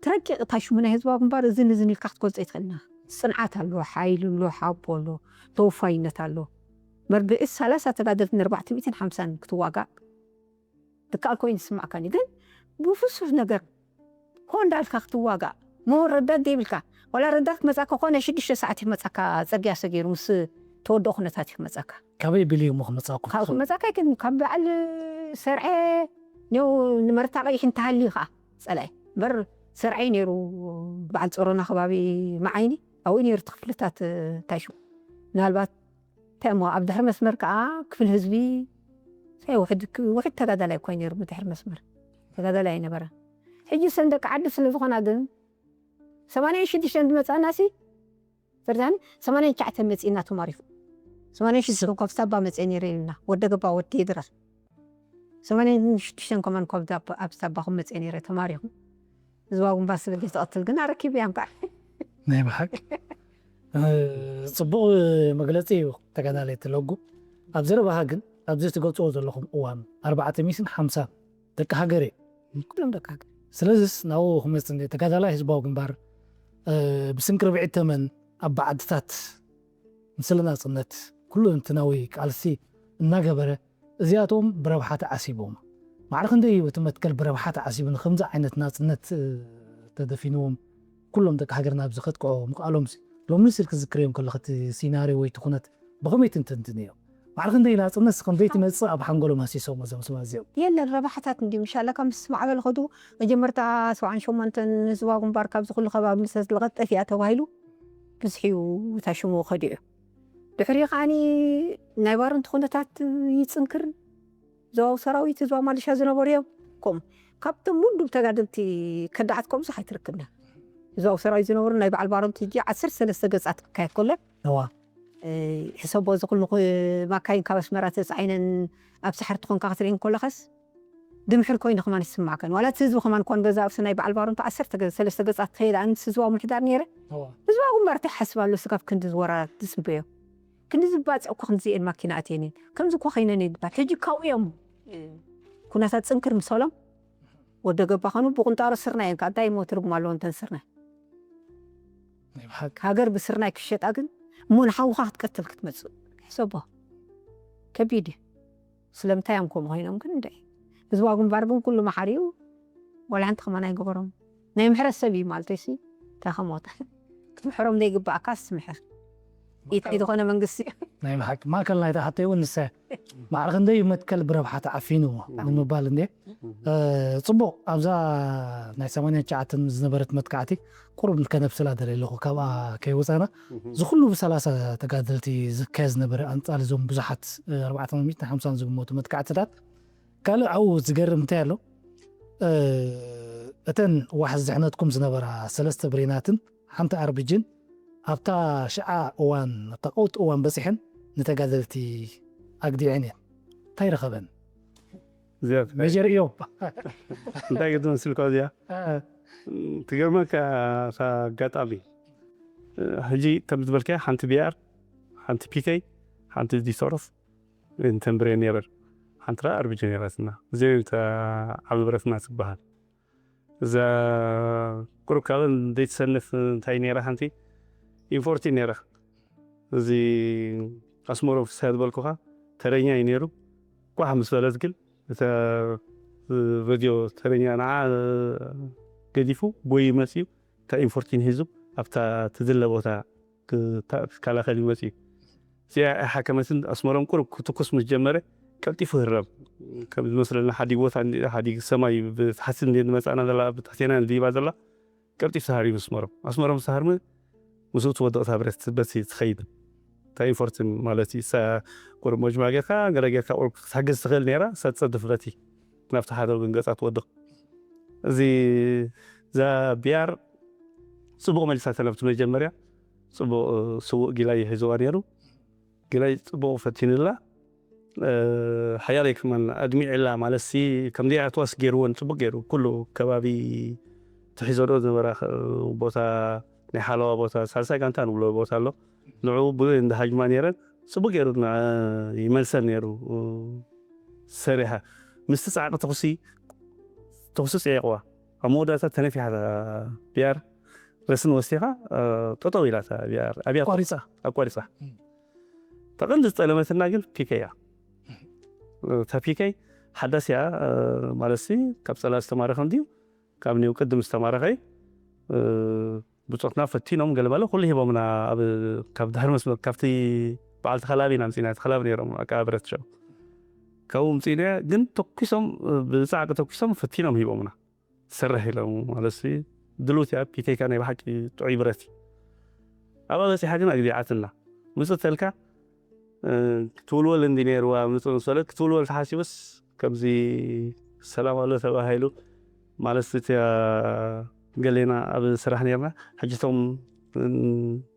ትረቂቕ እታ ሽሙ ናይ ህዝባዊ ግንባር እዝን እዝን ኢልካ ክትገልፆ ይትኽእልና ፅንዓት ኣሎ ሓይሊ ኣሎ ሓቦ ኣሎ ተወፋይነት ኣሎ መርብዒ ሰላሳ ተጋደልቲ ንኣርባዕተ ሚእትን ሓምሳን ክትዋጋእ ዝከኣል ኮይኑ ይስማዕካኒ ግን ብፍሱህ ነገር ሆ እንዳልካ ክትዋጋእ ሞ ረዳት ዘይብልካ ዋላ ረዳት ክመፃካ ኮነ ሽዱሽተ ሰዓት ይመፃካ ፅርግያ ሰጊሩ ምስ ተወደኦ ኩነታት ይመፃካ ካበይ ቢሉ እዩ እሞ ክመፃኩም ካብ ክመፃካ ይክን ካብ በዓል ሰርዐ ኔው ንመርታ ቀይሕ እንተሃልዩ ከዓ ፀላኢ በር ሰርዐይ ነይሩ በዓል ፀሮና ከባቢ መዓይኒ ኣብኡ ነይሩ ትክፍልታት እንታይ ሽሙ ምናልባት እንታይ እሞ ኣብ ድሕሪ መስመር ከዓ ክፍል ህዝቢ ሳይ ውሕድ ውሕድ ተጋዳላይ እኳ ነይሩ ብድሕሪ መስመር ተጋዳላይ ኣይነበረ ሕጂ ሰን ደቂ ዓዲ ስለ ዝኾና ግን ሰማንያን ሽዱሽተን ዝመፃና ሲ ፍርዳን ሰማንያን ትሽዓተን መፂእና ተማሪኹ ሰማንያን ሽዱሽተ ኮፍታባ መፅአ ነይረ ኢልና ወደ ገባ ወዲ ድረስ ሰማንያን ሽዱሽተን ከማን ኮፍታባ ኣብ ስታባኹም መፅአ ነይረ ተማሪኹ ህዝባዊ ግንባር ስብል ዘይትቐትል ግን ኣረኪብ እያ እምበኣር ናይ ብሓቂ ጽቡቕ መግለጺ እዩ ተጋዳላይ ትለጉ ኣብ ዘረባኻ ግን ኣብዚ ትገልጽዎ ዘለኹም እዋን ኣርባዕተ ሚእትን ሓምሳን ደቂ ሃገር እዩ ኩሎም ደቂ ሃገር ስለዚስ ናብኡ ክመጽእ እንደ ተጋዳላይ ህዝባዊ ግንባር ብስንኪ ርብዒት ተመን ኣብ ዓድታት ንስለ ናጽነት ኩሉ እንትናዊ ቃልሲ እናገበረ እዚኣቶም ብረብሓ ተዓሲቦም ማዕረ ክንደይ እዩ እቲ መትከል ብረብሓ ተዓሲቡ ንከምዚ ዓይነት ናጽነት ተደፊንዎም ኩሎም ደቂ ሃገርና ኣብዚ ከጥቅዖ ምኽኣሎም ሎሚ ስል ክዝክርዮም ከለኹ እቲ ሲናርዮ ወይ ትኹነት ብኸመይ ትንትንትን እዮም ማዕረ ክንደይ ናጽነት ክንደይ ትመጽእ ኣብ ሓንጎሎም ሃሲሶም እዞም ስማ እዚኦም የለን ረብሓታት እንዲ ምሻላ ካብ ምስ ማዕበል ኸዱ መጀመርታ ሰብዓን ሸሞንተን ህዝባዊ ግንባር ካብዚ ኩሉ ከባቢ ምስ ዝለቐጠፍ እያ ተባሂሉ ብዙሕ እዩ ታሽሙ ኸዲዑ ድሕሪ ከዓኒ ናይ ባርንት ኩነታት ይፅንክር ዘዋው ሰራዊት ህዝባዊ ማልሻ ዝነበሩ እዮም ከምኡ ካብቶም ሙሉእ ተጋደልቲ ከዳዓት ከብዙሕ ኣይትረክብና ህዝባዊ ሰራዊት ዝነበሩ ናይ በዓል ባርንት ሕጂ ዓሰርተ ሰለስተ ገፃት ክካየድ ከሎ ነዋ ሕሰቦ እዚ ኩሉ ማካይን ካብ ኣስመራ ተፃዒነን ኣብ ሳሕርቲ ኮንካ ክትሪእን ከለኸስ ድምሕር ኮይኑ ከማን ይስማዕከን። ዋላ እቲ ህዝቢ ከማን ኮን ገዛ ኣብቲ ናይ በዓል ባሮንታ ዓሰርተ ገ- ሰለስተ ገፃት ትኸይድ ኣንስ ህዝባዊ ምሕዳር ነይረ። ህዝባዊ ግንባር እንታይ ሓስብ ኣሎ ስጋብ ክንዲ ዝወራ ዝፅበዮ ክንዲ ዝባፅዕ እኮ ክንዲ ዝኤን ማኪና ኣትየን እየን ከምዚ እኮ ከይነን እየን ዝበሃል ሕጂ ካብኡ እዮም ኩነታት ፅንክር ምሰሎም ወደ ገባ ኸኑ ብቁንጣሮ ስርናይ እዮም። እንታይ እሞ ትርጉም ኣለዎ እንተን ስርናይ? ናይ ብሓቂ። ሃገር ብስርናይ ክሸጣ ግን እሞ ንሓውኻ ክትቀትል ክትመጽእ ሕሰቦ። ከቢድ እዩ። ስለምንታይ እዮም ከምኡ ኮይኖም ግን እንደ ህዝባዊ ግንባር ግን ኩሉ መሓሪኡ ዋላ ሓንቲ ከማን ኣይገበሮም። ናይ ምሕረት ሰብ እዩ ማለት ሲ እንታይ ከሞት ክትምሕሮም ዘይግባእካስ ምሕር ኢታይ ዝኾነ መንግስቲ እዩ። ናይ ብሓቂ ማእከል ናይታ ሓተይ እውን ንሳ እያ። ማዕረ ክንደይ መትከል ብረብሓ ተዓፊኑ ንምባል እንደ ጽቡቕ ኣብዛ ናይ ሰማንያን ትሽዓተን ዝነበረት መጥቃዕቲ ቁሩብ ከነብስላ ደለ ኣለኹ ካብኣ ከይወፃና እዚ ኩሉ ብሰላሳ ተጋደልቲ ዝካየ ዝነበረ ኣንፃር እዞም ብዙሓት ኣርባዕተ ሚእትን ሓምሳን ዝግመቱ መጥቃዕትታት ካልእ ኣብኡ ዝገርም እንታይ ኣሎ እተን ዋሕዚ ዝሕነትኩም ዝነበራ ሰለስተ ብሬናትን ሓንቲ ኣርብጅን ኣብታ ሽዓ እዋን ኣብታ ቀውጢ እዋን በፂሐን ንተጋደልቲ ኣግዲዐን እየን እንታይ ረኸበን እዚኣ ሜጀር እዮም እንታይ ገ ትመስል እዚኣ ትገርመካ ኣጋጣሚ ሕጂ ከም ዝበልካ ሓንቲ ቢኣር ሓንቲ ፒከይ ሓንቲ ዲሶሮፍ እንተንብረ ነይረን ሓንቲ ራ ኣርብጀ ነይረትና እዚ ዓቢ ብረትና ትበሃል እዛ ቁሩብ ካብ ዘይትሰንፍ እንታይ ነይራ ሓንቲ ኢንፎርቲ ነይራ እዚ ኣስመሮም ፍስሃ ዝበልኩኻ ተረኛ እዩ ነይሩ ኳሕ ምስ በለት ግን እተ ሬድዮ ተረኛ ንዓ ገዲፉ ጎይ መፅዩ እታ ኢንፎርቲን ሒዙ ኣብታ ትድለ ቦታ ክከላኸል ይመፅእ እዩ። እዚኣ ኣይሓከመትን። ኣስመሮም ቁሩብ ክትኩስ ምስ ጀመረ ቀልጢፉ ህረም። ከም ዝመስለና ሓዲግ ቦታ ሓዲግ ሰማይ ብታሕቲ እንደ ዝመፃና ዘላ ብታሕቴና ድይባ ዘላ ቀልጢፍ ተሃሪሙ ኣስመሮም። ኣስመሮም ዝተሃርመ ምስኡ ትወድቕ እታ ብረት በቲ ትኸይድ። እታ ኢንፎርትን ማለት እዩ። እሳ ቁሩብ መጅማ ጌርካ ገለ ጌርካ ቁሩብ ክትሕግዝ ትኽእል ነይራ እሳ ትፀድፍ በቲ ናብቲ ሓደ ወገን ገፃ ትወድቕ። እዚ እዛ ቢኣር ፅቡቕ መሊሳቶ ናብቲ መጀመርያ ፅቡቕ ስዉእ ጊላይ ሒዝዋ ነይሩ። ጊላይ ፅቡቕ ፈቲኑላ። ሓያለይ ከማን ኣድሚዕላ ማለትሲ ከምዚኣ ትዋስ ገይርወን ፅቡቕ ገይሩ ኩሉ ከባቢ ትሒዞ ዶ ዝነበራ ቦታ ናይ ሓለዋ ቦታ ሳልሳይ ጋንታ ንብሎ ቦታ ኣሎ ንዑ ብኡ እንዳሃጅማ ነይረን ፅቡቕ ገይሩ ይመልሰን ነይሩ ሰሪሓ ምስቲ ፃዕቂ ተኹሲ ተኹሲ ፅዒቕዋ ኣብ መወዳእታ ተነፊሓ ቢኣር ረስን ወሲኻ ጠጠው ኢላ ቢኣር ኣብያ ኣቋሪፃ ኣቋሪፃ ተቐንዲ ዝጠለመትና ግን ፒከይ እያ እታ ፒከይ ሓዳስ እያ ማለት ካብ ፀላ ዝተማረኸ እንድዩ ካብ ኒው ቅድም ዝተማረኸ ብፆትና ፈቲኖም ገለመለ ኩሉ ሂቦምና ኣብ ካብ ድሕሪ መስመር ካብቲ በዓልቲ ከባቢ ኢና ምፅና እቲ ከባቢ ነይሮም ኣቃ ብረት ሸው ካብኡ ምፅኢና ግን ተኩሶም ብፃዕቂ ተኩሶም ፈቲኖም ሂቦምና ትሰርሕ ኢሎም ማለት ድሉት እያ ፒተይካ ናይ ብሓቂ ጥዑይ ብረት እዩ ኣብኣ በፂሓ ግን ኣግዲዓትና ምፅእ ተልካ ክትውልወል እንዲ ነይርዋ ምፅእ ምስ በለት ክትውልወል ተሓሲቡስ ከምዚ ሰላም ኣሎ ተባሂሉ ማለት እቲ ገሌና ኣብ ስራሕ ነርና ሕጂ እቶም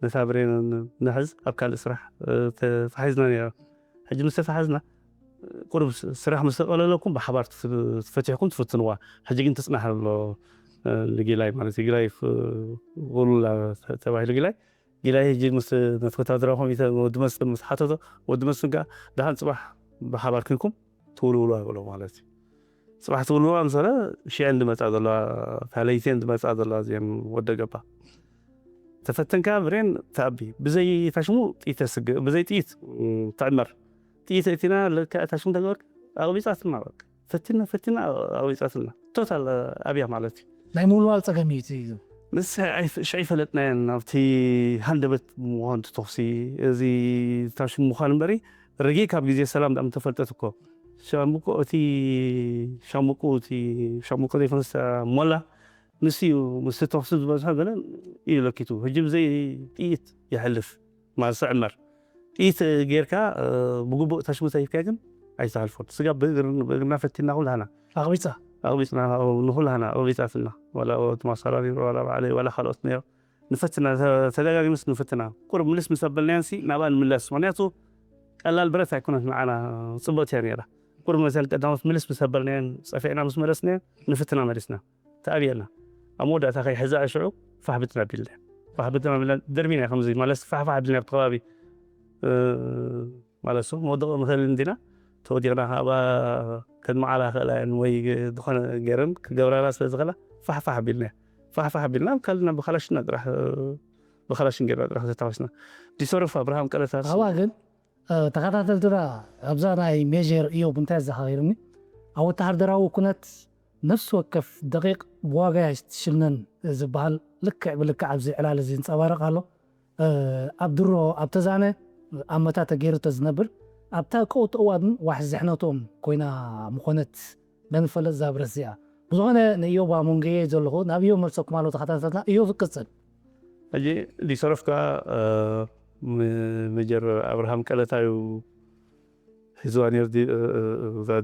ነታ ብሬን ንሕዝ ኣብ ካልእ ስራሕ ተታሒዝና ነርና ሕጂ ምስ ተታሓዝና ቁሩብ ስራሕ ምስ ተቐለለኩም ብሓባር ትፈቲሕኩም ትፍትንዋ ሕጂ ግን ትፅናሕ ኣሎ ንጊላይ ማለት ጊላይ ጉሉላ ተባሂሉ ጊላይ ጊላይ ሕጂ ምስ ነቲ ወታደራዊ ኮሚተ ወዲ መስፍን ምስ ሓተቶ ወዲ መስፍን ከዓ ደሓን ፅባሕ ብሓባር ክንኩም ትውልውሉ ኣይበሎ ማለት እዩ ፅባሕ ትውልዋ ምሰለ ሽዐን ዝመፃ ዘለዋ እታ ለይቴን ዝመፃ ዘለዋ እዚአን ወደ ገባ ተፈተንካ ብሬን ተኣቢ ብዘይ ታሽሙ ጥይት ተስግእ ብዘይ ጥይት ትዕመር ጥይት እቲና ለካ ታሽሙ ተገበር ኣቕቢፃትና በቃ ፈቲና ፈቲና ኣቕቢፃትና ቶታል ኣብያ ማለት እዩ ናይ ምውልዋል ፀገም እዩ እቲ ምስ ሽዕ ይፈለጥናየን ኣብቲ ሃንደበት ምዃኑ ተኹሲ እዚ ታሽሙ ምዃን እምበሪ ርጌ ካብ ግዜ ሰላም ዳም ተፈልጠት እኮ ሻምቆ እቲ ሻምቆ እቲ ሻምቆ ዘይፈንስ ሞላ ንሱ እዩ ምስ ተኹሲ ዝበዝሖ ገለ እዩ ለኪቱ ሕጂ ብዘይ ጥይት ይሕልፍ ማለት ዕመር ጥይት ጌርካ ብግቡእ ታሽሙ ተሂብካ ግን ኣይትሓልፎን ስጋ ብእግርና ፈቲና ኩላህና ኣቕቢፃ ኣቕቢፅና ንኩላህና ኣቕቢፃትና ዋላ ትማሳላ ዋላ ባዕለይ ዋላ ካልኦት ነይሮ ንፈትና፣ ተደጋጊምስ ንፈትና። ቁሩብ ምልስ ምስ ኣበልናዮን ሲ ናብኣ ንምለስ። ምኽንያቱ ቀላል ብረት ኣይኮነት ንዓና፣ ጽብቕቲ እያ ነይራ። ቁሩብ መሰል ቀዳሞት ምልስ ምስ ኣበልናዮን ጸፊዕና ምስ መለስናዮ ንፍትና መሊስና። ተኣብየልና። ኣብ መወዳእታ ከይሕዛ ሽዑ ፋሕ ብትና ቢልና። ፋሕ ብትና ቢልና ደርቢና ከምዚ ማለት ፋሕ ፋሕ ቢልና ኣብቲ ከባቢ፣ እ፣ ማለት ሱ መውደቕ ንኽእል እንዲና ተወዲቕና ካብ ከድመዓላ ክእላ እየን ወይ ዝኾነ ገይረን ክገብራና ስለ ዝኽእላ ፋሕ ፋሕ ቢልና። ፋሕ ፋሕ ቢልና ካልና ብኻላሽና ጥራሕ፣ እ፣ ብኻላሽን ገይርና ጥራሕ ተታኮስና። ዲሶረፍ ኣብርሃም ቀለታ ካባ ግን ተኸታተልትና ኣብዛ ናይ ሜጀር እዮብ እንታይ ዘኻኺርኒ ኣብ ወተሃደራዊ ኩነት ነፍሲ ወከፍ ደቂቕ ብዋጋ እያ ትሽነን ዝበሃል ልክዕ ብልክዕ ኣብዚ ዕላል እዚ ይንፀባረቕ ኣሎ። ኣብ ድሮ ኣብ ተዛነ ኣብ መታ ተገይሩ ተዝነብር ኣብታ ቀውጢ እዋን ዋሕዚ ዝሕነቶም ኮይና ምኾነት ነንፈልጥ እዛ ብረት እዚኣ። ብዝኾነ ንእዮብ ኣሞንገየ ዘለኹ ናብ እዮብ መልሰኩም ኣሎ ተኸታተልና። እዮብ ክቅፅል። ሕጂ ዲሰረፍካ ሜጀር ኣብርሃም ቀለታ እዩ ሒዝዋ ነይሩ።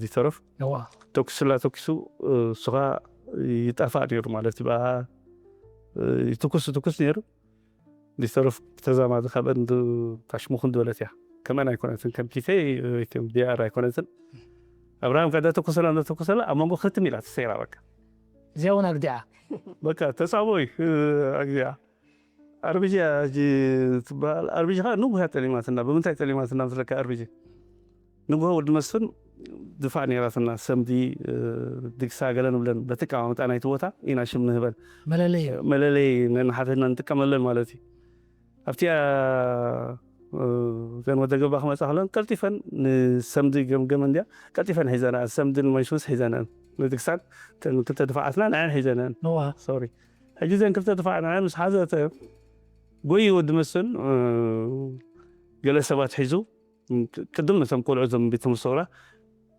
ዲሰረፍ እዋ ተኩስላ ተኩሱ እሱኻ ይጠፋእ ነይሩ ማለት እዩ። ብኣ ይትኩስ ትኩስ ነይሩ። ዲሰረፍ ተዛማዲ ካብ እንድ ታሽሙ ክንድበለት እያ። ከመን ኣይኮነትን ከም ፒቴ ዲኣር ኣይኮነትን። ኣብርሃም ከዳ ተኩሰላ እንተተኩሰላ ኣብ መንጎ ክትም ኢላ ተሰይራ በቃ እዚኣ እውን ኣግዲዓ በቃ ተጻቦይ ኣግዚኣ ኣርቢጂ እያ ሕጂ ትበሃል። ኣርቢጂ ከዓ ንጉህ እያ ጠሊማትና። ብምንታይ ጠሊማትና ምስለካ ኣርቢጂ ንጉሆ ወዲ መስፍን ድፋዕ ነይራትና። ሰምዲ ድግሳ ገለ ንብለን በቲ ኣቀማምጣ ናይቲ ቦታ ኢና ሽም ንህበን መለለይ እዩ። መለለይ ነንሓተትና ንጥቀመለን ማለት እዩ። ኣብቲኣ ዘን ወደ ገባ ክመፃ ከለን ቀልጢፈን ንሰምዲ ገምገመ እንዲያ ቀልጢፈን ሒዘና ሰምድን መንሽንስ ሒዘነን ንድግሳን ክልተ ድፋዓትና ንዐን ሒዘነን ነዋ ሶሪ ሕጂ ዘን ክልተ ድፋዕ ንዐን ምስ ሓዘተ ጎይ ወዲ መስፍን ገለ ሰባት ሒዙ ቅድም ነቶም ቆልዑ ዞም ቤት ትምህርቲ ሰውራ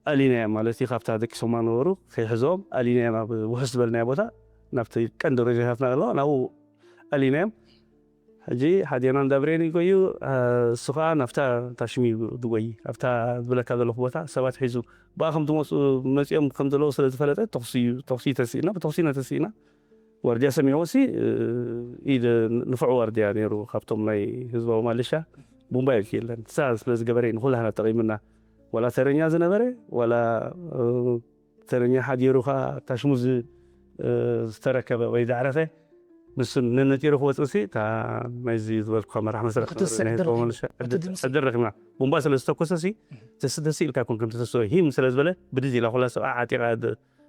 ኣሊናያ ማለት እዩ። ካብታ ደቂ ሶማ ነበሩ ከይሕዞም ኣሊናያ ናብ ውሕስ ዝበልናዮ ቦታ ናብቲ ቀንዲ ረጃታትና ኣለዋ ናብኡ ኣሊናዮም። ሕጂ ሓዲና እንዳ ብሬን ይጎዩ እሱ ከዓ ናብታ ታሽሚ ድጎይ ኣብታ ዝበለካ ዘለኹ ቦታ ሰባት ሒዙ ብኣ ከም ትመፁ መፂኦም ከም ዘለዉ ስለ ዝፈለጠ ተኩሲ ተሲእና ብተኩሲ ኢና ተሲእና። ዋርድያ ሰሚዕዎ ሲ ኢድ ንፉዕ ዋርድያ ነይሩ ካብቶም ናይ ህዝባዊ ማለሻ ቡምባ ይልክ የለን ሳ ስለ ዝገበረ ንኩላህና ጠቂምና ዋላ ተረኛ ዝነበረ ዋላ ተረኛ ሓዲሩ ከዓ ታሽሙ ዝተረከበ ወይ ዛዕረፈ ንሱ ነነጢሩ ክወፅእ ሲ እታ ናይዚ ዝበልኩ መራሕ መስረ ክትስዕ ድርኺ- እቲ ድምፂ- ድርክና ቡምባ ስለ ዝተኮሰ ሲ ተስደሲ ኢልካ ኮን ከም ተሰስወ ሂም ስለ ዝበለ ብድዚ ኢላ ኩላ ሰብኣ ዓጢቃ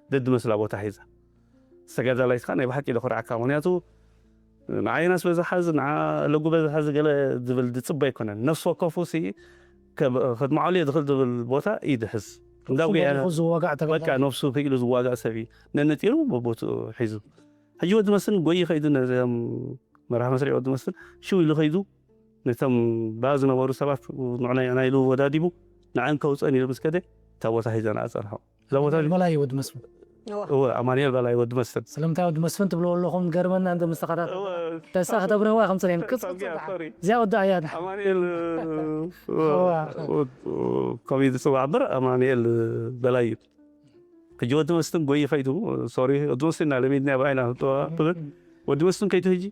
ደድመስላ ቦታ ሒዛ ተጋዳላይት ከዓ ናይ ብሓቂ ኢለ ኩርዓካ ምክንያቱ ንዓይናስ በዝሓዝ ንዓ ለጉ በዝሓዝ ገለ ዝብል ዝፅበ ኣይኮነን ነፍሲ ወከፉ ሲ ከድማዓሉ እየ ዝኽእል ዝብል ቦታ እዩ ዝሕዝ እንዳጉያ ዝዋጋዕ በቃ ተጋዳላይ ነፍሱ ክኢሉ ዝዋጋእ ሰብ እዩ ነነጢሩ በቦትኡ ሒዙ ሕጂ ወዲ መስፍን ጎይ ከይዱ ነዚም መርሃ መስሪዕ ወዲ መስፍን ሽው ኢሉ ከይዱ ነቶም ብኣ ዝነበሩ ሰባት ንዕና ኢና ኢሉ ወዳዲቡ ንዓን ከውፀን ኢሉ ምስ ከደ እታ ቦታ ሒዘና ኣፀንሖ እዛ ቦታ በላይ ወዲ መስፍን እወ ኣማኑኤል በላይ ወዲ መስፍን ስለምንታይ ወዲ መስፍን ትብልዎ ኣለኹም ገርመና እንደ ምስተኸታተል ተሳ ከተብርህዋ ከም ፅሬን ቅፅ ሶሪ እዚኣ ወዲ ኣያ ኣማኑኤል ከምኡ ዝፅዋዕ እምበር ኣማኑኤል በላይ እዩ ሕጂ ወዲ መስፍን ጎይ ከይዱ ሶሪ ወዲ መስፍን ኢና ለሚድና ብኣይና ክጠዋፍብን ወዲ መስፍን ከይዱ ሕጂ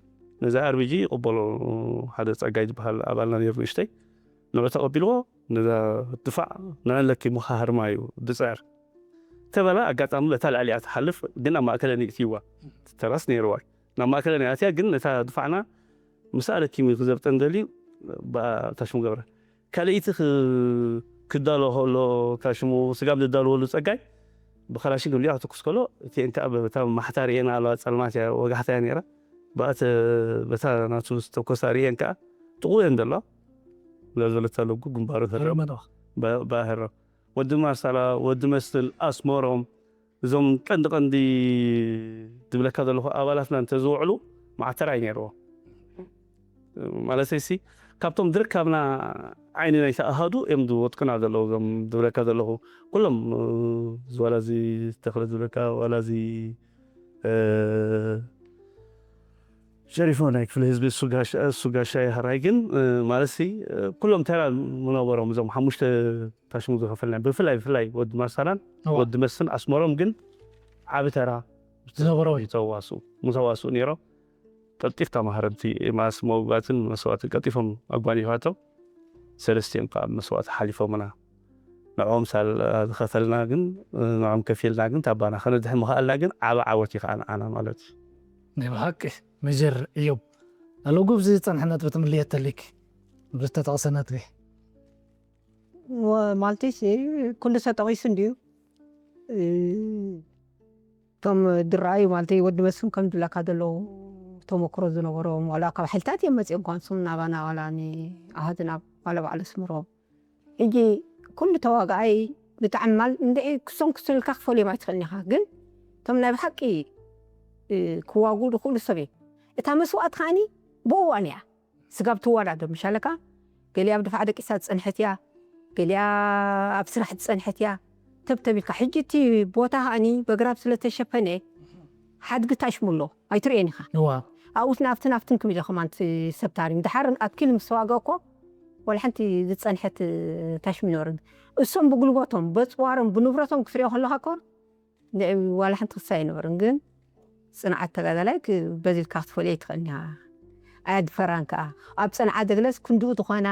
ነዛ ኣርቢጂ ይቕበሎ ሓደ ፀጋይ ዝበሃል ኣባልና ነይሩ ንእሽተይ ንዑ ተቐቢልዎ ነዛ ድፋዕ ንዕን ለኪሙ ክሃርማ እዩ ድፅዕር ተበላ ኣጋጣሚ በታ ልዕሊኣ ትሓልፍ ግን ኣብ ማእከለ ንእትይዋ ተራስ ነይርዋ ናብ ማእከለ ንኣትያ ግን ነታ ድፋዕና ምስኣ ለኪሙ ክዘብጠን ደልዩ ብኣ ታሽሙ ገብረ ካልእይቲ ክዳሎ ከሎ ታሽሙ ስጋብ ዝዳልወሉ ፀጋይ ብካላሽን ክብሊያ ክትኩስ ከሎ እቲአን ከዓ በታ ማሕታ ርእየን ኣለዋ ፀልማት እያ ወጋሕታ እያ ነይራ ብኣተ በታ ናቱ ዝተኮሳ ርእየን ከዓ ጥቑ እየን ዘለዋ ለዘለታ ለጉ ግንባሩ ተረም ረመዶ ባህሮ ወዲ ማርሳላ ወዲ መስል ኣስመሮም እዞም ቀንዲ ቀንዲ ዝብለካ ዘለኹ ኣባላትና እንተዝውዕሉ ማዕተራ እዩ ነይርዎ ማለት ሲ ካብቶም ድርካብና ዓይኒ ናይ ተኣሃዱ እዮም ዝወጥቅና ዘለዉ እዞም ዝብለካ ዘለኹ ኩሎም ዋላ እዚ ተክለ ዝብለካ ዋላ እዚ ሸሪፎ ናይ ክፍለ ህዝቢ እሱ ጋሻ ይሃራይ ግን ማለት ሲ ኩሎም ተራ ምነበሮም እዞም ሓሙሽተ ታሽሙ ዝኸፈልና ብፍላይ ብፍላይ ወዲ ማርሳላን ወዲ መስን ኣስመሮም ግን ዓቢ ተራ ዝነበሮ ተዋሱ ሙተዋሱ ነይሮም ቀልጢፍካ ማህረምቲ ማስ መውጋትን መስዋእትን ቀልጢፎም ኣጓኒፋቶም ሰለስቲኦም ከዓ መስዋእቲ ሓሊፎምና። ንዕኦም ሳላ ዝኸፈልና ግን ንዕኦም ከፊልና ግን ታባና ከነድሕን ምኽኣልና ግን ዓብ ዓወት እዩ ከዓ ንዓና ማለት እዩ። ናይ ብሓቂ መጀር እዮም ኣለጉብ ዝፀንሐ ነጥቢ ትምልየተሊክ ብዝተጠቕሰ ነጥቢ ማለትስ ኩሉ ሰብ ጠቒሱ እንድዩ። እቶም ዝረኣዩ ማለት ወዲ መስፍን ከም ዝብለካ ዘለዉ ተመክሮ ዝነበሮም ዋላ ካብ ሓይልታት እዮም መፂኦም ኳንሶም ናባና ዋላ ኣሃዝና ዋላ ባዕሉ ስምሮም ሕጂ ኩሉ ተዋጋኣይ ብጣዕሚ ማል እንደ ክሶም ክሶም ኢልካ ክፈልዮም ኣይትኽእልን ኢኻ። ግን እቶም ናይ ብሓቂ ክዋጉ ዝኽእሉ ሰብ እዮም። እታ መስዋእቲ ከዓኒ ብእዋን እያ። ስጋብ ትዋዳዶ ምሻለካ ገሊኣ ኣብ ድፋዕ ደቂሳ ዝፀንሐት እያ፣ ገሊኣ ኣብ ስራሕ ዝፀንሐት እያ። ተብተቢልካ ሕጂ እቲ ቦታ ከዓኒ በግራብ ስለተሸፈነ ሓድጊ ታሽሙ ኣሎ ኣይትርእየን ኢኻ። እዋ ኣብኡት ናብትን ኣብትን ክም ኢለ ከማን እቲ ሰብ ታሪም ድሓር ኣትኪል ምስ ተዋገ እኮ ወላ ሓንቲ ዝፀንሐት ታሽሙ ይኖርን እሶም ብጉልበቶም በፅዋሮም ብንብረቶም ክትሪኦ ከለካ እኮ ንዕብ ዋላ ሓንቲ ክሳ ኣይነበርን ግን ፅንዓት ተጋዳላይ በዚ ኢልካ ክትፈልዮ ኣይትኽእልን ኢኻ። ኣያድፈራን ከዓ ኣብ ፅንዓት ዘግለስ ክንድኡ ዝኾና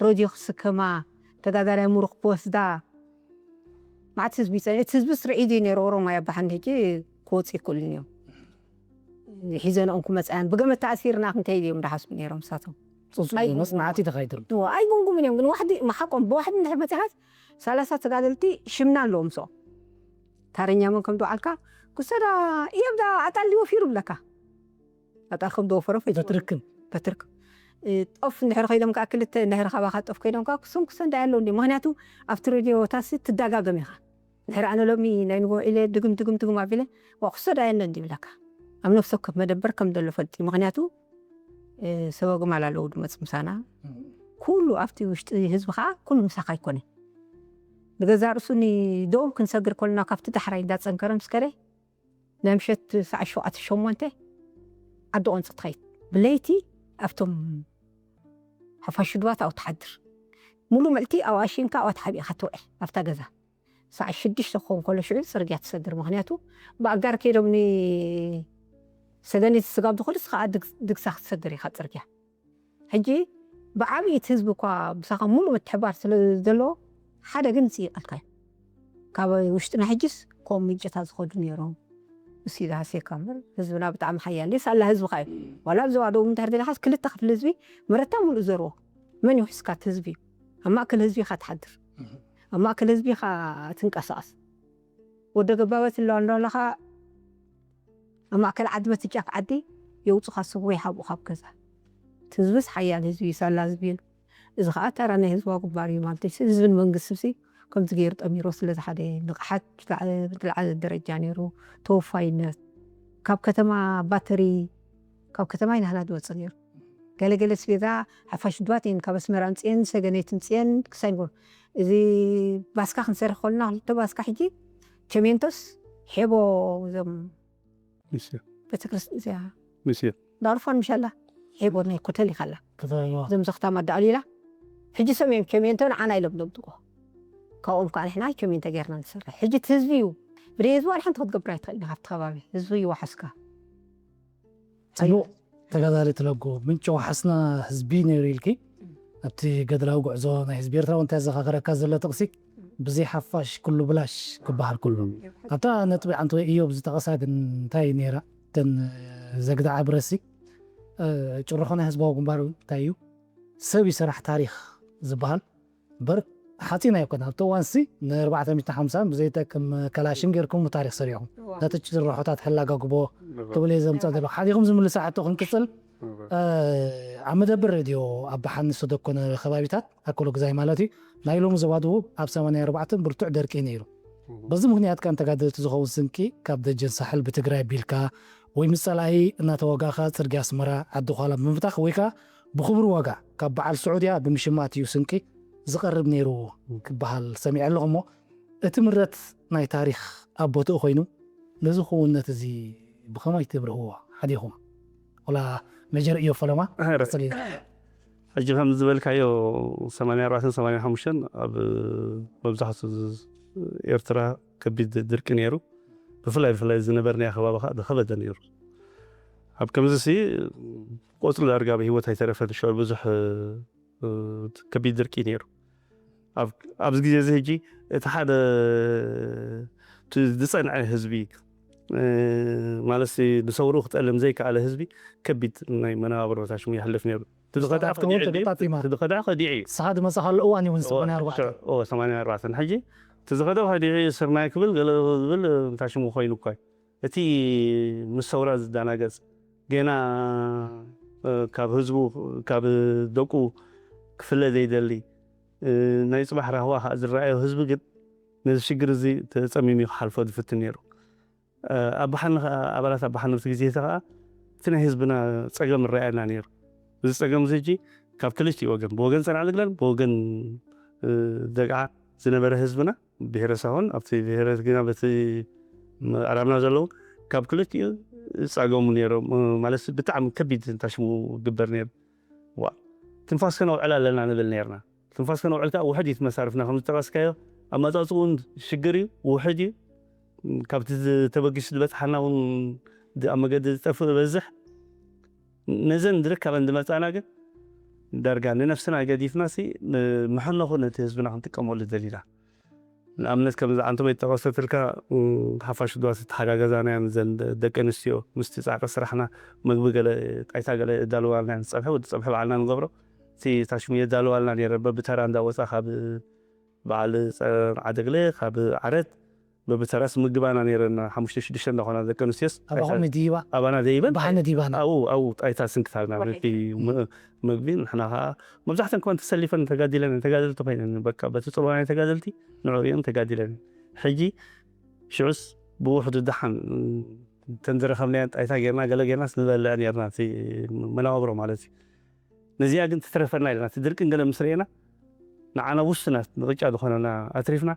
ረድዮ ክስከማ ተጋዳላይ ሙሩኽ ክወስዳ ማዕት ህዝቢ ይፀ እቲ ህዝቢ ስርዒት እዩ ነይሩ ኦሮማይ ኣባሓን ሕጂ ክወፁ ይክእሉን እዮም። ሒዘንኦም ክመፅኣያን ብገመት ተኣሲርና ክንተይ እዮም ዳሓስቡ ነይሮም እሳቶም። ፅፁ መፅናዕቲ ተኻይድሉ። ኣይጉምጉምን እዮም ግን ዋሕዲ መሓቆም ብዋሕዲ እንድሕር መፅኻት ሰላሳ ተጋደልቲ ሽምና ኣለዎም ምስኦም ታረኛ መን ከም ዝወዓልካ ክሰዳ እየብዳ ኣጣል ወፊሩ ብለካ ኣጣል ከም ዝወፈረ ፈይቱ በትርክም በትርክ ጦፍ እንድሕር ከይዶም ከዓ ክልተ እንድሕር ካባካ ጦፍ ከይዶም ከዓ ክሶም ክሰ እንዳይ ኣለዉ እንዲ ምክንያቱ ኣብቲ ሬድዮ ታሲ ትዳጋገም ኢኻ ድሕር ኣነ ሎሚ ናይ ንጎ ኢለ ድግም ድግም ድግም ኣቢለ ዋ ክሰዳ የለ እንዲ ብለካ ኣብ ነፍሲ ወከፍ መደበር ከም ዘሎ ፈልጥ ምክንያቱ ሰበ ግማል ኣለዉ ድመፅ ምሳና ኩሉ ኣብቲ ውሽጢ ህዝቢ ከዓ ኩሉ ምሳካ ኣይኮነ ንገዛ ርእሱ ንደቡብ ክንሰግር ከለና ካብቲ ዳሕራይ እንዳፀንከረ ምስ ከደ ናይ ምሸት ሰዓት ሸውዓተ ሸሞንተ ዓዲ ቆንፂ ትኸይድ ብለይቲ ኣብቶም ሓፋሽ ድባት ኣብኡ ትሓድር ሙሉ ምዕልቲ ኣብ ኣሽንካ ኣብኣ ተሓቢእካ ትውዕል ኣብታ ገዛ ሰዓት ሽዱሽተ ክኸውን ከሎ ሽዑ ፅርግያ ትሰግር ምክንያቱ ብኣጋር ከይዶም ንሰገኔት ስጋብ ዝኸዱስ ከዓ ድግሳ ክትሰግር ኢካ ፅርግያ ሕጂ ብዓብይቲ ህዝቢ እኳ ምሳኻ ሙሉእ ምትሕባር ስለ ዘለዎ ሓደ ግን ይፅይቐልካ እዩ ካብ ውሽጥና ሕጅስ ከምኡ ምንጭታት ዝኸዱ ነይሮም እሱ እዩ ዝሃስየካ እምበር ህዝብና ብጣዕሚ ሓያል እዩ ሳላ ህዝብኻ እዩ ዋላ ኣብ ዞባ ደቡብ እንድሕር ደሊኻስ ክልተ ክፍሊ ህዝቢ መረታ ሙሉእ ዘርዎ መን እዩ ሒዝካ እቲ ህዝቢ እዩ ኣብ ማእከል ህዝቢ ኢኻ ትሓድር ኣብ ማእከል ህዝቢ ኢኻ ትንቀሳቐስ ወደ ገባበት ኣለዋ እንዳለኻ ኣብ ማእከል ዓዲ በቲ ጫፍ ዓዲ የውፁኻ ስቡ ይሓብኡ ካብ ገዛ እቲ ህዝብስ ሓያል ህዝቢ እዩ ሳላ ህዝቢ እዩ እዚ ከዓ ተራ ናይ ህዝባዊ ግንባር እዩ ማለት እዩ ህዝብን መንግስቲ ሲ ከምዚ ገይሩ ጠሚሮ ስለዚ ሓደ ንቕሓት ብዝለዓለ ደረጃ ነይሩ ተወፋይነት ካብ ከተማ ባተሪ ካብ ከተማ ይናህና ዝወፅእ ነይሩ ገለገለ ስቤዛ ሓፋሽ ድባት እየን ካብ ኣስመራ ምፅየን ሰገነይት ምፅየን ክሳይ ንጎ እዚ ባስካ ክንሰርሕ ከልና ክልተ ባስካ ሕጂ ቸሜንቶስ ሄቦ እዞም ቤተክርስትያ ዳርፋን ምሻላ ሄቦ ናይ ኮተል ይካላ እዞም ዘኽታም ኣዳኣሊላ ሕጂ ሰሚዖም ቸሜንቶ ንዓና ኢሎም ደምጥቆ ካብኦም ከዓ ንሕና ቸሜንቶ ጌርና ንሰርሕ ሕጂ እቲ ህዝቢ እዩ ብደይ ህዝቢ ዋላ ሓንቲ ክትገብር ኣይትኽእል ካብቲ ከባቢ ህዝቢ ይወሓስካ ፅቡቕ ተጋዳሊ ትለጉ ምንጭ ወሓስና ህዝቢ ነይሩ ኢልኪ ኣብቲ ገድላዊ ጉዕዞ ናይ ህዝቢ ኤርትራ እውን እንታይ ዘኻኸረካ ዘሎ ጥቕሲ ብዘይ ሓፋሽ ኩሉ ብላሽ ክበሃል ኩሉ ኣብታ ነጥቢ ዓንተወይ እዮብ ዝጠቐሳ ግን እንታይ ነይራ እተን ዘግዳዓ ብረሲ ጭርሖ ናይ ህዝባዊ ግንባር እንታይ እዩ ሰብ ይሰራሕ ታሪክ ዝበሃል እምበር ሓፂን ኣይኮነ ኣብቲ እዋንሲ ን450 ብዘይጠቅም ከላሽን ጌርኩም ታሪክ ሰሪኹም ነቲ ጭርሖታት ሕላጋግቦ ትብል እየ ዘምፀእ ዘለኹ ሓዲኹም ዝምልሳ ሕቶ ክንቅፅል ኣብ መደብር ሬድዮ ኣብ ብሓንስ ወደኮነ ከባቢታት ኣኮሎ ግዛይ ማለት እዩ ናይ ሎሚ ዞባ ደቡብ ኣብ 84 ብርቱዕ ደርቂ ነይሩ በዚ ምክንያት ከ ንተጋደልቲ ዝኸውን ስንቂ ካብ ደጀን ሳሕል ብትግራይ ቢልካ ወይ ምስ ፀላኢ እናተወጋእካ ፅርግያ ኣስመራ ዓዲ ኳላ ብምፍታኽ ወይ ከዓ ብክቡር ዋጋ ካብ በዓል ስዑድያ ብምሽማት እዩ ስንቂ ዝቐርብ ነይሩ ክበሃል ሰሚዐ ኣለኹ እሞ እቲ ምረት ናይ ታሪክ ኣብ ቦትኡ ኮይኑ ነዚ ክውነት እዚ ብኸመይ ትብርህዎ ሓዲኹም ወላ መጀር እዮ ፈለማ ሕጂ ከም ዝበልካዮ 84 85 ኣብ መብዛሕቱ ኤርትራ ከቢድ ድርቂ ነይሩ ብፍላይ ብፍላይ ዝነበርናዮ ከባቢ ከዓ ዝኸበደ ነይሩ ኣብ ከምዚ ሲ ቆፅሉ ዳርጋ ብህይወት ኣይተረፈን። ሽዑ ብዙሕ እ፣ ከቢድ ድርቂ ነይሩ። ኣብ- ኣብዚ ግዜ እዚ ሕጂ እቲ ሓደ እቲ ዝፀንዐ ህዝቢ እ፣ ማለት ንሰውሩ ክጠልም ዘይከኣለ ህዝቢ ከቢድ ናይ መነባብሮ ታሽሙ ይሕልፍ ነይሩ። እቲ ዝኸድዐ ኣብቲ ከዲዑ ወቅቲ ድዩ? ተጣጢማ። እቲ ዝኸድዐ ከዲዑ እዩ። ንስኻ ዝመጻኻሉ እዋን እዩ እውን ሰማንያ ኣርባዕተ። ኦ፣ ሰማንያ ኣርባዕተ። ሕጂ እቲ ዝኸደ ከዲዑ እዩ፣ ስርናይ ክብል ገለ ክብል ታሽሙ ኮይኑ እኳ እዩ። እቲ ምስ ሰውራ ዝዳናገጽ፣ ገና እ፣ ካብ ህዝቡ፣ ካብ ደቁ ክፍለ ዘይደሊ፣ እ፣ ናይ ጽባሕ ራህዋ ከኣ ዝረኣዮ ህዝቢ ግን ነዚ ሽግር እዚ ተጸሚሙ እዩ ክሓልፎ ዝፍትን ነይሩ። እ፣ ኣባሓኒ ከኣ፣ ኣባላት ኣባሓኒ ኣብቲ ግዜ እቲ ከኣ እቲ ናይ ህዝብና ጸገም ይረኣየና ነይሩ። እዚ ጸገም እዚ ሕጂ ካብ ክልቲኡ ወገን፣ ብወገን ጸናዕልግለን ብወገን እ፣ ደግዓ ዝነበረ ህዝብና ብሄረ ሳሆን ኣብቲ ብሄረ ትግርኛ በቲ ምዕራብና ዘለዉ ካብ ክልቲኡ ይጻገሙ ነይሮም። እ፣ ማለት ብጣዕሚ ከቢድ ታሽሙ ግበር ነይሩ። ዋ ትንፋስ ከነውዕል ኣለና ንብል ነይርና። ትንፋስ ከነውዕል ከዓ ውሕድ እዩ እቲ መሳርፍና ከም ዝጠቐስካዮ ኣመጻጽኡን ሽግር እዩ፣ ውሕድ እዩ። ካብቲ ተበጊሱ ዝበጽሓና እውን ድ- ኣብ መገዲ ዝጠፍእ በዝሕ ነዘን ዝርከበን ዝመጻና ግን ዳርጋ ንነፍስና ገዲፍና ሲ ምሕነኹ ነቲ ህዝብና ክንጥቀመሉ ደሊና። ንኣብነት ከምዚ ኣንቶበይ ጠቐሰትልካ ሓፋሽ ድዋ ዝተሓጋገዛናያን ዘን ደቂ ኣንስትዮ ምስቲ ጻዕቂ ስራሕና ምግቢ ገለ ጣይታ ገለ እዳልዋልናያን ጸብሒ ወዲ ጸብሒ በዓልና ንገብሮ እቲ ታሽሙ የዳልዋልና ነይረ በብተራ እንዳወፃ ካብ በዓል ዓደግለ ካብ ዓረት በብተራስ ምግባና ነይረን ሓሙሽተ ሽዱሽተ እንዳኾና ደቂ ኣንስትዮስ ኣባኹም ድይባ ኣባና ደይበን ብሓነ ድይባና ኣብኡ ኣብኡ ጣይታ ስንክታልና ነቲ ም- ምግቢ ንሕና ከዓ መብዛሕተን ከማን ተሰሊፈን ተጋዲለን ተጋደልቲ ኮይነን በቃ በቲ ፅልዋ ናይ ተጋደልቲ ንዕሪኦም ተጋዲለን ሕጂ ሽዑስ ብውሕዱ ደሓን ተንዝረኸብናያን ጣይታ ጌርና ገለ ጌርናስ ንበልዕ ኔርና እቲ መናባብሮ ማለት እዩ ነዚኣ ግን ትትረፈና ኢልና እቲ ድርቅን ገለ ምስ ርኤና ንዓና ውሱናት ንቕጫ ዝኾነና ኣትሪፍና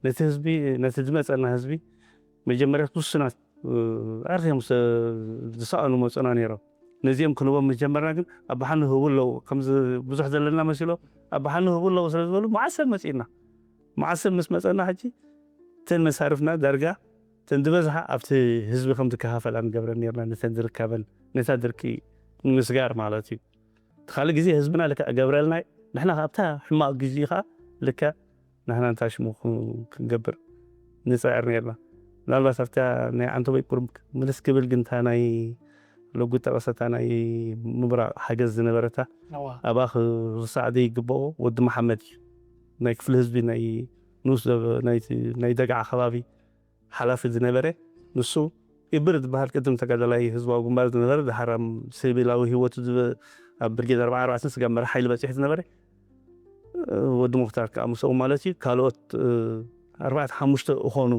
ነቲ ህዝቢ ነቲ ዝመፀና ህዝቢ መጀመርያ ውሱናት ኣርዮም ዝሰኣኑ መፁና ነይሮም ነዚኦም ክንቦም ምስ ጀመርና ግን ኣባሓኒ ህቡ ኣለዉ ከምዚ ብዙሕ ዘለና መሲሎ ኣባሓኒ ህቡ ኣለዉ ስለ ዝበሉ መዓሰብ መፂእና መዓሰብ ምስ መፀና ሕጂ እተን መሳርፍና ዳርጋ እተን ዝበዝሓ ኣብቲ ህዝቢ ከም ዝከፋፈላ ንገብረን ነርና ነተን ዝርከበን ነታ ድርቂ ንምስጋር ማለት እዩ እቲ ካልእ ግዜ ህዝብና ልክዕ ገብረልና ንሕና ካብታ ሕማቕ ግዜ ከዓ ልክዕ ንሕና እንታይ ሽሙ ክንገብር ንፅዕር ነርና ምናልባት ኣብታ ናይ ዓንተቦይ ቁርብ ምልስ ክብል ግን እታ ናይ ለጉድ ጠቐሰታ ናይ ምብራቕ ሓገዝ ዝነበረታ ኣባ ክርሳዕ ዘይግበኦ ወዲ መሓመድ እዩ ናይ ክፍሊ ህዝቢ ናይ ንኡስ ናይ ደግዓ ከባቢ ሓላፊ ዝነበረ ንሱ ኢብር ዝበሃል ቅድም ተጋዳላይ ህዝባዊ ግንባር ዝነበረ ድሓር ኣብ ሲቪላዊ ህይወቱ ኣብ ብርጌድ ኣርባዓ ኣርባዕተ ስጋብ መራሕ ሓይሊ በፂሑ ዝነበረ ወዲ ሙክታር ከዓ ምስኡ ማለት እዩ ካልኦት ኣርባዕተ ሓሙሽተ እኾኑ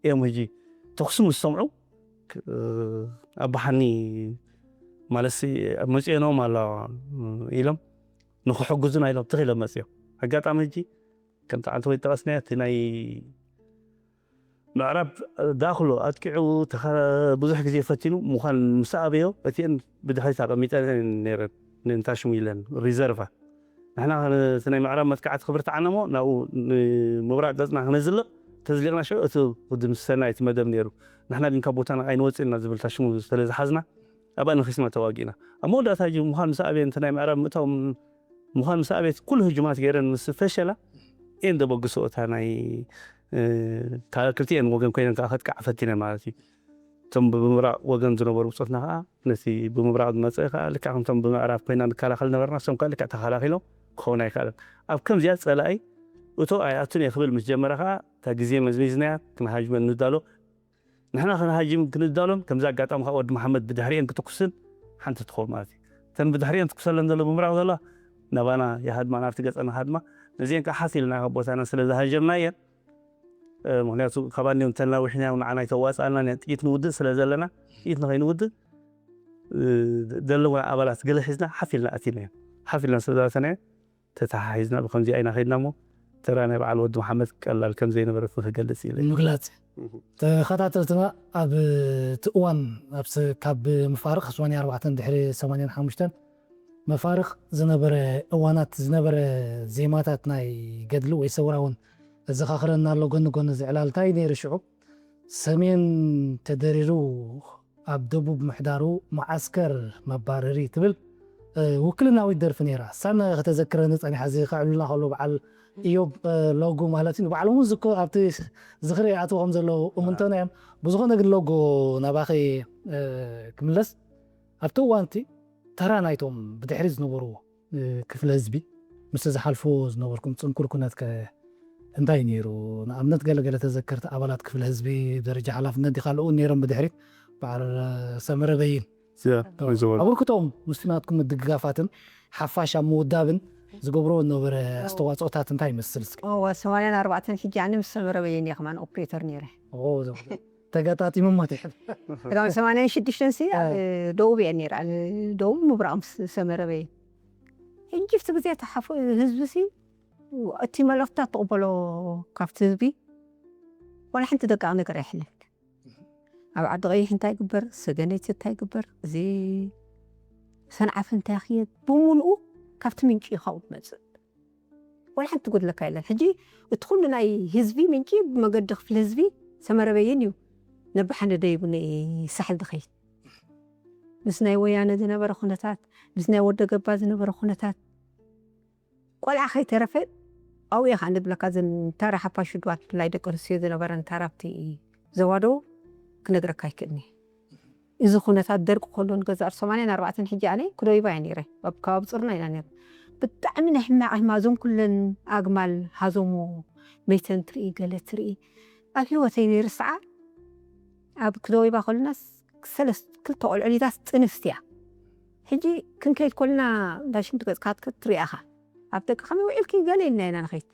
እዮም ህጂ ተኩሲ ምስ ሰምዑ ኣባሓኒ ማለት መፅኦኖም ኣለዋ ኢሎም ንክሕግዙና ኢሎም ትኽ ኢሎም መፅኦም ኣጋጣሚ ህጂ ከምቲ ዓንተ ወይ ጠቐስናዮ እቲ ናይ ምዕራብ ዳእኽሎ ኣጥቂዑ ብዙሕ ግዜ ፈቲኑ ምዃን ምስ ኣበዮ እቲአን ብድሕሪት ኣቐሚጠን ነይረን ንእንታሽሙ ኢለን ሪዘርቫ ንሕና እቲ ናይ ምዕራብ መጥቃዕቲ ክብርትዓና እሞ ናብኡ ንምብራቕ ገፅና ክነዝልቕ ተዝሊቕና ሽዑ እቲ ክድምስሰና እቲ መደብ ነይሩ ንሕና ግን ካብ ቦታና ኣይንወፅእና ዝብል ታሽሙ ስለ ዝሓዝና ኣብኣ ንኺስና ተዋጊእና ኣብ መወዳእታ ሕጂ ምዃን ምስ ኣበየ እቲ ናይ ምዕራብ ምእታው ምዃን ምስ ኣበየ ኩሉ ህጁማት ገይረን ምስ ፈሸላ እየን ዘበግስኦ እታ ናይ ክልቲኤን ወገን ኮይነን ከዓ ከጥቃዓ ፈቲነን ማለት እዩ እቶም ብምብራቕ ወገን ዝነበሩ ብፆትና ከዓ ነቲ ብምብራቕ ዝመፀ ከዓ ልክዕ ከምቶም ብምዕራብ ኮይና ንከላኸል ነበርና እሶም ከዓ ልክዕ ተኸላኺሎም ክኸውን ኣይከኣለን ኣብ ከምዚኣ ፀላኢ እቶ ኣይኣቱን እየ ክብል ምስ ጀመረ ከዓ እታ ግዜ መዝሚዝናያ ክንሃጅመን ንዳሎ ንሕና ክንሃጅም ክንዳሎም ከምዚ ኣጋጣሚ ከዓ ወዲ መሓመድ ብድሕሪኤን ክትኩስን ሓንቲ ትኸውን ማለት እዩ እተን ብድሕሪኤን ትኩሰለን ዘሎ ብምብራቕ ዘሎ ናባና ይሃድማ ናብቲ ገፀና ሃድማ ነዚአን ከዓ ሓፍ ኢልና ካብ ቦታና ስለ ዝሃጀምናየን ምክንያቱ ካባኒኦም ተናዊሕና ንዓና ይተዋፅኣና ጥይት ንውድእ ስለ ዘለና ጥይት ንኸይንውድእ ዘለውና ኣባላት ገለ ሒዝና ሓፍ ኢልና ኣቲናየን ሓፍ ኢልና ስለ ዝኣተናየን ተተሓሒዝና ብከምዚ ኣይና ከድና እሞ ተራ ናይ በዓል ወዲ መሓመድ ቀላል ከም ዘይነበረት ንክገልፅ ኢለ ምግላፅ ተኸታተልትና ኣብ እቲ እዋን ካብ መፋርቕ ሰማንያ ኣርባዕተ ድሕሪ ሰማንያ ሓሙሽተ መፋርቕ ዝነበረ እዋናት ዝነበረ ዜማታት ናይ ገድሊ ወይ ሰውራ እውን ዘኻኽረና ኣሎ ጎኒ ጎኒ ዝዕላል እንታይ ነይሩ ሽዑ ሰሜን ተደሪሩ ኣብ ደቡብ ምሕዳሩ መዓስከር መባረሪ ትብል ውክልናዊት ደርፊ ነይራ። እሳን ከተዘክረኒ ጸኒሓ፣ እዚ ክዕብልና ከሎ በዓል ኢዮብ ሎጉ ማለት እዩ። ንባዕሎም እውን ዝኮ ኣብቲ ዝኽሪ ይኣትዉ ከም ዘለዉ እምንቶና እዮም። ብዝኾነ ግን ሎጎ ናባኺ ክምለስ፣ ኣብቲ እዋንቲ ተራ ናይቶም ብድሕሪ ዝነበሩ ክፍለ ህዝቢ ምስ ዝሓልፍዎ ዝነበርኩም ጽንኩር ኩነት ከ እንታይ ነይሩ? ንኣብነት ገለ ገለ ተዘከርቲ ኣባላት ክፍለ ህዝቢ ደረጃ ሓላፍነት ዲኻ ኣለዉ ነይሮም ብድሕሪት በዓል ሰመረ በይን። ዝወ ኣበርክቶም ምስቲ ናትኩም ምድግጋፋትን ሓፋሽ ኣብ ምውዳብን ዝገብሮ ነበረ ኣስተዋጽኦታት እንታይ ይመስል እስኪ? እወ ሰማንያን ኣርባዕተን ሕጂ ኣነ ምስ ሰመረ በየን እየ ከማን ኦፕሬተር ነይረ። ኦ፣ ተገጣጢሙ ማለት እዩ። ቀዳም ሰማንያን ሽዱሽተን ሲ ኣብ ደቡብ እየ ነይረ። ኣብ ደቡብ ምብራቕ ምስ ሰመረ በየን። ሕጂ ብቲ ግዜ ተሓፉ ህዝቢ ሲ እቲ መልእኽትታት ትቕበሎ ካብቲ ህዝቢ ዋላ ሓንቲ ደቃቕ ነገር ኣይሕለፍን። ኣብ ዓዲ ቀይሕ እንታይ ይግበር፣ ሰገነይቲ እንታይ ይግበር፣ እዚ ሰንዓፈ እንታይ ክየድ ብምሉኡ ካብቲ ምንጪ እዩ ካብኡ ዝመፅእ። ዋላ ሓንቲ ትጎድለካ የለን። ሕጂ እቲ ኩሉ ናይ ህዝቢ ምንጪ ብመገዲ ክፍሊ ህዝቢ ሰመረ በይን እዩ ነብሓነ ደይቡ ንሳሕል ዝኸይድ። ምስ ናይ ወያነ ዝነበረ ኩነታት፣ ምስ ናይ ወደ ገባ ዝነበረ ኩነታት ቆልዓ ከይተረፈ ኣብኡ ኢኻ ንብለካ። ዘን ታራ ሓፋሽ ድዋት ብፍላይ ደቂ ኣንስትዮ ዝነበረን ታራ ኣብቲ ዘዋዶ ክነግረካ ኣይክእልኒ። እዚ ኩነታት ደርቂ ከሎ ንገዛር ሰማንያን ኣርባዕተን ሕጂ ኣነ ክደይባ እየ ነይረ። ኣብ ከባቢ ፅርና ኢና ነይረ። ብጣዕሚ ናይ ሕማቕ ሕማ እዞም ኩለን ኣግማል ሃዞሞ መይተን ትርኢ ገለ ትርኢ ኣብ ህይወተይ ነይርስዓ ኣብ ክደይባ ከሎናስ ሰለስተ ክልተ ቆልዑ ሊዛስ ጥንስቲ እያ። ሕጂ ክንከይድ ከልና እንዳ ሽንቲ ገጽካ ክትከድ ትሪኣኻ ኣብ ደቂ ከመይ ውዒልኪ ገለ ኢልና ኢና ንኸይድ።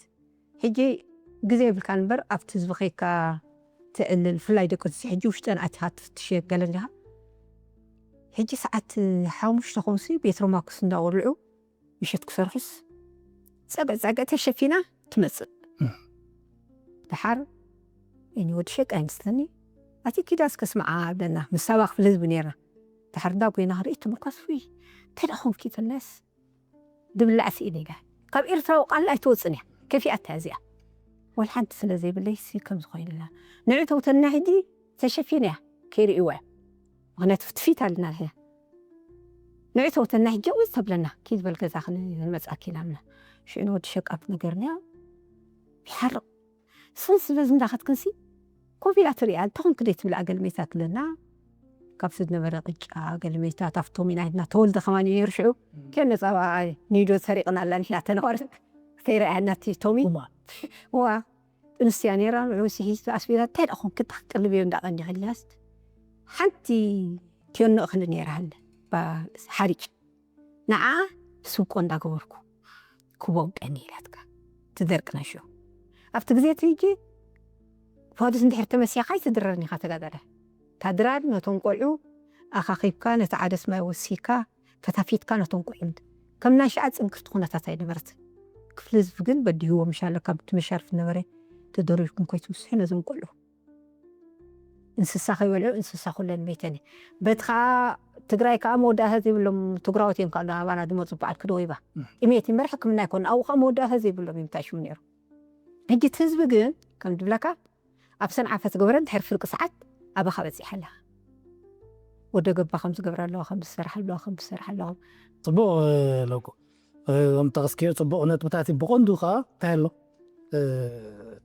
ሕጂ ግዜ የብልካን እምበር ኣብቲ ህዝቢ ከይድካ ትዕልል፣ ብፍላይ ደቂ ኣንስትዮ ሕጂ ውሽጠን ኣቲኻ ትፍትሽ ገለ እንዲኻ። ሕጂ ሰዓት ሓሙሽተ ኮንሲ ቤት ሮማክስ እንዳወልዑ ምሸት ክሰርሑስ ጸገ ጸገ ተሸፊና ትመጽእ። ደሓር እኒ ወዲ ሸቃ ይምስተኒ ኣቲ ኪዳስ ከስምዓ ኣብለና ምስ ሳባ ክፍሊ ህዝቢ ነይርና። ደሓር እንዳ ጎይና ክርኢ ትምርኮስ ውይ እንታይ ደኾንኪ ትብለስ ድብላዕ ስኢነ ኢላ ካብ ኤርትራዊ ቃል ኣይትወፅን እያ ከፊኣታ እዚኣ ወል ሓንቲ ስለ ዘይብለይ ሲ ከም ዝኾይንላ ንዑ ተውተና ሕጂ ተሸፊነ እያ ከይርእይዋ እያ ምክንያቱ ፍትፊት ኣለና ንሕና ንዑ ተውተና ሕጂ እውን ተብለና ኪድ በል ገዛ ክንመፅኣኪ ኢላምና ሽዑ ንወዲ ሸቃ ብትነገርንያ ይሓርቕ ስንስ በዚ እንዳኸትክንሲ ኮፍ ኢላ ትሪኣ እንተኾን ክደይ ትብላ ገልሜታ ትብለና ካብቲ ዝነበረ ቅጫ ገልሜታ ታፍቶም ኢና ኢልና ተወልደ ከማን እዩ ነይሩ ሽዑ ከነ ፃባ ኒዶ ሰሪቕና ኣላ ንሕና ተነዋር ከይረኣያና እቲ ቶሚ ዋ ጥንስያ ነይራ ንዑ ሲሒዝቲ ኣስቤዛ እንታይ ደኣ ኮንክ እንታይ ክትቅልብዮ እንዳቐኒኽልያስ ሓንቲ ትዮኖ እኽሊ ነይራ ሃለ ሓሪጭ ንዓ ስብቆ እንዳገበርኩ ክቦንቀኒ ኢላትካ ትደርቅና ሽዑ ኣብቲ ግዜ እቲ ሕጂ ፋዱስ እንድሕር ተመሲኻ ኣይትድረርን ኢኻ ተጋዳላይ ታድራር ነቶም ቆልዑ ኣኻኺብካ ነቲ ዓደስ ማይ ወሲካ ፈታፊትካ ነቶም ቆልዑ ከም ናይ ሽዓ ጽንክርቲ ኩነታት ኣይነበረትን ክፍሊ ህዝቢ ግን በዲህዎ ምሻሎ ካብ እቲ መሻርፍ ነበረ ተደሪርኩም ከይትውስሑ ነዞም ቆልዑ እንስሳ ከይበልዑ እንስሳ ኩለን መይተን እየ። በቲ ከዓ ትግራይ ከዓ መወዳእታ ዘይብሎም ትግራዎት እዮም ከዓ ኣባና ዝመፁ በዓል ክደወይባ ጥሜት ይመር ሕክምና ይኮኑ ኣብኡ ከዓ መወዳእታ ዘይብሎም እዮም ታሽሙ ነይሩ። ሕጂ እቲ ህዝቢ ግን ከም ዝብለካ ኣብ ሰንዓፈ ትገብረ እንድሕር ፍርቂ ሰዓት ኣባኻ በፂሓ ኣለኻ። ወደ ገባ ከም ዝገብረ ኣለዋ ከም ዝሰርሓ ኣለዋ ከም ዝሰርሓ ኣለዋ። ፅቡቕ ለውቁ እዞም ጠቕስክዮ ፅቡቕ ነጥብታት እዩ። ብቐንዱ ከዓ እንታይ ኣሎ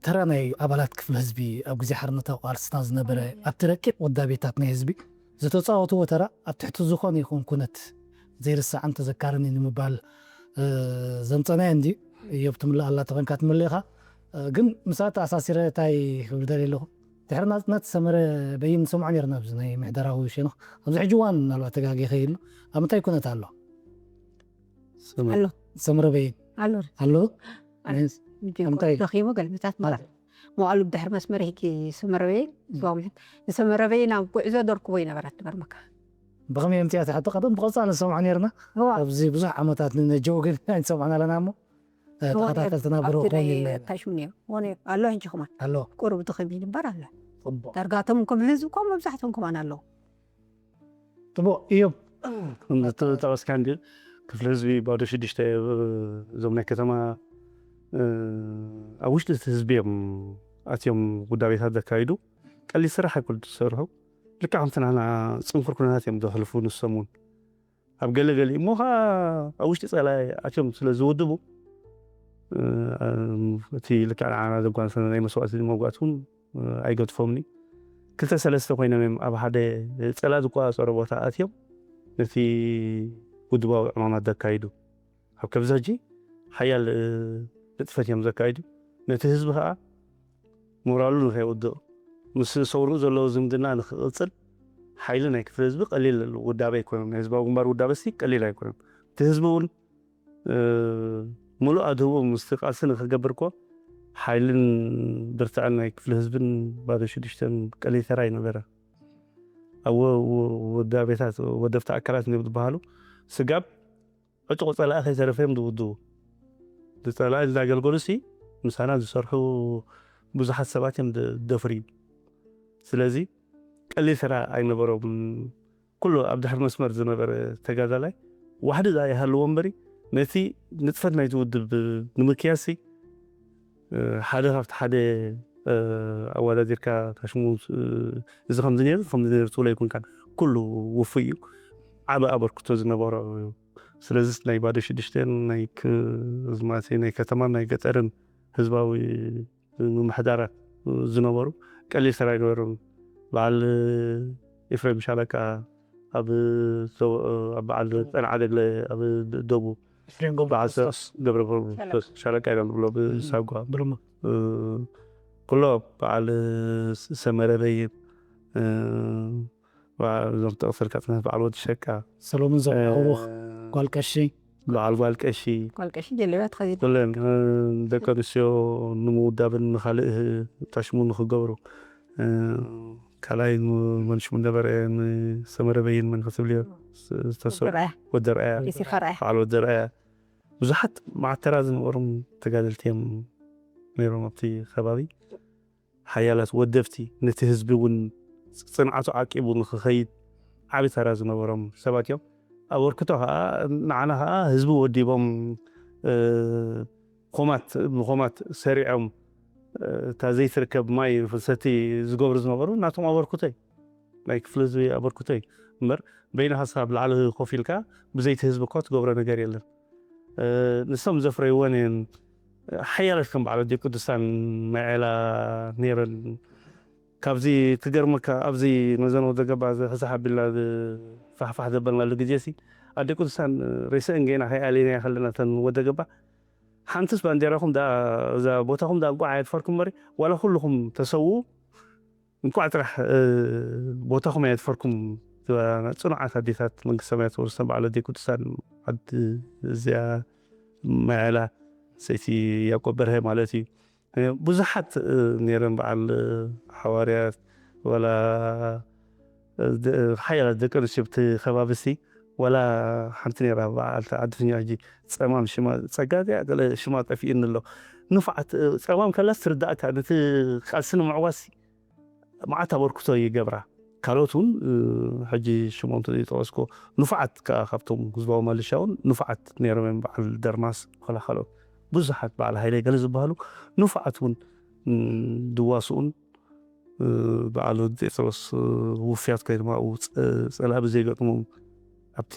ተራ ናይ ኣባላት ክፍሊ ህዝቢ ኣብ ግዜ ሓርነታዊ ቃልስና ዝነበረ ኣብቲ ረቂቕ ውዳቤታት ናይ ህዝቢ ዝተፃወትዎ ተራ ኣብ ትሕቲ ዝኾነ ይኹን ኩነት ዘይርሳዕን ተዘካርን እዩ ንምባል ዘምፀናዮ እንዲ እዮብ ትምልእ ኣላ ተኾንካ ትምልእ ኢኻ ግን ምስኣ ተኣሳሲረ እንታይ ክብል ደልየ ኣለኹ ድሕሪ ናፅነት ሰመረ በይን ንሰምዖ ነርና ኣብዚ ናይ ምሕደራዊ ሸነኽ ኣብዚ ሕጂ እዋን ምናልባት ተጋጊ ይኽእል ኣሎ ኣብ ምንታይ ኩነት ኣሎ ኣሎ ሰምረ በይን ኣሎ ኣሎ ደኺሙ ገልብታት ማለት መዋሉ ብድሕሪ መስመር ሂኪ ሰመረ በይን ዝዋምሕት ንሰመረ በይን ኣብ ጉዕዞ ደርክቦ ይነበረት ትገርመካ ብኸመይ እዮም እቲኣ ትሕቲ ቀደም ብቐፃሊ ንሰምዖ ነርና ኣብዚ ብዙሕ ዓመታት ንነጀው ግን ኣይንሰምዖን ኣለና እሞ ተኸታተልትና ብሩኽ ኮን ኢልና ታሽሙ ነይሩ ሆነ ኣሎ ሕጂ ከማን ኣሎ ቁሩብ ድኽም ይንበር ኣሎ ዳርጋቶም ከም ህዝቢ እኮ መብዛሕቶም ከማን ኣለዉ ጥቡቕ እዮም ተጠቐስካ እንዲ ክፍሊ ህዝቢ ባዶ ሽዱሽተ እዞም ናይ ከተማ ኣብ ውሽጢ እቲ ህዝቢ እዮም ኣትዮም ውዳቤታት ዘካይዱ ቀሊል ስራሕ ኣይኮል ዝሰርሑ ልክዕ ከምቲ ናህና ጽንኩር ኩነታት እዮም ዘሕልፉ ንሶም እውን። ኣብ ገለ ገሊኡ እሞ ኸዓ ኣብ ውሽጢ ጸላኢ ኣትዮም ስለ ዝውድቡ፣ እ፣ እቲ ልክዕ ንዓና ዘጓንፈና ናይ መስዋእቲ መውጋእቲ እውን፣ እ፣ ኣይገድፎምን እዩ። ክልተ ሰለስተ ኮይኖም እዮም ኣብ ሓደ ጸላኢ ዝቆጻጸሮ ቦታ ኣትዮም ነቲ ውድባዊ ዕማማት ዘካይዱ። ኣብ ከምዚ ሕጂ ሓያል፣ እ፣ ንጥፈት እዮም ዘካይዱ። ነቲ ህዝቢ ኸዓ ሞራሉ ንኸይወድቕ፣ ምስ ሰውርኡ ዘለዉ ዝምድና ንኽቕጽል ሓይሊ ናይ ክፍሊ ህዝቢ ቀሊል ውዳበ ኣይኮነን። ናይ ህዝባዊ ግንባር ውዳበ ሲ ቀሊል ኣይኮነን። እቲ ህዝቢ እውን፣ እ፣ ምሉእ ኣድህቦ ምስቲ ቃልሲ ንኽገብር እኮ ሓይልን ብርትዐን ናይ ክፍሊ ህዝብን ባዶ ሽዱሽተን ቀሊል ተራ ኣይነበረ። ኣብ ወ-፣ ወ-፣ ውዳቤታት፣ ወደብቲ ኣካላት እዮም ዝበሃሉ። ስጋብ ዕጡቕ ጸላኢ ከይተረፈ እዮም ዝውድቡ። ንጸላኢ እንዳገልገሉ ሲ ምሳና ዝሰርሑ ብዙሓት ሰባት እዮም ደ-፣ ደፍርዩ። ስለዚ ቀሊል ስራ ኣይነበሮም። ኩሉ ኣብ ድሕሪ መስመር ዝነበረ ተጋዳላይ ዋሕዲ ዛ ይሃልዎ እምበሪ ነቲ ንጥፈት ናይቲ ውድብ ንምክያስ ሲ፣ እ፣ ሓደ ካብቲ ሓደ፣ እ፣ ኣወዳዲርካ ታሽሙ፣ እ፣ እዚ ከምዚ ነይሩ፣ ከምዚ ነይሩ ትብሎ ኣይኮንካን። ኩሉ ውፉይ እዩ። ዓቢ ኣበርክቶ ዝነበሮ እዩ። ስለዚ ናይ ባዶ ሽዱሽተን ናይ ክ-፣ ዝማሴ ናይ ከተማን ናይ ገጠርን ህዝባዊ ምምሕዳራት ዝነበሩ ቀሊል ስራሕ ኣይነበሮም። በዓል ኤፍሬም ሻለቃ ኣብ ዘው-፣ ኣብ በዓል ጸንዓ ደግለ ኣብ ደቡብ ኤፍሬም ገብረ በዓል ሰ-፣ ክርስቶስ። ገብረ ክርስቶስ ሻለቃ ኢና ንብሎ ብሳጓ። ብርማ። እ፣ ኩሎ በዓል ሰመረ በይን፣ እ፣ በዓል እዞም ተቐፈልካ ጽናት በዓል ወዲ ሸቃ። ሰሎሞን ዘርዓ እ፣ ብሩኽ፣ ጓል ቀሺ። በዓል ጓል ቀሺ። ጓል ቀሺ ጀለብያ ተኸዲና። ኩለን፣ እ፣ ደቂ ኣንስትዮ ንምውዳብን ንኻልእ ታሽሙ ንኽገብሩ። እ፣ ካልኣይ መን ሽሙ ነበረ? ንሰመረ በይን መን ክትብልዮ? ስ-፣ ዝተሰ-፣ ወዲ ርኣያ። ወዲ ርኣያ። ኢሲኻ ርኣያ። በዓል ወዲ ርኣያ። ብዙሓት መዓት ተራ ዝነበሮም ተጋደልቲ እዮም ነይሮም ኣብቲ ከባቢ። ሓያላት ወደብቲ፣ ነቲ ህዝቢ እውን ጽንዓቱ ዓቂቡ ንኽኸይድ ዓቢ ተራ ዝነበሮም ሰባት እዮም። ኣበርክቶ ኸኣ፣ ንዓና ኸኣ ህዝቢ ወዲቦም፣ እ፣ ኮማት፣ ብኮማት ሰሪዖም፣ እ፣ እታ ዘይትርከብ ማይ ፍልሰቲ ዝገብሩ ዝነበሩ ናቶም ኣበርክቶ እዩ። ናይ ክፍሊ ህዝቢ ኣበርክቶ እዩ። እምበር በይንኻ ንስኻ ኣብ ላዕሊ ኮፍ ኢልካ ብዘይቲ ህዝቢ እኳ ትገብሮ ነገር የለን። እ፣ ንሶም ዘፍረይወን እየን። ሓያላት ከም በዓል ኣደይ ቅዱሳን መዓላ ነይረን። ካብዚ ትገርመካ፣ ኣብዚ መዘን ወደ ገባ እዚ ሕሳሕ ኣቢልና ፋሕፋሕ ዘበልናሉ ግዜ ሲ፣ ኣደይ ቅዱሳን ሬሰአን ገይና ከይኣለይናያ ከለና፣ እተን ወደ ገባ፣ ሓንትስ ባንዴራኹም ደኣ፣ እዛ ቦታኹም ደኣ እንቋዕ ኣየድፈርኩም እምበሪ፣ ዋላ ኩልኹም ተሰውኡ፣ እንቋዕ ጥራሕ፣ እ፣ ቦታኹም ኣየድፈርኩም፣ ጽኑዓት ኣዴታት መንግስተ ሰማያት ወርሰን በዓል ኣደይ ቅዱሳን ዓዲ እዚኣ መዓላ ሰይቲ ያዕቆብ በርሀ ማለት እዩ። እ፣ ብዙሓት፣ እ፣ ነይረን በዓል፣ እ፣ ሓዋርያት ዋላ፣ እ፣ ደ-፣ ሓያላት ደቂ ኣንስትዮ ኣብቲ ከባቢ ሲ ዋላ ሓንቲ ነይራ በዓልቲ ዓዲ ፍኛ ሕጂ ጸማም ሽማ ጸጋ እዚኣ ገለ ሽማ ጠፊኡኒ ኣሎ። ንፉዓት፣ እ፣ ጸማም ከላስ ትርዳእካ ነቲ ቃልሲ ንምዕዋት ሲ መዓት ኣበርክቶ ይገብራ። ካልኦት እውን፣ እ፣ ሕጂ ሽሞም ተዘይጠቐስኩ፣ ንፉዓት ከኣ ካብቶም ህዝባዊ ማልሻ እውን ንፉዓት ነይሮም እዮም። በዓል ደርማስ፣ ዋላ ካልኦት ብዙሓት፣ በዓል ሃይለ ገለ ዝበሃሉ ንፉዓት እውን፣ እ፣ ድዋስኡን፣ እ፣ በዓል ወዲ ጴጥሮስ፣ እ፣ ውፍያት ኮይኖም ኣብኡ ጸ-፣ ጸላኢ ብዘይገጥሞም ኣብቲ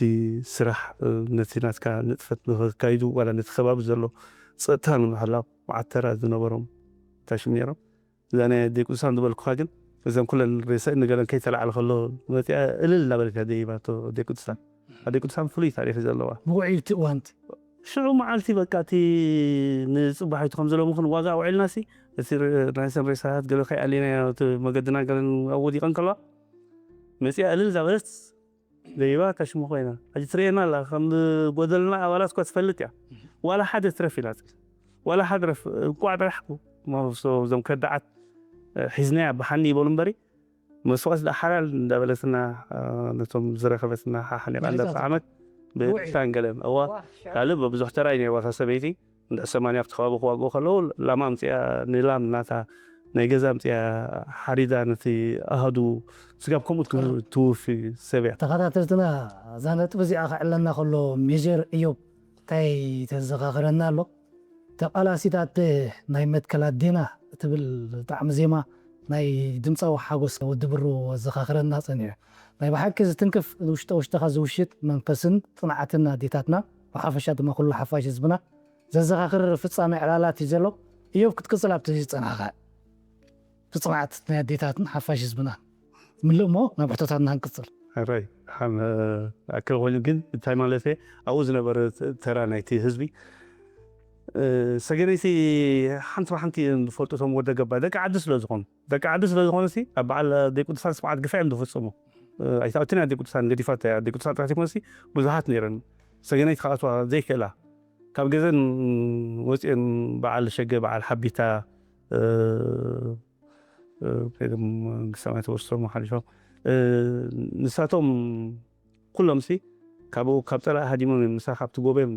ስራሕ፣ እ፣ ነቲ ናትካ ንጥፈት ንኸካይዱ ዋላ ነቲ ከባቢ ዘሎ ጸጥታ ንምሕላው መዓት ተራ ዝነበሮም ታሽም ነይሮም። እዛ ናይ ኣደይ ቅዱሳን ዝበልኩኻ ግን፣ እዘን ኩለን ሬሳ ንገለን ከይተላዕለ ከሎ መጺኣ እልል እናበለት እያ ደይባቶ ኣደይ ቅዱሳን። ኣደይ ቅዱሳን ፍሉይ ታሪኽ እዩ ዘለዋ። ብውዕይቲ እዋንቲ። ሽዑ መዓልቲ በቃ እቲ ንጽባሒቱ ከም ዘለምኹን ዋጋ ኣውዒልናሲ፣ እቲ ረ-፣ ናይሰን ሬሳታት ገለ ከይኣሊናዮ እቲ መገድና ገለን ኣብ ወዲቐን ከለዋ፣ መጺኣ እልል እናበለት ደይባ ታሽሙ ኮይና። ሕጂ ትርእየና ኣላ፣ ከም ጎደልና ኣባላት እኳ ትፈልጥ እያ። ዋላ ሓደ ትረፍ ኢላ። ዋላ ሓደ ረፍ-፣ እንቋዕ ጥራሕ እዞም ከዳዓት፣ እ፣ ሒዝናያ ብሓኒ ይበሉ እምበሪ፣ መስዋእቲ ደኣ ሓላል እንዳበለትና፣ እ፣ ነቶም ዝረኸበትና ሓሓኒቓ መሪጻ እንዳጠዓመት ውዒ። ብእንታን ገለን። እዋ፣ ዋ፣ ሽዑ። ካልእ በብዙሕ ተራ እዩ ነይርዋ። እታ ሰበይቲ እንድሕር ሰማንያ ኣብቲ ከባቢ ክዋግኡ ከለዉ፣ ላማ ኣምጺኣ፣ ንላም ናታ ናይ ገዛ ኣምጺኣ ሓሪዳ ነቲ ኣሃዱ ስጋብ ከምኡ ትው-፣ ትውፊ ሰብ እያ። ተኸታተልትና፣ እዛ ነጥቢ እዚኣ ከዕለና ከሎ ሜጀር እዮብ እንታይ ተዘኻኽረና ኣሎ? ተቓላሲት ኣደ ናይ መትከል ኣዴና እትብል ጣዕሚ ዜማ ናይ ድምፃዊ ሓጎስ ወዲ ብሩ ዘዘኻኽረና ጸኒሑ። ናይ ብሓቂ ዝትንክፍ ውሽጠ ውሽጥኻ ዝውሽጥ መንፈስን ጽንዓትን ኣዴታትና፣ ብሓፈሻ ድማ ኩሉ ሓፋሽ ህዝብና ዘዘኻኽር ፍጻሜ ዕላላት እዩ ዘሎ። እዮብ ክትቅጽል ኣብቲ ዝጸናኻ ብጽንዓት ናይ ኣዴታትን ሓፋሽ ህዝብና ምልእ እሞ ናብ ሕቶታትና ክንቅጽል። ሕራይ ሓን ኣክል ኮይኑ ግን እንታይ ማለት ኣብኡ ዝነበረ ተራ ናይቲ ህዝቢ ሰገነይቲ ሓንቲ ብሓንቲ እዮም ዝፈልጡ እቶም ወደ ገባ ደቂ ዓዲ ስለ ዝኾኑ ደቂ ዓዲ ስለ ዝኾኑ ሲ ኣብ በዓል ኣደይ ቅዱሳን ስብዓት ግፍዒ እዮም ዝፍፅሙ ኣይታወትን ኣደይ ቅዱሳን ገዲፋት ኣደይ ቅዱሳን ጥራሕ ዘይኮነሲ ብዙሓት ነይረን ሰገነይቲ ክኣትዋ ዘይክእላ ካብ ገዘን ወፂአን በዓል ሸገ በዓል ሓቢታ ግሳማይ ተወስቶም ሓሊፎም ንሳቶም ኩሎም ሲ ካብኡ ካብ ፀላእ ሃዲሞም እዮም ምሳ ካብቲ ጎበዮም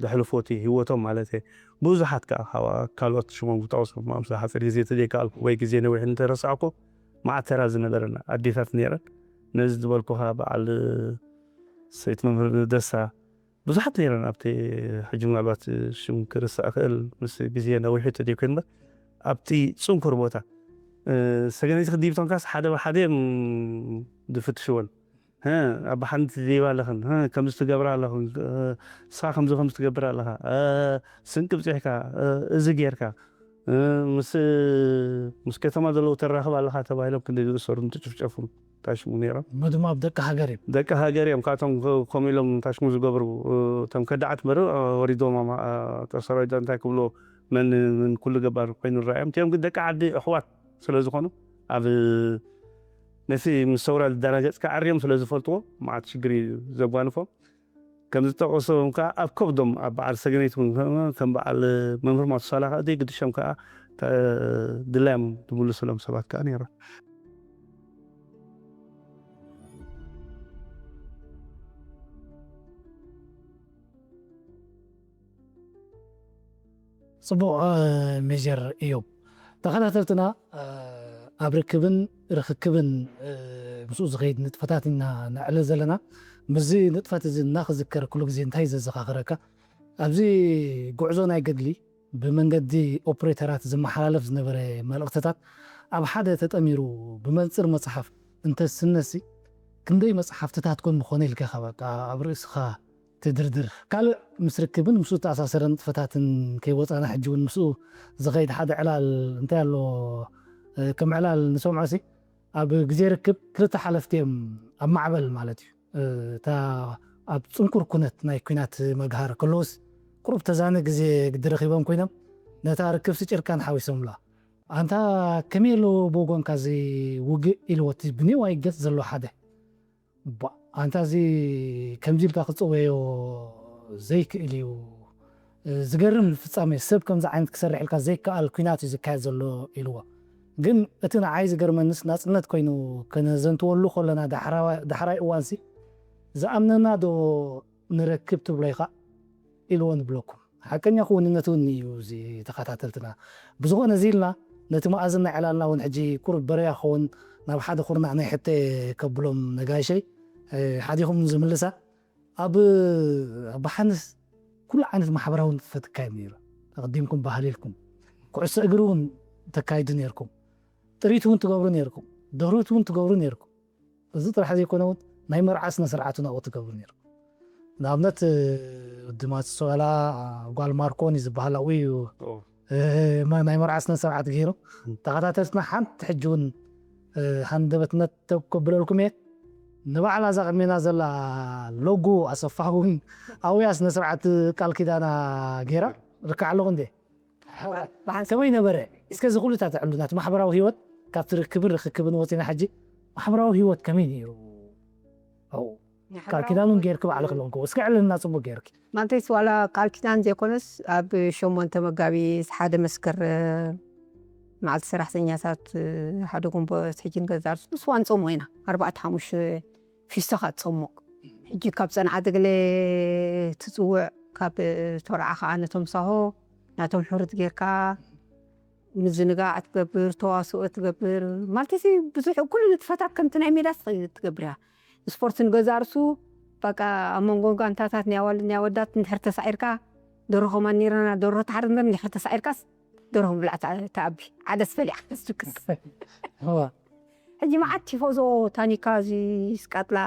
ዘሕልፎ እቲ ህይወቶም ማለት እየ ብዙሓት ከዓ ካብ ካልኦት ሽሞም ክጠቕሶም ምሳ ሓፂር ግዜ ተዘይከኣልኩ ወይ ግዜ ነዊሕ እንተረሳዕኩ መዓት ተራ ዝነበረን ኣዴታት ነይረን ነዚ ዝበልኩኻ በዓል ሰይቲ መምህር ደሳ ብዙሓት ነይረን ኣብቲ ሕጂ ምናልባት ሽም ክርሳእ ክእል ምስ ግዜ ነዊሑ ተዘይኮይኑ እምበር ኣብቲ ፅንኩር ቦታ ሰገነይቲ ክዲብቶንካስ ሓደ ብሓደ እዮም ዝፍትሽወን ኣብ ሓንቲ ዜባ ኣለኽን ከምዚ ትገብራ ኣለኽን ንስኻ ከምዚ ከምዚ ትገብር ኣለኻ ስንቂ ብፅሕካ እዚ ጌርካ ምስ ምስ ከተማ ዘለዉ ተራኽብ ኣለኻ ተባሂሎም ክንደ ዝእሰሩን ትጭፍጨፉን ታሽሙ ነይሮም ምድማ ኣብ ደቂ ሃገር እዩ ደቂ ሃገር እዮም ካብቶም ከምኡ ኢሎም ታሽሙ ዝገብሩ እቶም ከዳዓት መር ወሪዶም ጦር ሰራዊት እንታይ ክብሎ መን ምን ኩሉ ገባር ኮይኑ ረኣዮም እቲኦም ግን ደቂ ዓዲ ኣሕዋት ስለ ዝኾኑ ኣብ ነቲ ምስ ሰውራ ዝደናገፅካ ዓርዮም ስለ ዝፈልጥዎ መዓት ሽግር እዩ ዘጓንፎም ከም ዝጠቐሶም ከዓ ኣብ ከብዶም ኣብ በዓል ሰገነይት እውን ከም በዓል መምህር ማቱሳላ ከዓ ዘይግድሾም ከዓ ድላዮም ዝምልስሎም ሰባት ከዓ ነይሮም ፅቡቕ ሜጀር እዮም ተኸታተልትና ኣብ ርክብን ርክክብን ምስኡ ዝኸይድ ንጥፈታት ኢና ነዕልል ዘለና ምስዚ ንጥፈት እዚ እናክዝከር ኩሉ ግዜ እንታይ ዘዘኻኽረካ ኣብዚ ጉዕዞ ናይ ገድሊ ብመንገዲ ኦፕሬተራት ዝመሓላለፍ ዝነበረ መልእኽትታት ኣብ ሓደ ተጠሚሩ ብመንፅር መፅሓፍ እንተስነሲ ክንደይ መፅሓፍትታት ኮን ምኾነ ኢልካ ኢኻ በቃ ኣብ ርእስኻ ትድርድር ካልእ ምስ ርክብን ምስኡ ዝተኣሳሰረ ንጥፈታትን ከይወፃና ሕጂ እውን ምስኡ ዝኸይድ ሓደ ዕላል እንታይ ኣሎ ከም ዕላል ንሰምዖ ሲ ኣብ ግዜ ርክብ ክልተ ሓለፍቲ እዮም ኣብ ማዕበል ማለት እዩ እታ ኣብ ፅንኩር ኩነት ናይ ኩናት መግሃር ከለውስ ቁሩብ ተዛነ ግዜ ግዲ ረኺቦም ኮይኖም ነታ ርክብ ስጭርካን ሓዊሶምላ ኣንታ ከመይ ኣሎ ብወገንካ እዚ ውግእ ኢልዎ እቲ ብኔዋይ ገፅ ዘሎ ሓደ ኣንታ እዚ ከምዚ ኢልካ ክፅወዮ ዘይክእል እዩ ዝገርም ፍፃሜ ሰብ ከምዚ ዓይነት ክሰርሕ ኢልካ ዘይከኣል ኩናት እዩ ዝካየድ ዘሎ ኢልዎ ግን እቲ ንዓይ ዝገርመንስ ናፅነት ኮይኑ ከነዘንትወሉ ከለና ዳሕራይ እዋንሲ ዝኣምነና ዶ ንረክብ ትብሎ ኢኻ ኢልዎ ንብለኩም ሓቀኛ ክውንነት እውን እዩ እዚ ተኸታተልትና ብዝኾነ እዚ ኢልና ነቲ መኣዝን ናይ ዕላልና እውን ሕጂ ቁሩብ በረያ ክኸውን ናብ ሓደ ኩርናዕ ናይ ሕተ ከብሎም ነጋይሸይ ሓዲኹም ዝምልሳ ኣብ ኣባሓንስ ኩሉ ዓይነት ማሕበራዊ ንጥፈት ይካየድ ነይሩ ኣቐዲምኩም ባህሊ ኢልኩም ኩዕሶ እግሪ እውን ተካይዱ ነይርኩም ጥሪት እውን ትገብሩ ነይርኩም ደህሩት እውን ትገብሩ ነይርኩም እዚ ጥራሕ ዘይኮነ እውን ናይ መርዓ ስነ ስርዓት እውን ኣብኡ ትገብሩ ነይርኩም ንኣብነት ወዲ ማትሶላ ጓል ማርኮኒ ዝበሃል ኣብኡ እዩ ናይ መርዓ ስነ ስርዓት ገይሩ ተኸታተልትና ሓንቲ ሕጂ እውን ሃንደበትነት ተከብለልኩም እየ ንባዕላ እዛ ቅድሜና ዘላ ሎጉ ኣሰፋ እውን ኣብያ ስነ ስርዓት ቃል ኪዳና ገይራ ርካዕ ኣለኹ እንዴ ከመይ ነበረ እስከ እዚ ኩሉታት ዕሉና እቲ ማሕበራዊ ህይወት ካብቲ ርክብን ርክክብን ወፂና ሕጂ ማሕበራዊ ህይወት ከመይ ነይሩ ቃል ኪዳኑን ጌርክ ባዕልክ ለንኮ እስከ ዕልልና ፅቡቅ ጌርክ ማለተይስ ዋላ ቃል ኪዳን ዘይኮነስ ኣብ ሸሞንተ መጋቢት ሓደ መስከረም መዓልቲ ሰራሕተኛታት ሓደ ጉንቦት ሕጂ ንገዛርሱ ንስዋ ንፀሞ ኢና ኣርባዕተ ሓሙሽተ ፊስቶኻ ትፀሞ ሕጂ ካብ ፀንዓት ገለ ትፅውዕ ካብ ተርዓ ከዓ ነቶም ሳሆ ናቶም ሕሩት ጌርካ ምዝንጋዕ ትገብር ተዋስኦ ትገብር ማለት ብዙሕ ኩሉ ንጥፈታት ከምቲ ናይ ሜዳ ትገብር እያ ስፖርት ንገዛ ርሱ በቃ ኣብ መንጎ ጋንታታት ናይ ኣዋልድ ናይ ኣወዳት እንድሕር ተሳዒርካ ደርሆ ከማን ነይረና ደርሆ ተሓርድ እምበር እንድሕር ተሳዒርካስ ደርሆ ምብላዕ ትኣ- ትኣቢ። ዓደስ በሊዓ ክትድቅስ። እዋ ሕጂ መዓት ቲፎዞ ታኒካ እዚ ስቃጥላ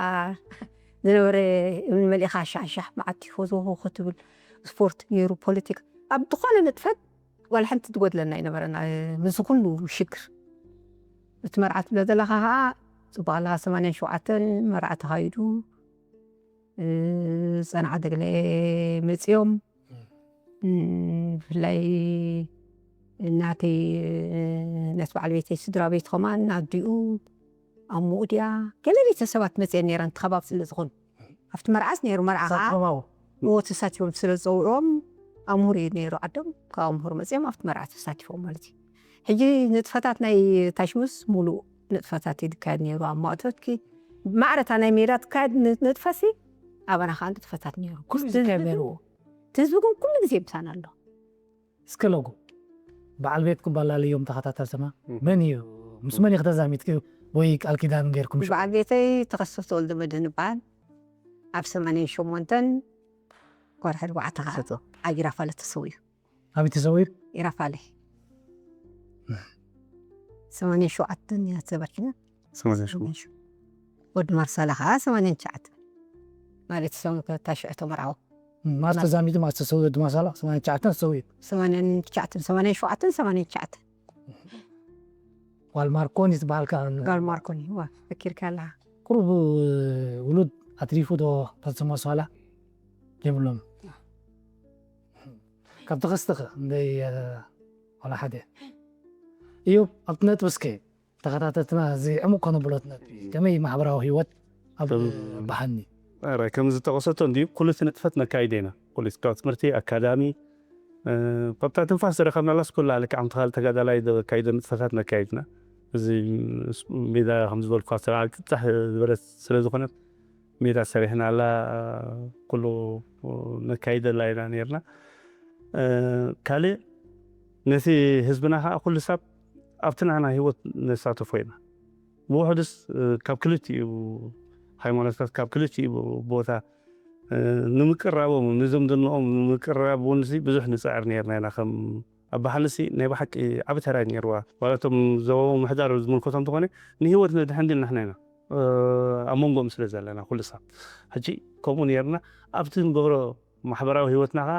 ዝነበረ እምኒ መሊእኻ ሻሕሻሕ መዓት ቲፎዞ ክትብል፣ ስፖርት ነይሩ፣ ፖለቲካ፣ ኣብ ዝኾነ ንጥፈት ዋላ ሓንቲ ትጎድለና ኣይነበረና። ምስዚ ኩሉ ሽግር እቲ መርዓ ትብለ ዘለኻ ከዓ ፅቡቅ ኣለኻ። ሰማንያን ሸውዓተን መርዓ ተኻይዱ፣ እ፣ ፀንዓ ደግለ መፂኦም። እ፣ ብፍላይ እናተይ፣ እ፣ ነቲ በዓል ቤተይ ስድራ ቤት ከማን ኣዲኡ ኣብ ሙኡድያ ገለ ቤተሰባት መፅአን ነይረን፣ እቲ ከባቢ ስለ ዝኾኑ ኣብቲ መርዓስ ነይሩ። መርዓ ከዓ ሳትማው እዎ ተሳቲፎም ስለ ዝፀውዕዎም ኣምሁር እዩ ነይሩ ዓዶም። ካብ ኣምሁር መፅኦም ኣብቲ መርዓ ተሳቲፎም ማለት እዩ። ሕጂ ንጥፈታት ናይ ታሽሙስ ሙሉእ ንጥፈታት እዩ ዝካየድ ነይሩ። ኣብ ማእቶትኪ ማዕረታ ናይ ሜዳ ትካየድ ን- ንጥፈሲ ኣባና ከዓ ንጥፈታት ነይሩ። ኩሉ ዝካየድ ነይርዎ። እቲ ህዝቢ ግን ኩሉ ግዜ ምሳና ኣሎ። እስከ ሎጎ በዓል ቤትኩም ባላለዮም ተኸታተልትና እም። መን እዩ? ምስ መን እዩ ተዛሚድኪ ወይ ቃል ኪዳን ጌርኩም? በዓል ቤተይ ተኸስተ ተወልደ መድህን ይበሃል። ኣብ ሰማንያን ሸሞንተን ወርሒ ኣርባዕተ ከዓ ኣብ ኢራፋለ ተሰዊኡ። ኣበይ ተሰዊኡ? ኢራፋለ ሰማንያን ሸውዓተን እያ ተበኪና። ሰማንያን ሸሞንተ ወዲ ማርሳላ ከዓ ሰማንያን ትሽዓተ ማለት ሰው ተታሽዑ ተመርዓው ማር ተዛሚዱ ማር ተሰዊኡ ድማ ሳላ ሰማንያን ትሽዓተን ተሰዊኡ። ሰማንያን ትሽዓተን ሰማንያን ሸውዓተን ሰማንያን ትሽዓተን ጓል ማርኮኒ ትበሃል ከዓ ጋል ማርኮኒ ዋ ፈኪርካ ኣለኻ። ቁሩብ ውሉድ ኣትሪፉ ዶ ፈጽሞ ሳላ የብሎም። ካብ ተኸስተኸ እንደይ ዋላ ሓደ እዩ ኣብቲ ነጥቢ እስከ ተኸታተልትና እዚ ዕሙቕ ከነብሎ ነጥቢ ከመይ ማሕበራዊ ህይወት ኣብ ከም- ብሓኒ ራይ ከም ዝተቐሰቶ እንዲ ኩሉ እቲ ንጥፈት ነካይደ ኢና። ኩሉ ካብ ትምህርቲ ኣካዳሚ እ፣ ካብታ ትንፋስ ዝረኸብናላስ ኩላ ልክዕ ከምቲ ካልእ ተጋዳላይ ዘካይዶ ንጥፈታት ነካይድና። እዚ ሜዳ ከም ዝበልኩ ኣብቲ ላዕሊ ጥጣሕ ዝበለት ስለ ዝኾነት ሜዳ ሰሪሕናላ ኩሉ ነካይደላ ኢና ነርና። እ፣ ካልእ ነቲ ህዝብና ከዓ ኩሉ ሳብ ኣብቲ ናና ህይወት ነሳተፎ ኢና። ብውሕዱስ እ፣ ካብ ክልቲኡ ሃይማኖታት ካብ ክልቲኡ ቦታ እ፣ ንምቅራቦም ንዝምድንኦም ንምቅራብ እውን ሲ ብዙሕ ንፅዕር ነርና ኢና። ከም ኣባሓንሲ ናይ ብሓቂ ዓብ ተራ ነርዋ ማለቶም ዞባዊ ምሕዳር ዝምልከቶም እንተኾነ ንህይወት ነድሕን ግን ንሕና ኢና እ፣ ኣብ መንጎኦም ስለ ዘለና ኩሉ ሳብ ሕጂ ከምኡ ነርና። ኣብቲ ንገብሮ ማሕበራዊ ህይወትና ከዓ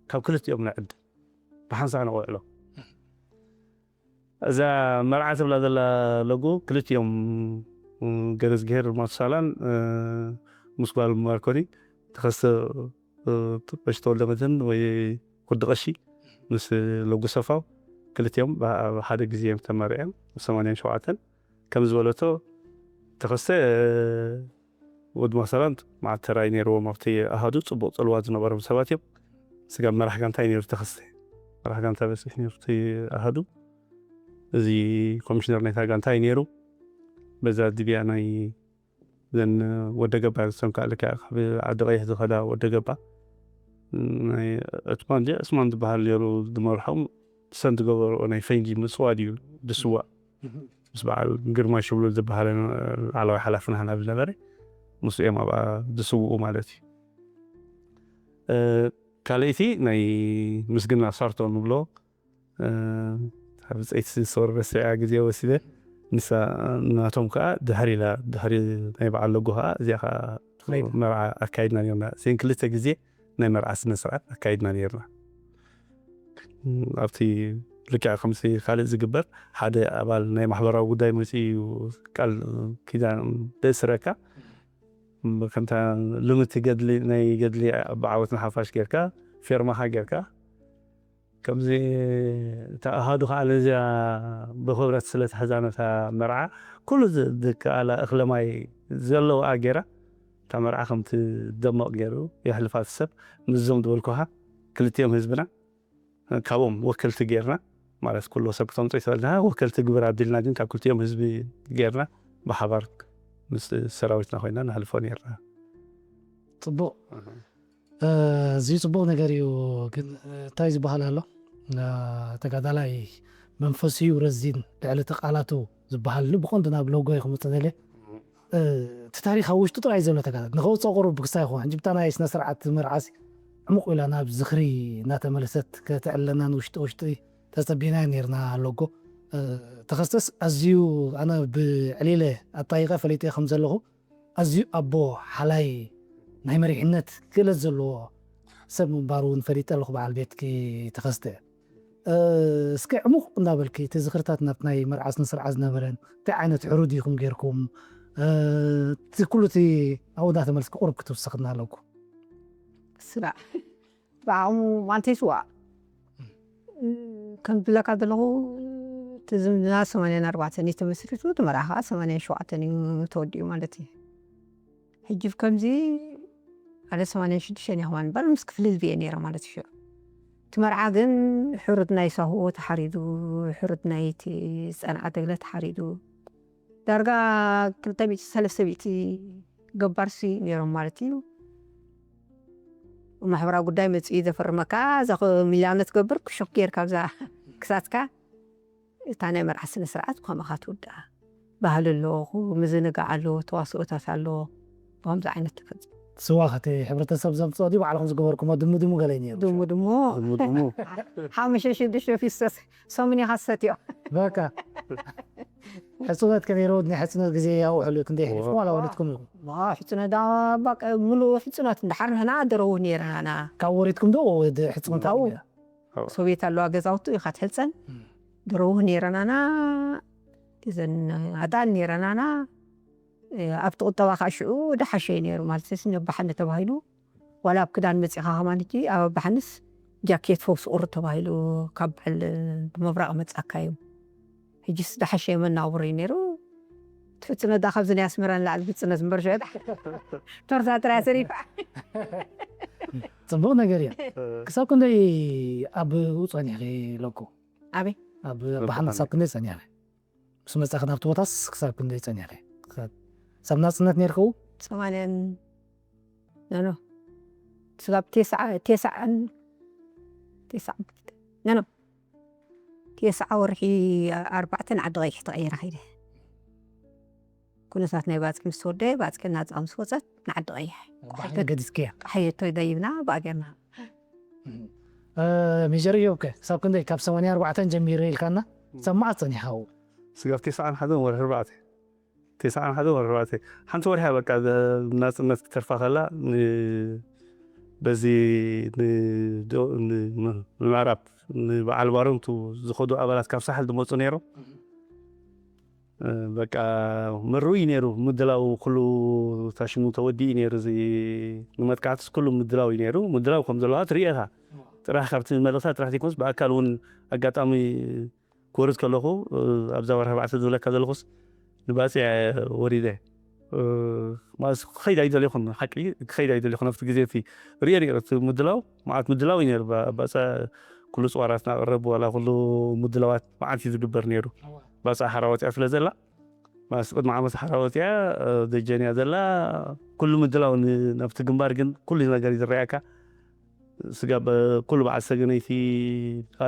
ካብ ክልቲኦም ንዕድል ብሓንሳእ ንቆዕሎ እዛ መርዓ ትብላ ዘላ ለጉ ክልቲኦም ገረዝግሄር ማቱሳላን ምስ ጓል ማርኮኒ ተኸስተ ቀሺ ተወልደ መድህን ወይ ኩዲ ቀሺ ምስ ለጉ ሰፋው ክልቲኦም ኣብ ሓደ ግዜ እዮም ተመርዕዮም። ሰማንያን ሸውዓተን ከም ዝበለቶ ተኸስተ ወዲ ማሰላን መዓት ተራይ ነይርዎም ኣብቲ ኣሃዱ ጽቡቕ ጽልዋ ዝነበሮም ሰባት እዮም። ስጋብ መራሕ ጋንታ እዩ ነይሩ ተኸስተ። መራሕ ጋንታ በሲሕ ነይሩ እቲ ኣሃዱ። እዚ ኮሚሽነር ናይታ ጋንታ እዩ ነይሩ። በዛ ድብያ ናይ ዘን ወደ ገባ ዝሰምካ ልካ ካብ ዓዲ ቀይሕ ዝኸዳ ወደ ገባ ናይ ዕትማን ድያ ዕስማን ዝበሃል ነይሩ ዝመርሖም። ሰን ዝገበርኦ ናይ ፈንጂ ምፅዋ ድዩ ድስዋ ምስ በዓል ግርማይ ሽብሉ ዝበሃል ላዕለዋይ ሓላፊ ናህና ዝነበረ ምስኡ እዮም ኣብኣ ዝስውኡ ማለት እዩ። ካልእቲ ናይ ምስግና ሳርቶ ንብሎ ብፀይቲ ዝተወረሰያ ግዜ ወሲደ ንሳ ናቶም ከዓ ድሕሪ ኢላ ድሕሪ ናይ በዓል ለጎ ከዓ እዚኣ ከዓ መርዓ ኣካይድና ነርና። እዚን ክልተ ግዜ ናይ መርዓ ስነ ስርዓት ኣካይድና ነርና። ኣብቲ ልክዕ ከምቲ ካልእ ዝግበር ሓደ ኣባል ናይ ማሕበራዊ ጉዳይ መፂኡ ቃል ኪዳን ደእስረካ ከምታ ልምቲ ገድሊ ናይ ገድሊ ብዓወት ንሓፋሽ ጌርካ ፌርማኻ ጌርካ ከምዚ እታ ኣሃዱ ከዓ ነዚኣ ብክብረት ስለ ተሕዛነታ መርዓ ኩሉ ዝከኣላ እኽለማይ ዘለዋ ጌራ እታ መርዓ ከምቲ ደመቕ ገይሩ የሕልፋ እቲ ሰብ ምስዞም ዝበልኩኻ ክልቲኦም ህዝብና ካብኦም ወከልቲ ጌርና ማለት ኩሎ ሰብ ክተምፅኦ ይትኽእል ድኻ ወከልቲ ግብር ኣቢልና ግን ካብ ክልቲኦም ህዝቢ ጌርና ብሓባር ምስ ሰራዊትና ኮይና ነሕልፎ ኔርና። ፅቡቕ እዚ ፅቡቕ ነገር እዩ። ግን እንታይ ዝበሃል ኣሎ ተጋዳላይ መንፈሱ እዩ ረዚን ልዕሊ እቲ ቃላቱ ዝበሃል ብቐንዱ ናብ ሎጎ ይኽምፅ ደልየ እቲ ታሪኽ ኣብ ውሽጡ ጥራይ ዘሎ ተጋዳል ንኸውፅኦ ቁሩብ ክሳይ ይኸውን ሕጂ ብታ ናይ ስነ ስርዓት መርዓሲ ዕሙቕ ኢላ ናብ ዝኽሪ እናተመለሰት ከተዕለና ንውሽጢ ውሽጢ ተጸቢና ነርና ኣለጎ። ተኸስተስ ኣዝዩ ኣነ ብዕሊለ ኣጣይቐ ፈሊጠ ከም ዘለኹ ኣዝዩ ኣቦ ሓላይ ናይ መሪሕነት ክእለት ዘለዎ ሰብ ምንባሩ እውን ፈሊጠ ኣለኹ። በዓል ቤትኪ ተኸስተ፣ እስኪ ዕሙቕ እናበልኪ እቲ ዝኽርታት ናብቲ ናይ መርዓ ስነ ስርዓት ዝነበረን እንታይ ዓይነት ሕሩድ ኢኹም ጌርኩም፣ እቲ ኩሉ እቲ ኣብኡ እናተመልስኪ ቁሩብ ክትውስኽና ኣለኩ። ስራ ብዓቕሙ ማንቴስዋ ከም ዝብለካ ዘለኹ እቲ ዝምድና ሰማንያን ኣርባዕተን እዩ ተመስሪቱ፣ እቲ መርዓ ከዓ ሰማንያን ሸውዓተን እዩ ተወዲኡ ማለት እዩ። ሕጂ ከምዚ ሓደ ሰማንያን ሽዱሽተን እየ ከማን እምበር ምስ ክፍልል ብየ ነይረ ማለት እዩ። እቲ መርዓ ግን ሕሩድ ናይ ሳሁኦ ተሓሪዱ፣ ሕሩድ ናይ እቲ ጸንዓ ደግለ ተሓሪዱ፣ ዳርጋ ክልተ ሚእቲ ሰለስተ ሚእቲ ገባርሲ ነይሮም ማለት እዩ። ማሕበራዊ ጉዳይ መፅኡ ዘፈርመካ እዛ ሚላኖ ትገብር ክሹክ ጌርካ ኣብዛ ክሳትካ እታ ናይ መርዓ ስነ ስርዓት ብኸምኻ ትውዳእ። ባህሊ ኣለዎ፣ ምዝንጋዕ ኣለዎ፣ ተዋስኦታት ኣለዎ። ብኸምዚ ዓይነት ተፈፅም ስዋ ከቲ ሕብረተሰብ ዘምፅኦ ድዩ ባዕልኹም ዝገበርኩሞ ድሙ ድሙ ገለ ነይሩ? ድሙ ድሙ ድሙ ድሙ ሓሙሽተ ሽዱሽተ ፊስተስ ሰሙን ኢኻ ትሰትዮ። በቃ ሕፅነት ከነይረው ናይ ሕፅነት ግዜ ያውሕሉ ክንደይ ሕልፍኩም ኣላወለትኩም ኢኹም? ሕፅነት ዳ ሙሉእ ሕፅነት እንዳሓር ንሕና ደረው ነይረና ኢና። ካብ ወሪድኩም ዶ ወደ ሕፅነት ካብኡ ኣቢለ? ሶቤት ኣለዋ ገዛውቱ ኢኻ ትሕፀን። ደረው ነይረናና እዘን ኣጣል ነይረናና። ኣብቲ ቁጠባ ከዓ ሽዑ ደሓሸ እዩ ነይሩ ማለት ሲ ነባሓኒ ተባሂሉ። ዋላ ኣብ ክዳን መፂኻ ከማን ሕጂ ኣብ ኣባሓንስ ጃኬት ፈውሲ ቁሪ ተባሂሉ ካብ በዓል መብራቕ መፃካ እዩ። ሕጂስ ደሓሸ መናብሮ እዩ ነይሩ። ትፍፅነ ዳ ካብዚ ናይ ኣስመራ ንላዕሊ ፍፅነት እምበር ሸ ቶርታ ጥራይ ተሪፋ። ፅቡቕ ነገር እያ። ክሳብ ክንደይ ኣብኡ ፀኒሕኺ ኣለኩ? ኣበይ? ኣብ ኣባሓንስ ክሳብ ክንደይ ፀኒሕኺ? ምስ መጻእኺ ናብቲ ቦታስ ክሳብ ክንደይ ጸኒሕኺ? ክሳብ ናጽነት ነይርክው? ሰማንያን ኖ ኖ ስጋብ ቴስዓ ቴስዓን ቴስዓ ኖ ኖ ቴስዓ ወርሒ ኣርባዕተን ዓዲ ቀይሕ ተቐይረ ከይደ። ኩነታት ናይ ባጽቂ ምስ ተወደየ ባጽቂ ናጻ ምስ ወጸት ንዓዲ ቀይሕ ባሕሪ ገዲፍክያ? ሓየቶ ደይብና ብኣገርና እ፣ ሜጀር እዮብከ ክሳብ ክንደይ ካብ ሰማንያ ኣርባዕተን ጀሚረ ኢልካና ክሳብ መዓስ ጸኒሕካ ኣብኡ? ስጋብ ቴስዓን ሓደን ወርሒ ኣርባዕተ ቴስዓን ሓደን ወርሒ ኣርባዕተ ሓንቲ ወርሒ እያ በቃ ናፅነት ክተርፋ ከላ ን- በዚ ን- ዶ- ን- ን- ንምዕራብ ንበዓል ባረንቱ ዝኸዱ ኣባላት ካብ ሳሕል ዝመፁ ነይሮም። እ፣ በቃ ምርኡ እዩ ነይሩ ምድላው ኩሉ ታሽሙ ተወዲኡ እዩ ነይሩ። እዚ ንመጥቃዕትስ ኩሉ ምድላው እዩ ነይሩ። ምድላው ከም ዘለዋ ትርእየኻ ጥራሕ ካብቲ መልእኽታት ጥራሕ ዘይኮንስ ብኣካል እውን ኣጋጣሚ ክወርድ ከለኹ እ፣ ኣብዛ ወርሒ ኣርባዕተ ዝብለካ ዘለኹስ ንባፅዕ ወሪደ እ፣ ማለት ክኸይድ ኣይደለኹን ሓቂ ክኸይድ ኣይደለኹን ኣብቲ ግዜ እቲ ርእየ ነይረ እቲ ምድላው መዓት ምድላው እዩ ነይሩ ባ- ባፅዕ ኩሉ ፅዋራት ናቕረብ ዋላ ኩሉ ምድላዋት መዓት እዩ ዝግበር ነይሩ። ባፅዕ ሓራ ወፂኣ ስለ ዘላ ማለት ቅድሚ ዓመት ሓራ ወፂኣ እ፣ ደጀን እያ ዘላ። ኩሉ ምድላው ን- ናብቲ ግንባር ግን ኩሉ ነገር እዩ ዝረኣየካ ስጋብ ኩሉ በዓል ሰገነይቲ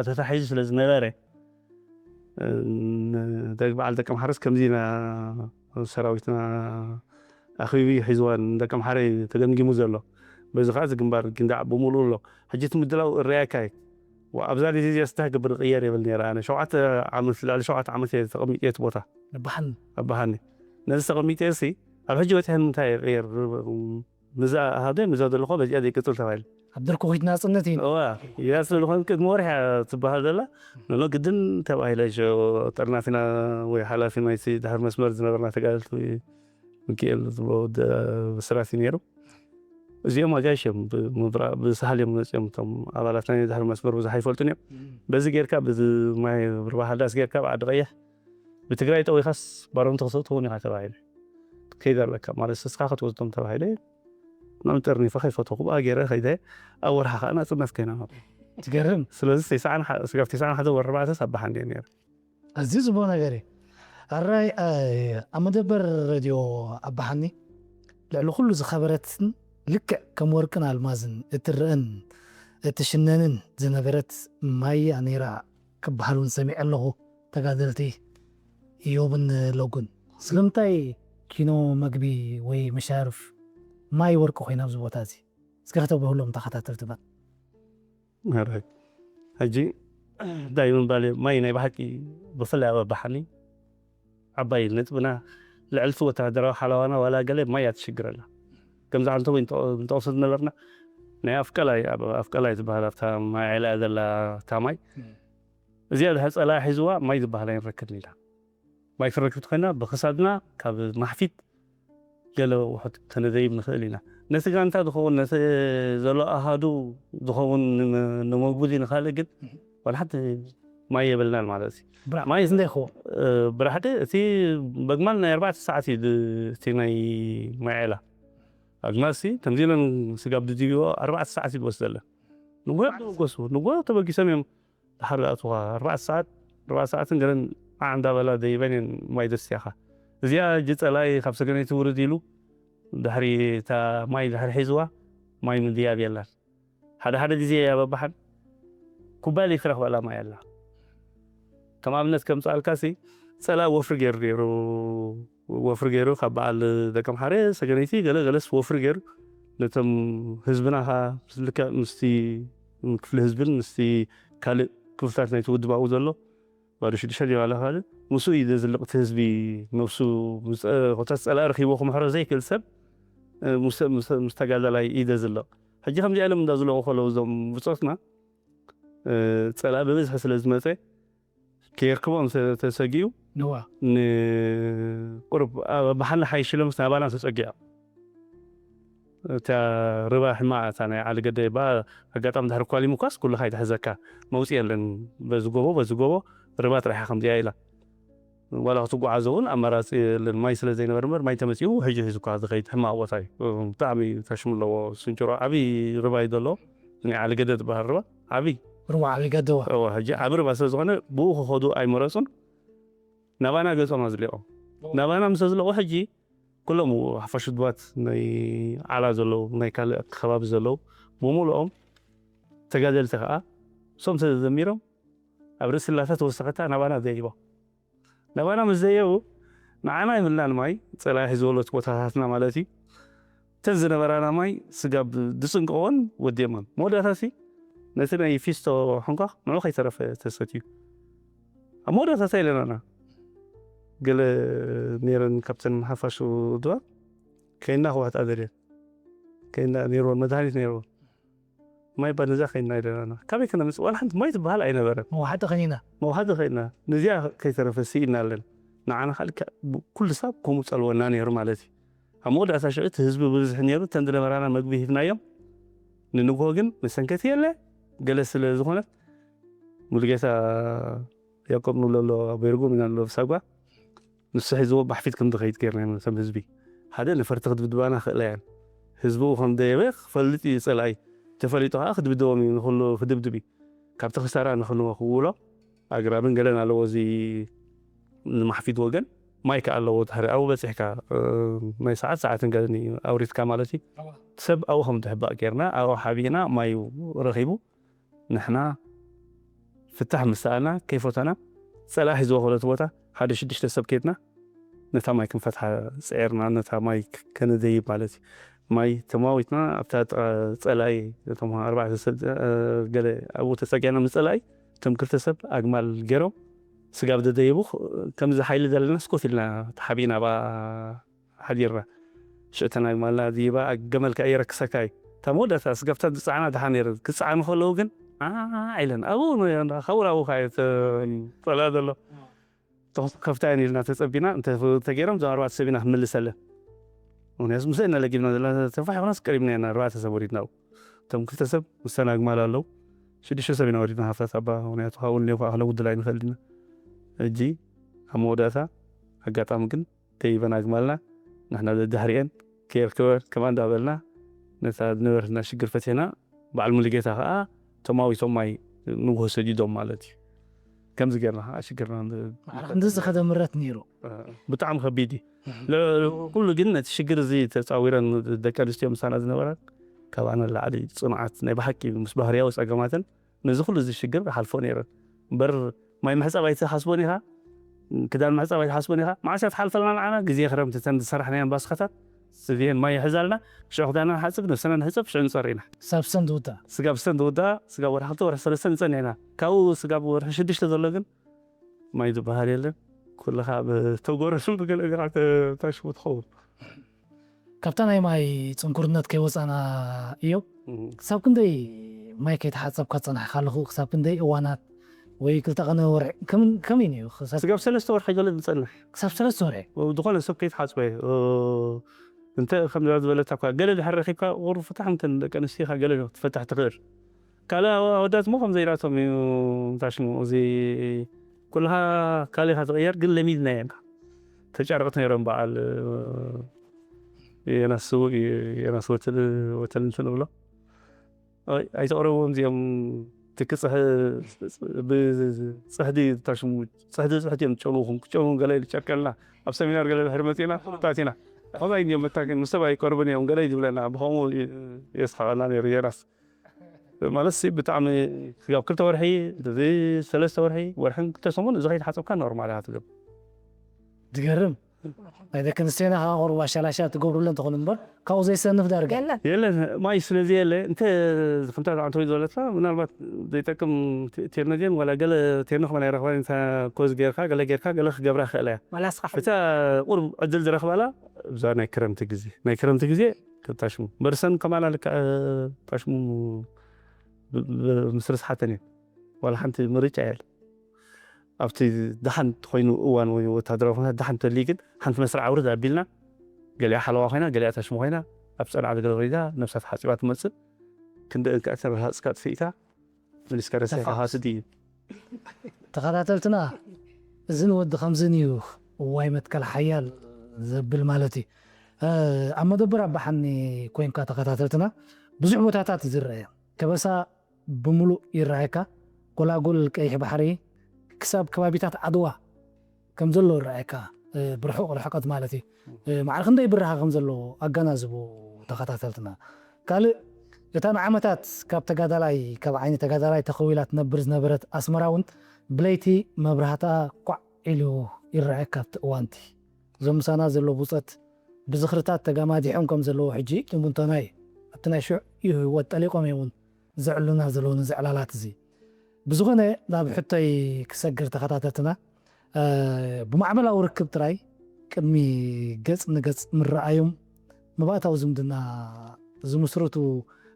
ተታሒዙ ስለ ዝነበረ እ፣ ን- ደግ በዓል ደቂ ኣምሓረስ ከምዚ ኢና ሰራዊትና ኣኽቢቢ ሒዝዋን ደቂ ኣምሓረ እዩ ተገምጊሙ ዘሎ። በዚ ከዓ እዚ ግንባር ጊንዳዕ ብምሉኡ ኣሎ። ሕጂ እቲ ምድላው እረኣየካ እዩ። ዋ፣ ኣብዛ ግዜ እዚኣ ስታ ክገብር ይቕየር የብል ነይረ ኣነ ሸውዓተ ዓመት ልዕሊ ሸውዓተ ዓመት እየ ተቐሚጠ እቲ ቦታ ንባሕን ኣባሃኒ ነዚ ተቐሚጠ ሲ ኣብ ሕጂ በፂሐ ንምንታይ ይቕየር ምዛ ሃደ ምዛ ዘለኹ በዚኣ ዘይቅፅል ተባሂሉ ኣብ ድርኩኺት ናጽነት እዩ። እዋ እያ ስለ ዝኾነ ቅድሚ ወርሒ እያ ትበሃል ዘላ ንሎ ግድን ተባሂለ ሸ ጠርናፊና ወይ ሓላፊ ናይቲ ድሕር መስመር ዝነበርና ተጋደልቲ ሚካኤል ዝብሎ ወዲ ብስራት እዩ ነይሩ። እዚኦም ኣጋይሽ እዮም ብምብራ- ብሳህል እዮም መፅኦም እቶም ኣባላት ናይ ድሕር መስመር ብዙሕ ኣይፈልጡን እዮም። በዚ ጌርካ ብዚ ማይ ርባ ሃዳስ ጌርካ ብዓዲ ቀይሕ ብትግራይ ጠዊኻስ ባሮም ተክሰው ትኸውን ኢኻ ተባሂለ ከይደ ኣለካ ማለት ስስኻ ክትወስዶም ተባሂለ ናብ ጠርኒፈ ከይፈተኹ ብኣ ገይረ ከይደ ኣብ ወርሓ ከዓ ናፅነት ኮይና መ ትገርም ስለዚ ስጋብ ተስዓን ሓደ ወር ኣርባዕተ ሳባሓ እንዲየ ነይረ ኣዝዩ ጽቡቕ ነገር እዩ። ኣራይ ኣብ መደበር ሬድዮ ኣባሓኒ ልዕሊ ኩሉ ዝኸበረትን ልክዕ ከም ወርቅን ኣልማዝን እትረአን እትሽነንን ዝነበረት ማያ ነይራ ክበሃል እውን ሰሚዐ ኣለኹ። ተጋደልቲ እዮብን ሎጉን ስለምንታይ ኪኖ መግቢ ወይ መሻርፍ ማይ ወርቂ ኮይና ኣብዚ ቦታ እዚ እስከ ከተብርህሎም ተኸታተልትና። ሕጂ እንታይ ምባል እዩ? ማይ ናይ ብሓቂ ብፍላይ ኣብ ኣባሓኒ ዓባይ ነጥብና፣ ልዕልቲ ወተሃደራዊ ሓለዋና ዋላ ገለ ማይ እያ ትሽግረና። ከምዛ ሓንቲ ወይ ንጠቕሶ ዝነበርና ናይ ኣፍቀላይ፣ ኣብ ኣፍቀላይ ዝበሃል ኣብታ ማይ ዒላ እያ ዘላ እታ ማይ። እዚኣ ድሕሪ ጸላኢ ሒዝዋ ማይ ዝበሃል ኣይንረክብን ኢላ። ማይ ክንረክብ ተኾይና ብኽሳድና ካብ ማሕፊት ገለ ውሑድ ከነደይብ ንኽእል ኢና። ነቲ ጋንታ ዝኸውን፣ ነቲ ዘሎ ኣሃዱ ዝኸውን ንመ-፣ ንመጉዚ ንኻልእ ግን ዋላ ሓንቲ ማይ የብልናን ማለት እዩ። ብራዕ ማይ እንደ ይኸውን? እ፣ ብራሕቲ እቲ በግማል ናይ ኣርባዕተ ሰዓት እዩ ድ-፣ እቲ ናይ ማይ ዒላ። ኣግማልሲ ከምዚ ኢለን ስጋብ ድድብዎ ኣርባዕተ ሰዓት እዩ ዝወስደለን። ንጎ ተበገሱ፣ ንጎ ተበጊሶም እዮም ድሓር ዝኣትዋ። ኣርባዕተ ሰዓት፣ ኣርባዕተ ሰዓትን ገለን ዓዕ እንዳበላ ደይበን እየን ማይ ዘስትያኻ። እዚኣ እጂ ጸላኢ ካብ ሰገነይቲ ውርድ ኢሉ ድሕሪ እታ ማይ ድሕሪ ሒዝዋ ማይ ምድያብ የላን። ሓደ ሓደ ግዜ ኣብ ኣባሓን ኩባሊ ክረኽባ ላማ ያላ። ከም ኣብነት ከምጽኣልካሲ ጸላ ወፍሪ ገይሩ ነይሩ። ወፍሪ ገይሩ ካብ በዓል ደቀምሓረ ሰገነይቲ ገለ ገለስ ወፍሪ ገይሩ ነቶም ህዝብና ኸዓ ልክዕ ምስቲ ክፍሊ ህዝብን ምስቲ ካልእ ክፍልታት ናይቲ ውድብ ኣብኡ ዘሎ ባዶ ሽዱሽተ ዲባላ ካልእ ምስኡ እዩ ዘዝልቕ እቲ ህዝቢ። ነብሱ ምስ ኮታ ጸላ ረኺቦ ክምሕሮ ዘይክእል ሰብ ምስ ተጋዳላይ እዩ ዘዝልቕ። ሕጂ ከምዚ ኢሎም እንዳዝለቑ ከለዉ እዞም ብጾትና ጸላኢ ብብዝሒ ስለ ዝመጸ ከየርክቦም ተሰጊኡ ንዋ ንቁሩብ ብሓና ሓይሽሎም ናባና ተጸጊዖም። እታ ርባ ሕማቕ እታ ናይ ዓሊ ገደ ይበሃል። ኣጋጣሚ ድሕሪ ኳሊሙካስ ኩልኻ ይትሕዘካ፣ መውጽኢ የለን። በዚ ጎቦ በዚ ጎቦ ርባ ጥራሕ ከምዚኣ ኢላ። ዋላ ክትጓዓዞ እውን ኣማራጺ የለን። ማይ ስለ ዘይነበረ እምበር ማይ ተመጺኡ ሕጂ ሒዙካ ዝኸይድ ሕማቕ ቦታ እዩ። ብጣዕሚ ተሽሙ ኣለዎ። ስንጭሮ ዓብዪ ርባ እዩ ዘሎ። ናይ ዓሊ ገደ ዝበሃል ርባ ዓብዪ ርባ ዓሊ ገደዋ። እወ፣ ሕጂ ዓቢ ርባ ስለ ዝኾነ ብኡ ክኸዱ ኣይመረጹን። ናባና ገጾም ኣዝሊቖም። ናባና ምስ ኣዝለቑ ሕጂ ኩሎም ሓፋሽ ውድባት ናይ ዓላ ዘለዉ ናይ ካልእ ከባቢ ዘለዉ ብምሉኦም ተጋደልቲ ከዓ እሶም ተዘሚሮም ኣብ ርእሲ ላታ ተወሰኸታ ናባና ደይቦም። ናባና ምስ ዘየቡ ንዓና ይብልናን ማይ ጸላኢ ዝበሎት ቦታታትና ማለት እዩ። እተን ዝነበራና ማይ ስጋብ ዝጽንቀወን ወዲኦመን። መወዳእታሲ ነቲ ናይ ፊስቶ ሕንኳኽ ንዑ ከይተረፈ ተሰትዩ። ኣብ መወዳእታ እንታይ ኢለናና? ገለ ነይረን ካብተን ሓፋሽ ድባብ ከይና ክዋሕጣ ደልየን። ከይና ነይርወን፣ መድሃኒት ነይርወን። ማይ ባነዛ ከይና ኢለናና። ካበይ ከነምጽእ? ዋላ ሓንቲ ማይ ትበሃል ኣይነበረን። መውሓጢ ከኒና። መውሓጢ ከይና። ነዚኣ ከይተረፈ ስኢና ኣለን። ንዓና ካልእ ኩሉ ሰብ ከምኡ ጸልወና ነይሩ ማለት እዩ። ኣብ መወዳእታ ሽዑ እቲ ህዝቢ ብብዝሒ ነይሩ፣ እተን ዝነበራና መግቢ ሂብናዮም። ንንግሆ ግን መሰንከቲ የለ፣ ገለ ስለ ዝኾነት ሙሉጌታ ያቆብ ንብሎ ኣሎ፣ ቤርጉም ኢና ንብሎ ብሳጓ። ንሱ ሒዝዎ ባሕፊት ከም ዝኸይድ ገይርና ኢና ነቶም ህዝቢ። ሓደ ነፈርቲ ክድብድባና ክእላ እየን። ህዝብኡ ከም ደየበ ክፈልጥ እዩ ጸላኢ። ተፈሊጡ ከኣ ክድብድቦም እዩ፣ ንኹሉ ክድብድብ እዩ። ካብቲ ክሳራ ንኽንወ ክውሎ ኣግራብን ገለን ኣለዎ። እዚ ንማሕፊት ወገን ማይ ከኣ ኣለዎ። ድሕሪ ኣብኡ በጺሕካ፣ እ፣ ናይ ሰዓት ሰዓትን ገለን እዩ ኣውሪድካ ማለት እዩ። እዋ። ሰብ ኣብኡ ከም ትሕባእ ጌርና፣ ኣብኡ ሓቢእና፣ ማይ ረኺቡ፣ ንሕና ፍታሕ ምስ ሰኣልና፣ ከይፈተና፣ ጸላኢ ሒዝዎ ከሎ እቲ ቦታ፣ ሓደ ሽዱሽተ ሰብ ኬድና፣ ነታ ማይ ክንፈትሓ ጽዒርና፣ ነታ ማይ ክ-፣ ከነደይብ ማለት እዩ። ማይ ተማዊትና፣ ኣብታ ጥቓ ጸላኢ፣ እቶም ኣርባዕተ ሰብ፣ እ፣ ገለ ኣብኡ ተጸጊዕና ምስ ጸላኢ፣ እቶም ክልተ ሰብ ኣግማል ገይሮም፣ ስጋብ ዘደየቡ፣ ከምዚ ሓይሊ ዘለናስ ኮፍ ኢልና ተሓቢእና ብኣ ሓዲርና። ሽዑ ተን ኣግማልና ድይባ፣ ገመል ከኣ የረክሰካ እዩ። እታ መወዳእታ ስጋብታ ዝጸዓና ደሓን ነይረን። ክጸዓኑ ከለዉ ግን፣ ዓዓ ኢለን፣ ኣብኡ ን-፣ ካብኡ ናብኡ ከኣ እየ ተ-፣ ጸላኢ ዘሎ። ተኹስ ከፍታ እየን ኢልና ተጸቢና፣ እንተ-፣ እንተገይሮም እዞም ኣርባዕተ ሰብ ኢና ክንምልሰለን። ምኽንያቱ ምስአን ኢና ለጊብና ዘለና፣ ተፋሒኹናስ ቀሪብና ኢና ኣርባዕተ ሰብ ወሪድና ኣብኡ። እቶም ክልተ ሰብ ምስተን ኣግማል ኣለዉ። ሽዱሽተ ሰብ ኢና ወሪድና ሃፍታት ኣባ፣ ምኽንያቱ ካብኡ ንሌው ከኣ ክነጉድል ኣይንኽእል ኢና። ሕጂ ኣብ መወዳእታ ኣጋጣሚ ግን ደይበን ኣግማልና ንሕና ደድሕሪኤን ከየርክበን ከማን እንዳበልና ነታ ዝነበረትና ሽግር ፈቲሕና። በዓል ሙሉጌታ ከኣ ተማዊቶም ማይ ንግሆ ሰዲዶም ማለት እዩ። ከምዚ ጌርና ከኣ ሽግርና ን-፣ ማዕረ ክንዲ ዝኸደ ምረት ነይሩ። ብጣዕሚ ከቢድ እዩ። እህ። ል-፣ ኩሉ ግን ነቲ ሽግር እዚ ተጻዊረን ደቂ ኣንስትዮ ምሳና ዝነበራ ካባና ንላዕሊ ጽኑዓት ናይ ብሓቂ ምስ ባህርያዊ ጸገማተን ነዚ ኩሉ እዚ ሽግር ክሓልፎ ነይረን። እምበር ማይ ምሕጻብ ኣይትሓስቦን ኢኻ፣ ክዳን ምሕጻብ ኣይትሓስቦን ኢኻ። መዓስ እያ ትሓልፈልና ንዓና? ግዜ ክረምቲ እተን ዝሰራሕናየን ባስኻታት እዚኤን ማይ ይሕዛልና። ሽዑ ክዳና ንሓጽብ፣ ነብስና ንሕጸብ፣ ሽዑ ንጸሪ ኢና። ሳብ ሰን ትውዳእ። ስጋብ ሰን ትውዳእ፣ ስጋብ ወርሒ ክልተ ወርሒ ሰለስተ ንጸንሕ ኢና። ካብኡ ስጋብ ወርሒ ሽዱሽተ ዘሎ ግን ማይ ዝበሃል የለን። ኩልኻ ብተጎረስን ብገለ ገለ ተ-፣ ታሽሙ ትኸውን። ካብታ ናይ ማይ ጽንኩርነት ከይወጻና እዮብ፣ እም። ክሳብ ክንደይ ማይ ከይተሓጸብካ ጸናሕካ ኣለኹ? ክሳብ ክንደይ እዋናት ወይ ክልተ ቀነ ወርሒ ከም-፣ ከመይ ነይሩ? ክሳብ ስጋብ ሰለስተ ወርሒ ገለ ንጸንሕ። ክሳብ ሰለስተ ወርሒ? ዝኾነ ሰብ ከይተሓጽበ፣ እ፣ እንተ ከምዛ ዝበለታ እኳ ገለ ድሕር ረኺብካ ቁሩብ ፍታሕ እንተ ንደቂ ኣንስትዮኻ ገለ ክትፈትሕ ትኽእል። ካልእ ኣወዳት እሞ ከምዘ ኢላቶም እዩ ታሽሙ። እዚ ኩልኻ ካልእ ኢኻ ትቕየር፣ ግን ለሚድናዮ ኢና። ተጫረቕቲ ነይሮም በዓል፣ እ፣ የናስ ስውእ፣ የናስ ወትል፣ ወተል እንትን ንብሎ። ኣይ-፣ ኣይተቕረብዎም እዚኦም ትኪ ጽሕ-፣ ብ-፣ ጽሕዲ ታሽሙ፣ ጽሕዲ፣ ጽሕዲ እዮም ዝጨንዉኹም፣ ክጨንዉ ገለ ኢሉ ጨርቀልና። ኣብ ሰሚናር ገለ ድሕሪ መጺእና፣ ፍሉጣት ኢና። ከምዚ እዮም መታከን፣ ምስ ሰብ ኣይቀርቡን እዮም፣ ገለ እዩ ዝብለና። ብኸምኡ የ-፣ የስሕቐና ነይሩ የናስ። ማለት ሲ ብጣዕሚ ስጋብ ክልተ ወርሒ፣ እዚ ሰለስተ ወርሒ፣ ወርሕን ክልተ ሰሙን እዚ ከይተሓጸብካ ኖርማል ኢኻ ትገብር። ዝገርም። ናይ ደቂ ኣንስትዮና ከዓ ቁሩብ ኣሻላሻ ትገብሩለን ትኾኑ እምበር፣ ካብኡ ዘይሰንፍ ዳርጋ። የለን። የለን፣ ማይ ስለዚ የለ፣ እንተ ከምታ ኣንቶኒ ዝበለትና፣ ምናልባት ዘይጠቅም ቴ-፣ ቴርነጀን ዋላ ገለ ቴርኖ ከማን ኣይረኽባን፣ እንታ ኮዝ ጌርካ፣ ገለ ጌርካ፣ ገለ ክገብራ ክእላ እያ። ዋላ ስኻ እታ ቁሩብ ዕድል ዝረኽባላ፣ እዛ ናይ ክረምቲ ግዜ፣ ናይ ክረምቲ ግዜ፣ ከታሽሙ። በርሰን ከማና ልካ፣ ታሽሙ ብ-፣ ብ-፣ ምስ ርስሓተን እየን። ዋላ ሓንቲ ምርጫ የለ። ኣብቲ ደሓን ኮይኑ እዋን ወይ ወታደራዊ ኩነታት ደሓን ተልዩ ግን ሓንቲ መስርዕ ኣውርድ ኣቢልና፣ ገሊኣ ሓለዋ ኮይና፣ ገሊኣ ታሽሙ ኮይና፣ ኣብ ጸንዓ ገለ ወሪዳ፣ ነብሳ ተሓጺባ ትመጽእ። ክንዲ እንካ ተረሃጽካ ጥፊእካ፣ መሊስካ ረሲዕካ ተፋ-፣ ሃስድ እዩ። ተኸታተልትና፣ እዝን ወዲ ከምዝን እዩ፣ እዋይ መትከል ሓያል ዘብል ማለት እዩ። እ፣ ኣብ መደበር ኣባሓኒ ኮይንካ ተኸታተልትና፣ ብዙሕ ቦታታት እዩ ዝረአ። ከበሳ ብምሉእ ይረኣየካ። ጎላጉል ቀይሕ ባሕሪ ክሳብ ከባቢታት ዓድዋ ከም ዘሎ ይረኣየካ፣ እ፣ ብርሑቕ ርሕቀት ማለት እዩ። እ፣ ማዕረ ክንደይ ብራኸ ከም ዘሎ ኣገናዝቡ ተኸታተልትና። ካልእ፣ እታ ንዓመታት ካብ ተጋዳላይ፣ ካብ ዓይኒ ተጋዳላይ ተኸዊላ ትነብር ዝነበረት ኣስመራ እውን ብለይቲ መብራህታ ኳዕ ኢሉ ይረኣየካ ኣብቲ እዋንቲ። እዞም ምሳና ዘሎ ብጾት ብዝኽርታት ተጋማዲሖም ከም ዘለዉ ሕጂ እሙንቶና እዩ። ኣብቲ ናይ ሽዑ ህይወት ጠሊቖም እዮም እውን ዘዕሉና ዘለዉ ነዚ ዕላላት እዚ። ብዝኾነ፣ ናብ ሕቶይ ክሰግር ተኸታተልትና፣ እ፣ ብማዕበላዊ ርክብ ጥራይ ቅድሚ ገጽ ንገጽ ምረኣዮም መባእታዊ ዝምድና ዝምስርቱ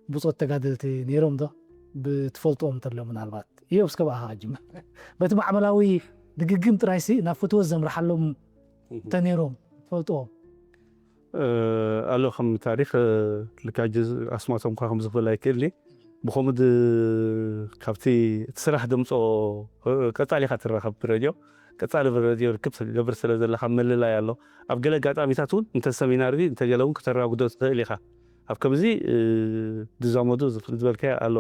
ብጾት ተጋደልቲ ነይሮም ዶ? ብትፈልጥዎም እንተሎ ምናልባት። እዮብ፣ እስከ ብኣኻ ክጅምር። በቲ ማዕበላዊ ድግግም ጥራይሲ ናብ ፍትወት ዘምርሓሎም እንተ ነይሮም ትፈልጥዎም? እ፣ ኣሎ ከም ታሪኽ፣ እ፣ ልካጅ ኣስማቶም እኳ ከም ዝኽእል ኣይክእልኒ። ብኸምኡ ድ-፣ ካብቲ እቲ ስራሕ ደምጾ፣ እ፣ ቀጻሊ ኢኻ ትራኸብ ብሬድዮ። ቀጻሊ ብሬድዮ ርክብ ትገብር ስለ ዘለኻ ምልላይ ኣሎ። ኣብ ገለ ኣጋጣሚታት እውን እንተ ሰሚናር እዚ እንተ ገለ እውን ክተራጉዶ ትኽእል ኢኻ። ኣብ ከምዚ፣ እ፣ ዝዛመዱ ዝፍ-፣ ዝበልካዮ ኣሎ።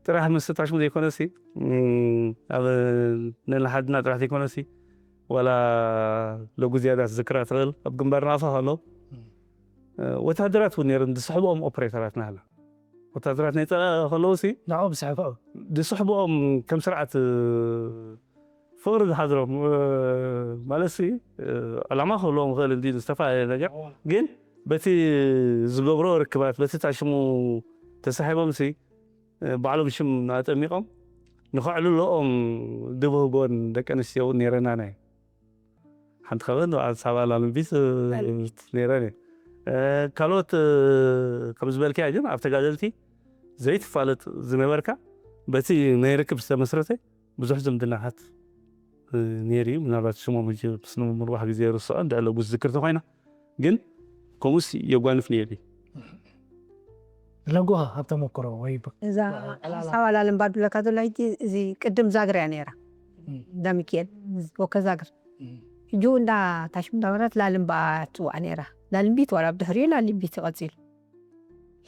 ጥራሕ ምስ ታሽሙ ዘይኮነሲ፣ እም፣ ኣብ ነንሓድና ጥራሕ ዘይኮነሲ፣ ዋላ ሎጉ ዝያዳ ትዝክራ ትኽእል፣ ኣብ ግንባር ናፋ ከሎ፣ እ፣ ወታደራት እውን ነይሮም፣ ዝስሕብኦም ኦፕሬተራት ናህላ። ወታደራት ናይ ጸላኢ ከለውሲ፣ ንዕኦም ዝስሕብኦም። ዝስሕብኦም ከም ስርዓት፣ እ፣ ፍቕሪ ዝሓድሮም፣ እ፣ ማለትሲ፣ እ፣ ዕላማ ክህልዎም ይኽእል እንዲ ዝተፈላለየ ነገር፣ ግን በቲ ዝገብሮ ርክባት፣ በቲ ታሽሙ ተሳሒቦምሲ፣ እ፣ ባዕሎም ሽም ኣጠሚቖም ንኸዕልሎኦም ድብህጎን ደቂ ኣንስትዮ እውን ነይረናና እዩ። ሓንቲ ካብአን ኣብ ኣዲስ ኣበባ ላልምቢት፣ እ፣ ነይረን እየን። እ፣ ካልኦት፣ እ፣ ከም ዝበልካዮ ግን ኣብ ተጋደልቲ ዘይትፋለጥ ዝነበርካ በቲ ናይ ርክብ ዝተመስረተ ብዙሕ ዝምድናታት፣ እ፣ ነይሩ እዩ። ምናልባት ሽሞም ሕጂ ምስ ንምርባሕ ግዜ ርስዖ፣ እንድሕር ሎጉ ዝዝክር ተኾይና። ግን ከምኡስ የጓንፍ ነይሩ እዩ። ለጉሃ ኣብ ተመክሮ ወይ ብ-፣ እዛ ዕላላ። ሓሳብ ኣላልምባ ድብለካ ዘሎ ሕጂ፣ እዚ ቅድም ዛግር እያ ነይራ። እም። እንዳ ሚካኤል፣ ወከ ዛግር። እም። ሕጂ እንዳ ታሽም እንዳበረት ላልምባ ትጽዋዕ ነይራ። ላልምቢት ዋላ ብድሕሪኡ ላልምቢት ይቐጺሉ።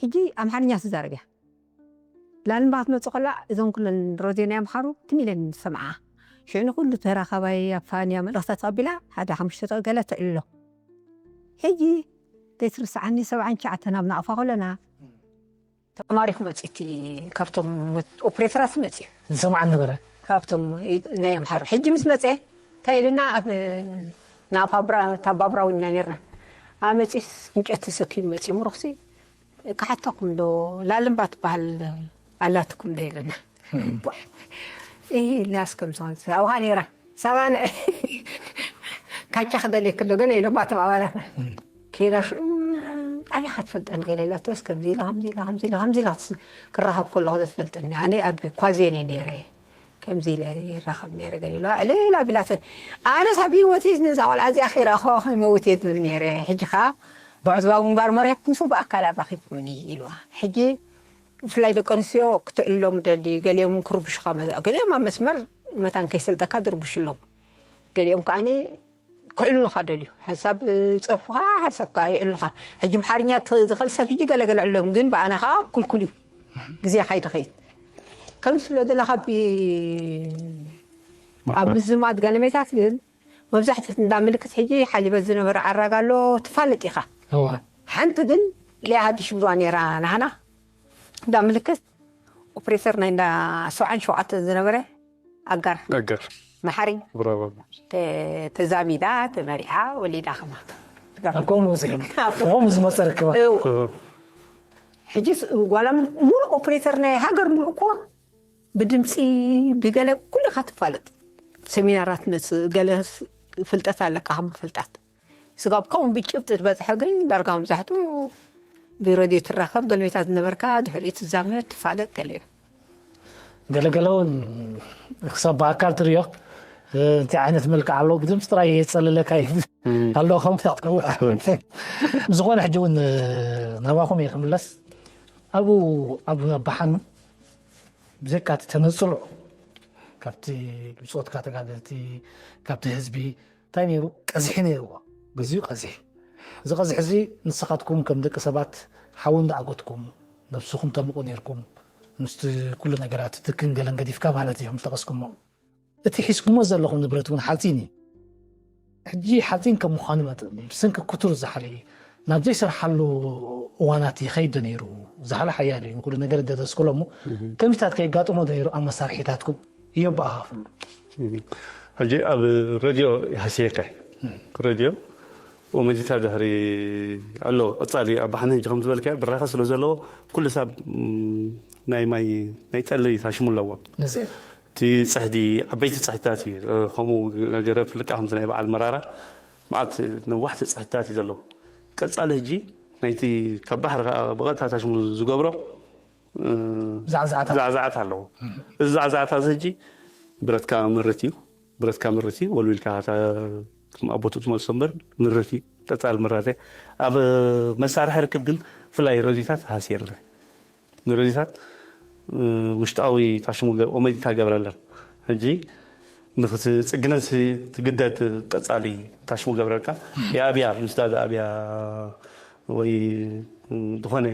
ሕጂ ኣምሓርኛ ትዛረብ እያ። ላልምባ ክትመጽእ ከላ እዞም ኩለን ሮዜና ኣምሓሩ ትም ኢለን ዝሰምዓ። ሽዑ ንኹሉ ተራኻባይ ኣብ ፋንያ መልእኽቲ ተቐቢላ ሓደ ሓሙሽተ ገለ ተዕልሎ። ሕጂ ዘይትርስዓኒ ሰብዓን ትሽዓተን ኣብ ናቕፋ ከለና ተማሪኹ መጺኡ እቲ ካብቶም ኦፕሬተራት መጺኡ። ዝሰምዓ ነበረ። ካብቶም ናይ ኣምሓሩ። ሕጂ ምስ መጸ እንታይ ኢልና ኣብ ናቕፋ ብራ-፣ እታ ባቡራዊ ኢና ነርና። ኣመፂስ እንጨት ተሰኪሙ መፂኡ ምሩኽሲ ክሓተኩም ዶ ላልምባ ትበሃል ኣላትኩም ዶ ኢለና። እ ኢልናስ ከምዚ ሳባኻ ነይራ ሳባን ካቻ ክደልየክ ዶ ገለ ኢሎም ኣቶም ኣባላትና ከይዳ ሽዑ ኣበይ ክትፈልጠን ገለ ኢላቶስ ከምዚ ኢላ ከምዚ ኢላ ከምዚ ኢላ ከምዚ ኢላ ክራኸብ ከለኹ ዘትፈልጠኒ ኣነ ኣብ ኳዜን እየ ነይረ። ከምዚ ኢለ ይራኸብ ነይረ ገለ ኢልዋ ዕልል ኣቢላተን። ኣነስ ኣብ ህይወተይ ነዛ ቆልዓ እዚኣ ከይረኣኹዋ ከይመውት እየ ዝብል ነይረ። ሕጂ ከኣ ብዕዝባዊ ምግባር መሪሕኩም ሰው ብኣካል ኣራኺብኩምኒ ኢልዋ። ሕጂ ብፍላይ ደቂ ኣንስትዮ ክትዕልሎም ደሊ ገሊኦም ክርብሹኻ መዛ ገሊኦም ኣብ መስመር መታን ከይሰልጠካ ድርብሹ ኣለዉ። ገሊኦም ከኣኒ ክዕልሉኻ ደልዩ ሓሳብ ጸርፉኻ ሓሳብካ ይዕልኻ። ሕጂ ምሓርኛ ዝኽእል ሰብ ሕጂ ገለገለ ዕሎም ግን ብኣና ከዓ ክልኩል እዩ። ግዜ ካይድኸይድ ከም ስለ ዘለኻ ኣብ ምዝማት ገለሜታት ግን መብዛሕትኡ እንዳ ምልክት ሕጂ ሓሊበት ዝነበረ ዓራግ ኣሎ ትፋለጥ ኢኻ። ሓንቲ ግን ሊያ ሃዲሽ ብዋ ነይራ ናህና እንዳ ምልክት ኦፕሬተር ናይ እንዳ ሰብዓን ሸውዓተን ዝነበረ ኣጋር ኣጋር መሓሪ ብራባ ተ- ተዛሚዳ ተመሪዓ ወሊዳ ከማ ኣብ ከምኡ በፂሑ ከምኡ ዝመፀ ርክባ ሕጂ ጓላ ሙሉእ ኦፕሬተር ናይ ሃገር ሙሉእ እኮ ብድምፂ ብገለ ኩልካ ትፋለጥ። ሰሚናራት መፅእ ገለ ፍልጠት ኣለካ ከም ፍልጠት ስጋብ ከምኡ ብጭብጢ ዝበፅሐ ግን ዳርጋ መብዛሕትኡ ብረድዮ ትራኸብ ገለሜታት ዝነበርካ ድሕሪኡ ትዛመድ ትፋለጥ ገለ እዩ። ገለገለ እውን ክሳብ ብኣካል ትሪኦ እንታይ ዓይነት መልክዕ ኣለዎ ብድምፂ ጥራይ የፀልለካ እዩ ኣለዎ ከም ዝኮነ ሕጂ እውን ናባኹም እየ ክምለስ ኣብኡ ኣብ ኣባሓኑ ብዘካ እቲ ተነፅሎ ካብቲ ብፆትካ ተጋደልቲ ካብቲ ህዝቢ እንታይ ነይሩ ቀዚሒ ነይርዎ ግዜኡ ቀዚሒ እዚ ቀዚሒ እዚ ንስኻትኩም ከም ደቂ ሰባት ሓዊ እንዳዓጎትኩም ነብስኹም ተምቁ ነይርኩም ምስቲ ኩሉ ነገራት ትክን ገለን ገዲፍካ ማለት እዮም ዝጠቀስኩሞ እቲ ሒዝኩሞ ዘለኹም ንብረት እውን ሓፂን እዩ ሕጂ ሓፂን ከም ምዃኑ መጠን ብሰንኪ ክቱር ዛሕሊ ናብ ዘይሰርሓሉ እዋናት ይኸይድ ነይሩ ዛሕሊ ሓያል እዩ ንኩሉ ነገር ደደስኩሎ እሞ ከሚታት ከየጋጥሞ ነይሩ ኣብ መሳርሒታትኩም እየበኣኻፍሉ ሕጂ ኣብ ረድዮ ይሃስየካ ረድዮ ወመዚታ ድሕሪ ኣሎ ቀፃሊ ኣብ ባሕኒ ሕጂ ከም ዝበልካ ብራኸ ስለ ዘለዎ ኩሉ ሳብ ናይ ማይ ናይ ጠሊ ታሽሙ ኣለዎ እቲ ፅሕዲ ዓበይቲ ፅሕድታት እዩ ከምኡ ነገረ ፍልቃ ከምዚ ናይ በዓል መራራ መዓት ነዋሕቲ ፅሕድታት እዩ ዘለዎ ቀፃሊ ሕጂ ናይቲ ካብ ባሕሪ ብቐጥታ ታሽሙ ዝገብሮ ዛዕዛዕታ ዛዕዛዕታ ኣለዎ እዚ ዛዕዛዕታ እዚ ሕጂ ብረትካ ምርት እዩ ብረትካ ምርት እዩ ወልዊልካ ኣቦቱ ትመልሶ እምበር ምርት እዩ ቀፃል ምራተ ኣብ መሳርሒ ርክብ ግን ፍላይ ረዚታት ሃስ የለ ንረዚታት ውሽጣዊ ታሽሙ ኦመዲታ ገብረለን ሕጂ ንክትፅግነን ትግደድ ቀፃሊ ታሽሙ ገብረልካ የኣብያ ምስዳድ ኣብያ ወይ ዝኾነ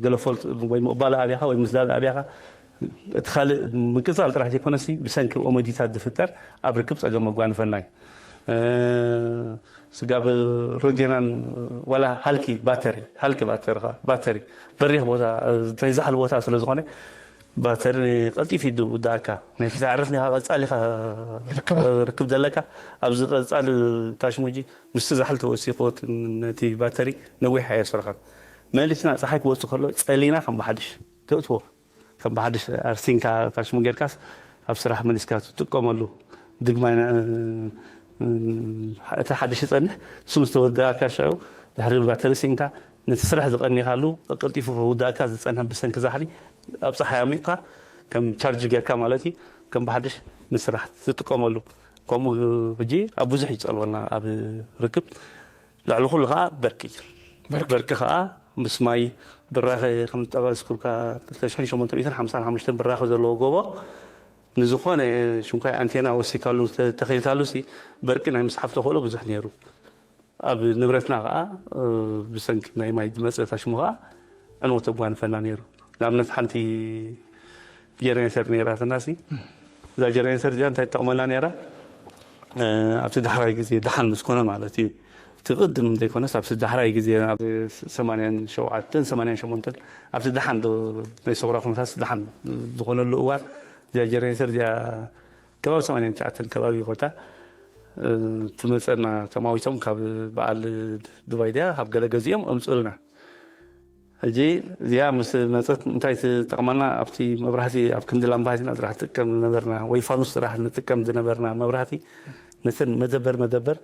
ገለፎልጥ ወይ ምቕባል ኣብያኻ ወይ ምስዳድ ኣብያኻ እቲ ካልእ ምቅፃል ጥራሕ ዘይኮነሲ ብሰንኪ ኦመዲታት ዝፍጠር ኣብ ርክብ ፀገም መጓንፈና እዩ ስጋብ ሮጌናን ዋላ ሃልኪ ባተሪ ሃልኪ ባተሪ ባተሪ በሪኽ ቦታ ናይ ዛሕል ቦታ ስለ ዝኾነ ባተሪ ቀልጢፍ ይውዳእካ ናይ ፊት ዓረፍ ኒኻ ቀፃሊ ርክብ ዘለካ ኣብዚ ቀፃሊ ታሽሙጂ ምስቲ ዛሕል ተወሲኽዎ ነቲ ባተሪ ነዊሕ ኣየስርሖን መሊስና ፀሓይ ክወፅእ ከሎ ፀሊና ከም ብሓድሽ ተእትዎ ከም ብሓድሽ ኣርሲንካ ታሽሙ ጌርካስ ኣብ ስራሕ መሊስካ ትጥቀመሉ ድግማይ እቲ ሓድሽ ይፀንሕ እሱ ምስ ተወደኣ ካሻው ድሕሪ ባተሪ ሲንካ ነቲ ስራሕ ዝቐኒኻሉ ቀልጢፉ ከውዳእካ ዝፀንሐ ብሰንኪ ዛሕሊ ኣብ ፀሓይ ኣሚቕካ ከም ቻርጅ ጌርካ ማለት እዩ ከም ብሓድሽ ንስራሕ ትጥቀመሉ ከምኡ ሕጂ ኣብ ብዙሕ ይፀልወና ኣብ ርክብ ልዕሊ ኩሉ ከዓ በርቂ እዩ በርቂ ከዓ ምስ ማይ ብራኸ ከም ዝጠቀስኩልካ ክልተ ሽሕን ሸሞንተ ሚእትን ሓምሳን ሓሙሽተን ብራኸ ዘለዎ ጎቦ ንዝኾነ ሽንኳይ ኣንቴና ወሲካሉ ተኸይልካሉ ሲ በርቂ ናይ ምስሓብ ተኽእሎ ብዙሕ ነይሩ ኣብ ንብረትና ከዓ ብሰንኪ ናይ ማይ ዝመፀ ታሽሙ ከዓ ዕንወት ኣጓንፈና ነይሩ ንኣብነት ሓንቲ ጀነሬተር ነይራትና ሲ እዛ ጀነሬተር እዚኣ እንታይ ትጠቕመና ነይራ ኣብቲ ዳሕራይ ግዜ ደሓን ምስ ኮነ ማለት እዩ እቲ ቅድም ዘይኮነስ ኣብቲ ዳሕራይ ግዜ ኣብ ሰማንያን ሸውዓተን ሰማንያን ሸሞንተን ኣብቲ ደሓን ናይ ሰውራ ኩነታት ደሓን ዝኾነሉ እዋን እዚኣ ጀነሬተር እዚኣ ከባቢ ሰማንያን ትሽዓተን ከባቢ ይኾታ ትመፀና ተማዊቶም ካብ በዓል ድባይ ድያ ካብ ገለ ገዚኦም እምፅኡልና። ሕጂ እዚኣ ምስ መፀት እንታይ ትጠቕመና? ኣብቲ መብራህቲ ኣብ ክንዲ ላምባቲና ጥራሕ ትጥቀም ዝነበርና ወይ ፋኑስ ጥራሕ ንጥቀም ዝነበርና መብራህቲ ነተን መደበር መደበር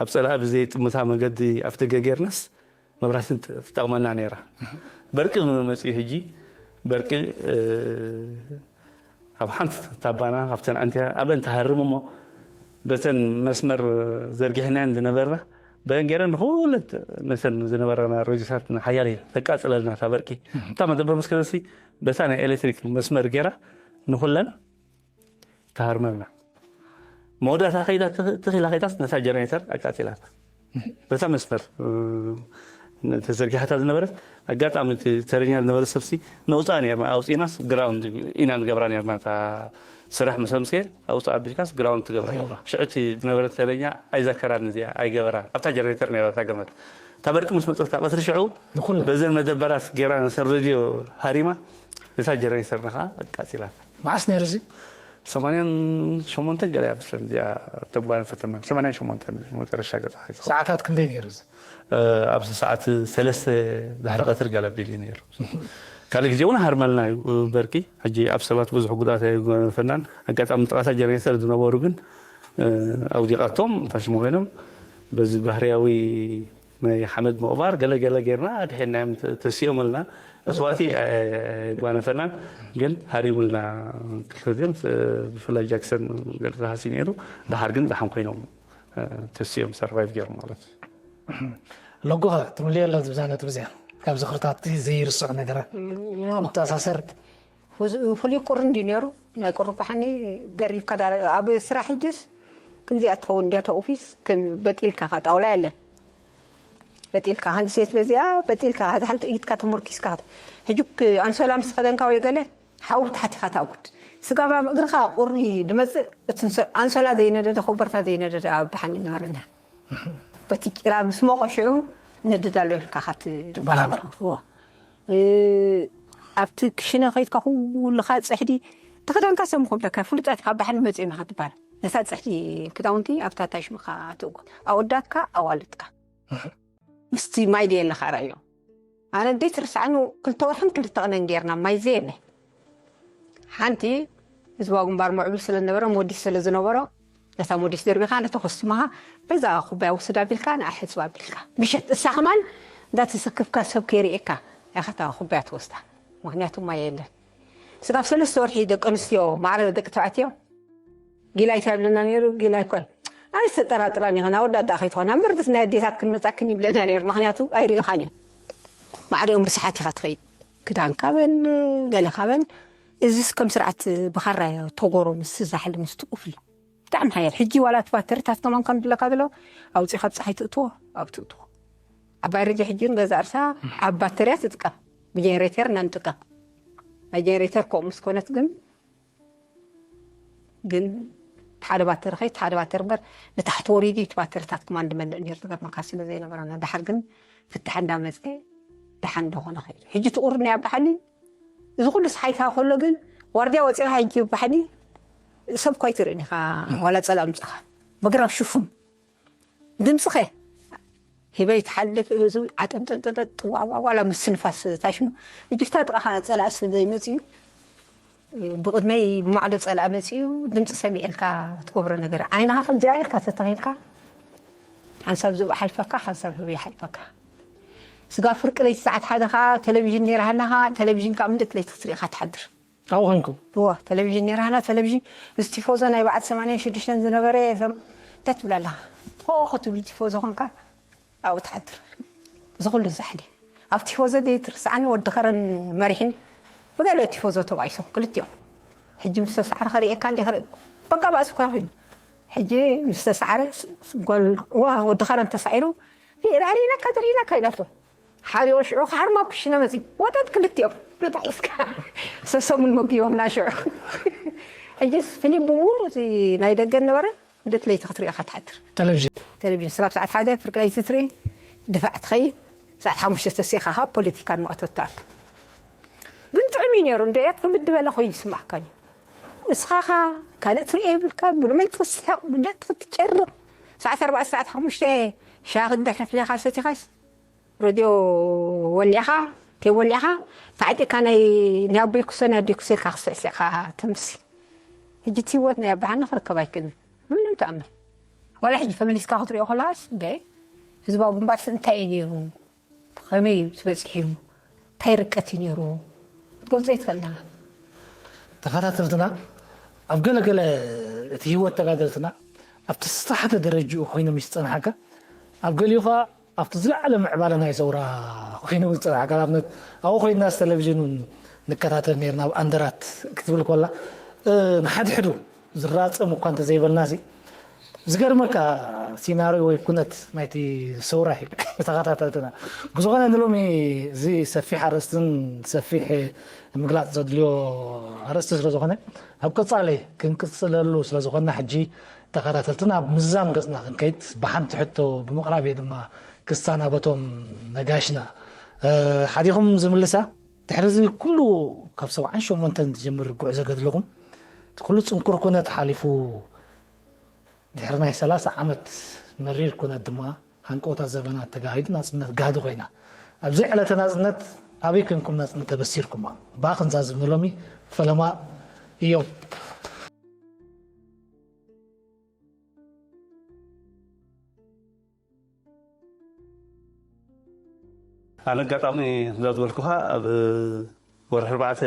ኣብ ፀላኢ ብዘይጥምታ መገዲ ኣፍ ደገ ጌርናስ መብራህቲ ትጠቕመና ነይራ። በርቂ መፅኡ ሕጂ በርቂ ኣብ ሓንቲ ታባና ካብተን ኣንቴና ኣበን ትሃርም እሞ በተን መስመር ዘርጊሕናየን ዝነበርና በን ገይረን ንኩለት ነተን ዝነበረና ሬድዮታት ንሓያለ ተቃፅለልና እታ በርቂ እታ መደበር መስከረሲ በታ ናይ ኤሌክትሪክ መስመር ገይራ ንኩለን ትሃርመልና። መወዳእታ ከይዳ ትኺላ ከይዳስ ነታ ጀነሬተር ኣቃፂላታ። በታ መስመር ተዘርጊሓታ ዝነበረት ኣጋጣሚ ተረኛ ዝነበረ ሰብሲ ነውፃ ነርና ኣውፂናስ ግራውንድ ኢና ንገብራ ነርና እታ ስራሕ ምስ ኣምስየ ኣውፃ ኣቢልካስ ግራውንድ ትገብራ ነርና ሽዑ እቲ ዝነበረ ተረኛ ኣይዘከራን እዚኣ ኣይገበራን ኣብታ ጀነሬተር ነራ እታ ገመድ እታ በርቂ ምስ መፀት እታ ቀትሪ ሽዑ በዘን መደበራት ገይራ ነሰን ሬድዮ ሃሪማ እታ ጀነሬተር ንኻ ኣቃፂላታ መዓስ ነይሩ እዚ ሰማንያን ሸሞንተን ገለ እያ መስለኒ እዚኣ ተጓን ፈተመ ሰማንያን ሸሞንተን መጨረሻ ገፃ ሰዓታት ክንደይ ነይሩ እዚ ኣብዚ ሰዓት ሰለስተ ድሕሪ ቀትር ገለ ቢሉ ነይሩ ካልእ ግዜ እውን ሃርመልና እዩ በርቂ ሕጂ ኣብ ሰባት ብዙሕ ጉድኣት ኣይጎነፈናን ኣጋጣሚ ጥቓታ ጀነሬተር ዝነበሩ ግን ኣውዲቓቶም ታሽሞ ኮይኖም በዚ ባህርያዊ ናይ ሓመድ ምቕባር ገለ ገለ ጌርና ኣድሒናዮም ተሲኦምልና መስዋእቲ ጓነፈናን ግን ሃሪሙልና ክልተ ዚኦም ብፍላይ ጃክሰን ገለ ተሃሲ ነይሩ ድሓር ግን ደሓን ኮይኖም ተሲኦም ሰርቫይቭ ገይሮም ማለት እዩ ሎጎ ትብልዮ ኣሎ ዝብዛ ነጥብ እዚኣ ካብ ዝኽርታት ዘይርስዕ ነገራት ተኣሳሰር ፍሉይ ቁሪ እንዲ ነይሩ ናይ ቁሪ ባሕኒ ደሪብካ ኣብ ስራሕ ሕጅስ ክንዚኣ ትኸውን እንዲያ ኦፊስ በጢልካ ጣውላ የለን በጢልካ ሓንቲ ሴት በዚኣ በጢልካ ሓንቲ ኢድካ ተመርኪስካ ሕጂ ኣንሶላ ምስ ከደንካ ወይ ገለ ሓዊ ብታሕቲ ኢኻ ተኣጉድ ስጋብ ኣብ እግርኻ ቁሪ ድመፅእ ኣንሶላ ዘይነደደ ኮበርታ ዘይነደደ ኣብ ባሕኒ ነበረና በቲ ጭራ ምስ ሞቐ ሽዑ ነድድ ኣሎ ኢልካ ካትበላበ ኣብቲ ክሽነ ከይድካ ኩልኻ ፅሕዲ ተኽዳንካ ሰም ክብለካ ፍሉጣት ካብ ባሕሪ መፅእና ክትበሃል ነታ ፅሕዲ ክዳውንቲ ኣብታ ታሽምካ ትእጎ ኣወዳትካ ኣዋልድካ ምስቲ ማይ ደየለካ ራዮ ኣነ ደይ ትርስዓኒ ክልተ ወርሕን ክልተ ቅነን ጌርና ማይ ዘየለ ሓንቲ ህዝባዊ ግንባር ምዕቡል ስለ ዝነበረ ሞዲስ ስለ ዝነበሮ ነታ ሞዲስ ደርቢኻ ነታ ኮስቲማኻ በዛ ኩባያ ውስድ ኣቢልካ ንኣ ሕፅብ ኣቢልካ ምሸት እሳ ከማን እንዳተሰክፍካ ሰብ ከይርእየካ ኢኻ እታ ኩባያ ትወስዳ ምክንያቱ ማይ የለን ስጋብ ሰለስተ ወርሒ ደቂ ኣንስትዮ ማዕረ ደቂ ተባዕትዮ ጊላይ እንታይ ይብለና ነይሩ ጊላይ እኮ ኣይተጠራጥራን ኢኸን ኣወዳድኣ ከይትኾና እምበር ምስ ናይ ኣዴታት ክንመፃክን ይብለና ነይሩ ምክንያቱ ኣይርእኻን እዮም ማዕሪኦም ርስሓት ኢኻ ትኸይድ ክዳንካ በል ገለካ በል እዚስ ከም ስርዓት ብኻራ ተጎሮ ምስ ዛሕሊ ምስ ትቁፍል ብጣዕሚ ሓያል ሕጂ ዋላ ትባተርታት ከማን ከም ዝብለካ ዘሎ ኣውፂ ካብ ፀሓይ ትእትዎ ኣብ ትእትዎ ዓባይ ረጂ ሕጂ ንገዛ እርሳ ኣብ ባተርያ ትጥቀም ብጀነሬተር ኢና ንጥቀም ናይ ጀነሬተር ከምኡ ምስ ኮነት ግን ግን ሓደ ባተሪ ከይድ ሓደ ባተሪ እምበር ንታሕቲ ወሪዱ እቲ ባተሪታት ክማን ድመልእ ነይሩ ዝገርመካ ስለ ዘይነበረና ድሓር ግን ፍትሓ እንዳመፀ ድሓን እንደኾነ ከይዱ ሕጂ ትቑር ናይ ኣባሓሊ እዚ ኩሉ ስሓይካ ከሎ ግን ዋርድያ ወፂኻ ሕጂ ባሕሊ ሰብ እኳ ኣይትርእን ኢኻ ዋላ ፀላእ ምፅኻ መግራብ ሽፉን ድምፅኸ ሂበይ ትሓልፍ እዚ ዓጠንጠንጠንጠጥ ዋዋዋላ ምስንፋስ ታሽሙ እጅፍታ ጥቓኻ ፀላእ ስለ ዘይመፅኡ ብቕድመይ ብማዕዶ ፀላእ መፅኡ ድምፂ ሰሚዐልካ ትገብሮ ነገር ዓይንኻ ከምዚኣ ኢልካ ተተኺልካ ሓንሳብ ዝብኡ ሓልፈካ ሓንሳብ ህበይ ሓልፈካ ስጋ ፍርቂ ለይቲ ሰዓት ሓደ ከዓ ቴሌቪዥን ነይራሃና ከዓ ቴሌቪዥን ከዓ ምልእቲ ለይቲ ክትርኢ ኢኻ ትሓድር ኣብኡ ኮንኩም እዋ ቴሌቪዥን ነይራሃና ቴሌቪዥን ምስ ቲፎዞ ናይ በዓል ሰማንያን ሽዱሽተን ዝነበረ እዞም እንታይ ትብል ኣለኻ ሆ ክትብል ቲፎዞ ኮንካ ኣብኡ ትሓድር እዚ ኩሉ ዛሕሊ ኣብ ቲፎዞ ደይ ትርስዓኒ ወዲ ኸረን መሪሕን ብገለ ቲፎዞ ተባኢሶም ክልቲኦም ሕጂ ምስ ተሰዓረ ከርእየካ እንዲ ኸርኢ በቃ ባእሲ እኳ ኮይኑ ሕጂ ምስ ተሰዓረ ጓል ዋ ወዲ ኸረን ተሳዒሩ ርኢናካ ርኢናካ ኢላቶ ሓሪኦ ሽዑ ክሓርማ ኩሽነ መፂ ወጠጥ ክልቲኦም ተጣሒስካ ሰሰሙን መጊቦምና ሽዑ ሕጂስ ፊሊም ብምሉእ እቲ ናይ ደገ ነበረ ደት ለይቲ ክትሪኦ ኢኻ ትሓድር ቴሌቪዥን ቴሌቪዥን ስራብ ሰዓት ሓደ ፍርቂ ለይቲ ትርኢ ድፋዕ ትኸይድ ሰዓት ሓሙሽተ ተሲእኻ ካብ ፖለቲካ ንማእቶ ትኣቱ ግን ጥዑም እዩ ነይሩ እንደ ኤርትራ ምድበለ ኮይኑ ይስማዕካ እዩ ንስኻ ኸኣ ካልእ ትርኢ የብልካ፣ ብልመይ ትስሕቕ፣ ብደት ክትጨርቕ። ሰዓት ኣርባዕተ፣ ሰዓት ሓሙሽተ ሻሂ እንድሕር ኣፍሊኻ ሰቲኻስ፣ ረድዮ ወሊዕኻ፣ ቴብ ወሊዕኻ፣ ተዓጢቕካ ናይ፣ ናይ ኣቦይ ኩሰ፣ ናይ ኣደይ ኩሰ ኢልካ ክስዕስዕካ ተምሲ። ሕጂ እቲ ህይወት ናይ ኣባሓና ክርከብ ኣይክእልን። ምንም ተኣምር። ዋላ ሕጂ ተመሊስካ ክትሪኦ ከለኻስ፣ እንደ ህዝባዊ ግንባርስ እንታይ እዩ ነይሩ? ከመይ እዩ ተበጺሑ? እንታይ ርቀት እዩ ነይሩ? ክትገልጾ ኣይትኽእልና። ተኸታተልትና፣ ኣብ ገለ ገለ እቲ ህይወት ተጋደልትና ኣብቲ ዝተሓተ ደረጅኡ ኮይኖም ይስጸንሓካ፣ ኣብ ገሊኡ ኸኣ ኣብቲ ዝለዓለ ምዕባለ ናይ ሰውራ ኮይኖም ዝጸንሓካ። ንኣብነት ኣብኡ ኮይንና ቴሌቪዥን እውን ንከታተል ነይርና፣ ኣብ ኣንደራት ክትብል ኮላ፣ እ፣ ንሓድሕዱ ዝራጸም እኳ እንተዘይበልናሲ፣ ዝገርመካ ሲናርዮ ወይ ኩነት ናይቲ ሰውራ እዩ ንተኸታተልትና። ብዝኾነ ንሎሚ እዚ ሰፊሕ ኣርእስትን ሰፊሕ ምግላጽ ዘድልዮ ኣርእስቲ ስለ ዝኾነ፣ ኣብ ቀጻሊ ክንቅጽለሉ ስለ ዝኾንና፣ ሕጂ ተኸታተልትና ኣብ ምዛም ገጽና ክንከይድ ብሓንቲ ሕቶ ብምቕራብ እየ ድማ ክሳናበቶም ነጋሽና። እ፣ ሓዲኹም ዝምልሳ፣ ድሕሪ እዚ ኩሉ ካብ ሰብዓን ሸሞንተን ዝጅምር ጉዕዞ ገድልኹም፣ እቲ ኩሉ ጽንኩር ኩነት ሓሊፉ፣ ድሕሪ ናይ ሰላሳ ዓመት መሪር ኩነት ድማ፣ ሃንቀውታ ዘበናት ተጋሂዱ፣ ናጽነት ጋህዲ ኮይና። ኣብዚ ዕለተ ናጽነት ኣበይ ኮንኩም ናጽነት ተበሲርኩማ? ብኣኽንዛ ዝብኒ ሎሚ ፈለማ እዮም። ኣነ ኣጋጣሚ እዛ ዝበልኩኻ ኣብ ወርሒ ኣርባዕተ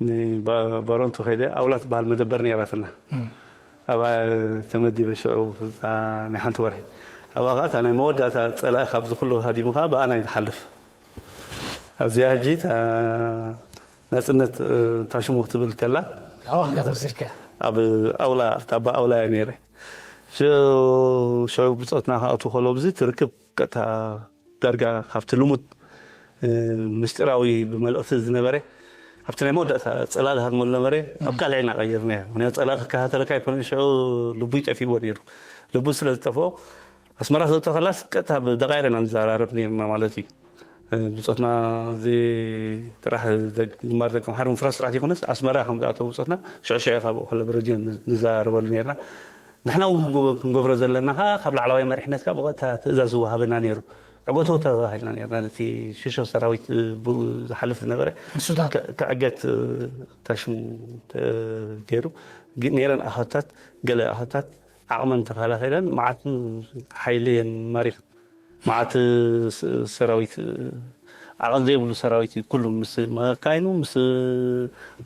ንባ-፣ ባሮንቶ ከይደ ኣውላ ትበሃል መደበር ነይራትና። እም። ኣብኣ ተመዲበ ሽዑ እታ ናይ ሓንቲ ወርሒ። ኣብኣ ኸዓ እታ ናይ መወዳእታ ጸላኢ ካብዚ ኩሉ ሃዲሙ ኸዓ ብኣና እዩ ዝሓልፍ። ኣብዚኣ ሕጂ እታ ናጽነት፣ እ፣ ታሽሙ ክትብል ከላ፣ ኣብኣ ኸዓ ተበሲርካ? ኣብ ኣውላ፣ ኣብታ ኣባ ኣውላ እየ ነይረ። ሽዑ፣ ሽዑ ብጾትና ክኣትዉ ከለዉ፣ ብዚ ትርክብ ቀጥታ ዳርጋ ካብቲ ልሙድ፣ እ፣ ምስጢራዊ ብመልእኽቲ ዝነበረ፣ ኣብቲ ናይ መወዳእታ ጽላል ሃድመሉ ነበረ፣ ኣብ ካልዕ ኢና ቀይርናዮ። ምኽንያቱ ጸላል ክከታተለካ ኣይኮነን፣ ሽዑ ልቡ እዩ ጠፊእዎ ነይሩ። ልቡ ስለ ዝጠፍኦ፣ ኣስመራ ክእቶ ከላስ ቀጥታ ብደቓይር ኢና ንዘራረብ ነይርና ማለት እዩ። እ፣ ብጾትና እዚ ጥራሕ ደግ-፣ ግንባር ደገ ምሓር ምፍራስ ጥራሕ ዘይኮነስ፣ ኣስመራ ከም ዝኣተው ብጾትና ሽዑ ሽዑ ካብ ከሎ ብረድዮ ን-፣ ንዘራረበሉ ነይርና። ንሕና እውን ክንጎ-፣ ክንገብሮ ዘለና ከኣ ካብ ላዕለዋይ መሪሕነት ከኣ ብቐጥታ ትእዛዝ ዝወሃበና ነይሩ። ዕገቶ ተባሂልና ነይርና። ነቲ ሽሾ ሰራዊት፣ እ፣ ብኡ ዝሓልፍ ዝነበረ ንሱዳን። ከ-፣ ክዕገት፣ እ፣ ታሽሙ፣ እ፣ ገይሩ። ግ-፣ ነይረን ኣኸታት፣ ገለ ኣኸታት ዓቕመን ተኸላኺለን፣ መዓት ሓይሊ እየን ማሪኸን። መዓት ስ-፣ ሰራዊት፣ ዓቐን ዘይብሉ ሰራዊት እዩ። ኩሉ ምስ መካይኑ፣ ምስ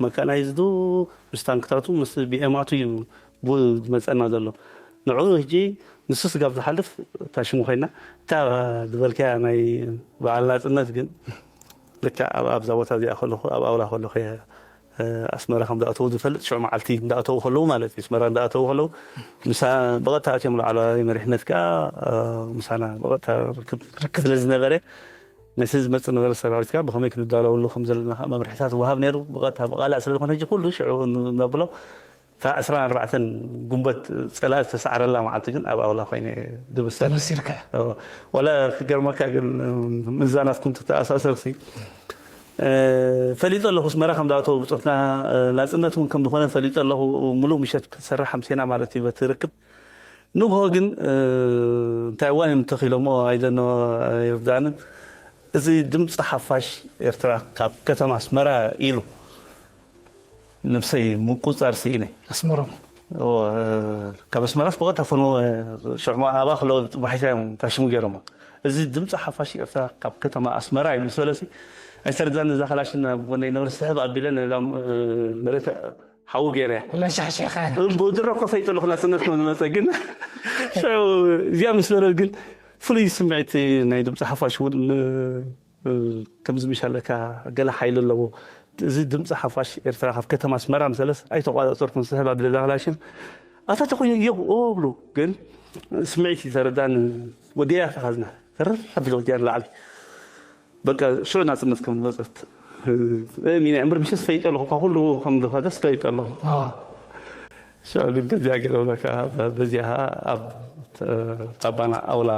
መካናይዝዱ፣ ምስ ታንክታቱ፣ ምስ ቢኤማቱ እዩ ብኡ ዝመጸና ዘሎ። ንዕኡ ሕጂ ንሱ ስጋብ ዝሓልፍ እታ ሽሙ ኮይና፣ እታ ዝበልካያ ናይ በዓል ናጽነት ግን ልክዕ ኣብ፣ ኣብዛ ቦታ እዚኣ ከለኹ፣ ኣብ ኣውላ ከለኹ እየ፣ እ፣ ኣስመራ ከም ዝኣተዉ ዝፈልጥ፣ ሽዑ መዓልቲ እንዳኣተዉ ከለዉ ማለት እዩ። ኣስመራ እንዳኣተዉ ከለዉ፣ ምሳ-፣ ብቐጥታ ኣትዮም ላዕለዋይ መሪሕነት ከኣ፣ እ፣ ምሳና ብቐጥታ ርክብ፣ ርክብ ስለ ዝነበረ፣ ነቲ ዝመጽእ ነበረ ሰራዊት ከኣ ብኸመይ ክንዳለወሉ ከም ዘለና ከኣ መምርሒታት ወሃብ ነይሩ። ብቐጥታ ብቓልዕ ስለ ዝኾነ፣ ሕጂ ኩሉ ሽዑ ን-፣ ነብሎ፣ እታ ዕስራን ኣርባዕተን ጉንበት ጸላኢ ዝተሳዕረላ መዓልቲ ግን ኣብ ኣውላ ኮይነ ድብሰል። ተበሲርካ? እዎ። ዋላ ክገርመካ ግን፣ ምዛናትኩም ተተኣሳሰርሲ፣ እ፣ ፈሊጠ ኣለኹ፣ ኣስመራ ከም ዝኣተው ብጾትና፣ እ፣ ናጽነት እውን ከም ዝኾነ ፈሊጠ ኣለኹ። ምሉእ ምሸት ክትሰርሕ ኣምሴና ማለት እዩ በቲ ርክብ። ንግሆ ግን፣ እ፣ እንታይ እዋን እዮም ተኺሎምዎ ኣይደኖ ኣይርዳእንን። እዚ ድምፂ ሓፋሽ ኤርትራ ካብ ከተማ ኣስመራ ኢሉ ነብሰይ ምቁጻር ስኢነ። ኣስመሮም። እዎ፣ ካብ ኣስመራስ ብቐጥታ ፈንዎ፣ ሽዑ ኣባ ክሎ ባሒታ እዮም ታሽሙ ገይሮሞ። እዚ ድምፂ ሓፋሽ ኤርትራ ካብ ከተማ ኣስመራ እዩ ምስ በለሲ፣ ኣይተረዳን። እዛ ከላሽን ኣብ ጎነይ ነበረ ስሕብ ኣቢለ ነዛ፣ እ፣ መሬት ሓዊ ገይረ። ኩለን ሻሕሺሕካ። ብድሮ እኮ ፈይጠ ኣለኹ ናጽነት ከም ዝመጸ፣ ግን ሽዑ እዚኣ ምስ በለት ግን ፍሉይ ስምዒት ናይ ድምፂ ሓፋሽ እውን እ፣ ከምዚ ምሽ ኣለካ፣ ገለ ሓይሊ ኣለዎ። እዚ ድምፂ ሓፋሽ ኤርትራ ካብ ከተማ ኣስመራ ምሰለስ ኣይተቋጻጸርኩን፣ ስሕብ ኣቢለ እዛ ክላሽን። ኣታ ተኾይኑ እዮ፣ ኦ፣ ብሉ። ግን ስምዒት እዩ ተረዳን፣ ወዲያ ተኻዝና። ተረፍ ኣቢለ ወዲያ ንላዕሊ። በቃ፣ ሽዑ ናጽነት ከም ዝመጸት። እ፣ ሚና እምበር ምሽስ ፈይጠ ኣለኹ፣ ካብ ኩሉ ከም ዝኸደስ ፈይጠ ኣለኹ። ኣዋ። ሽዑ ግን ገዚኣ ገለ በቃ፣ በዚኣ ኣብ፣ እ፣ ጣባና ኣውላ፣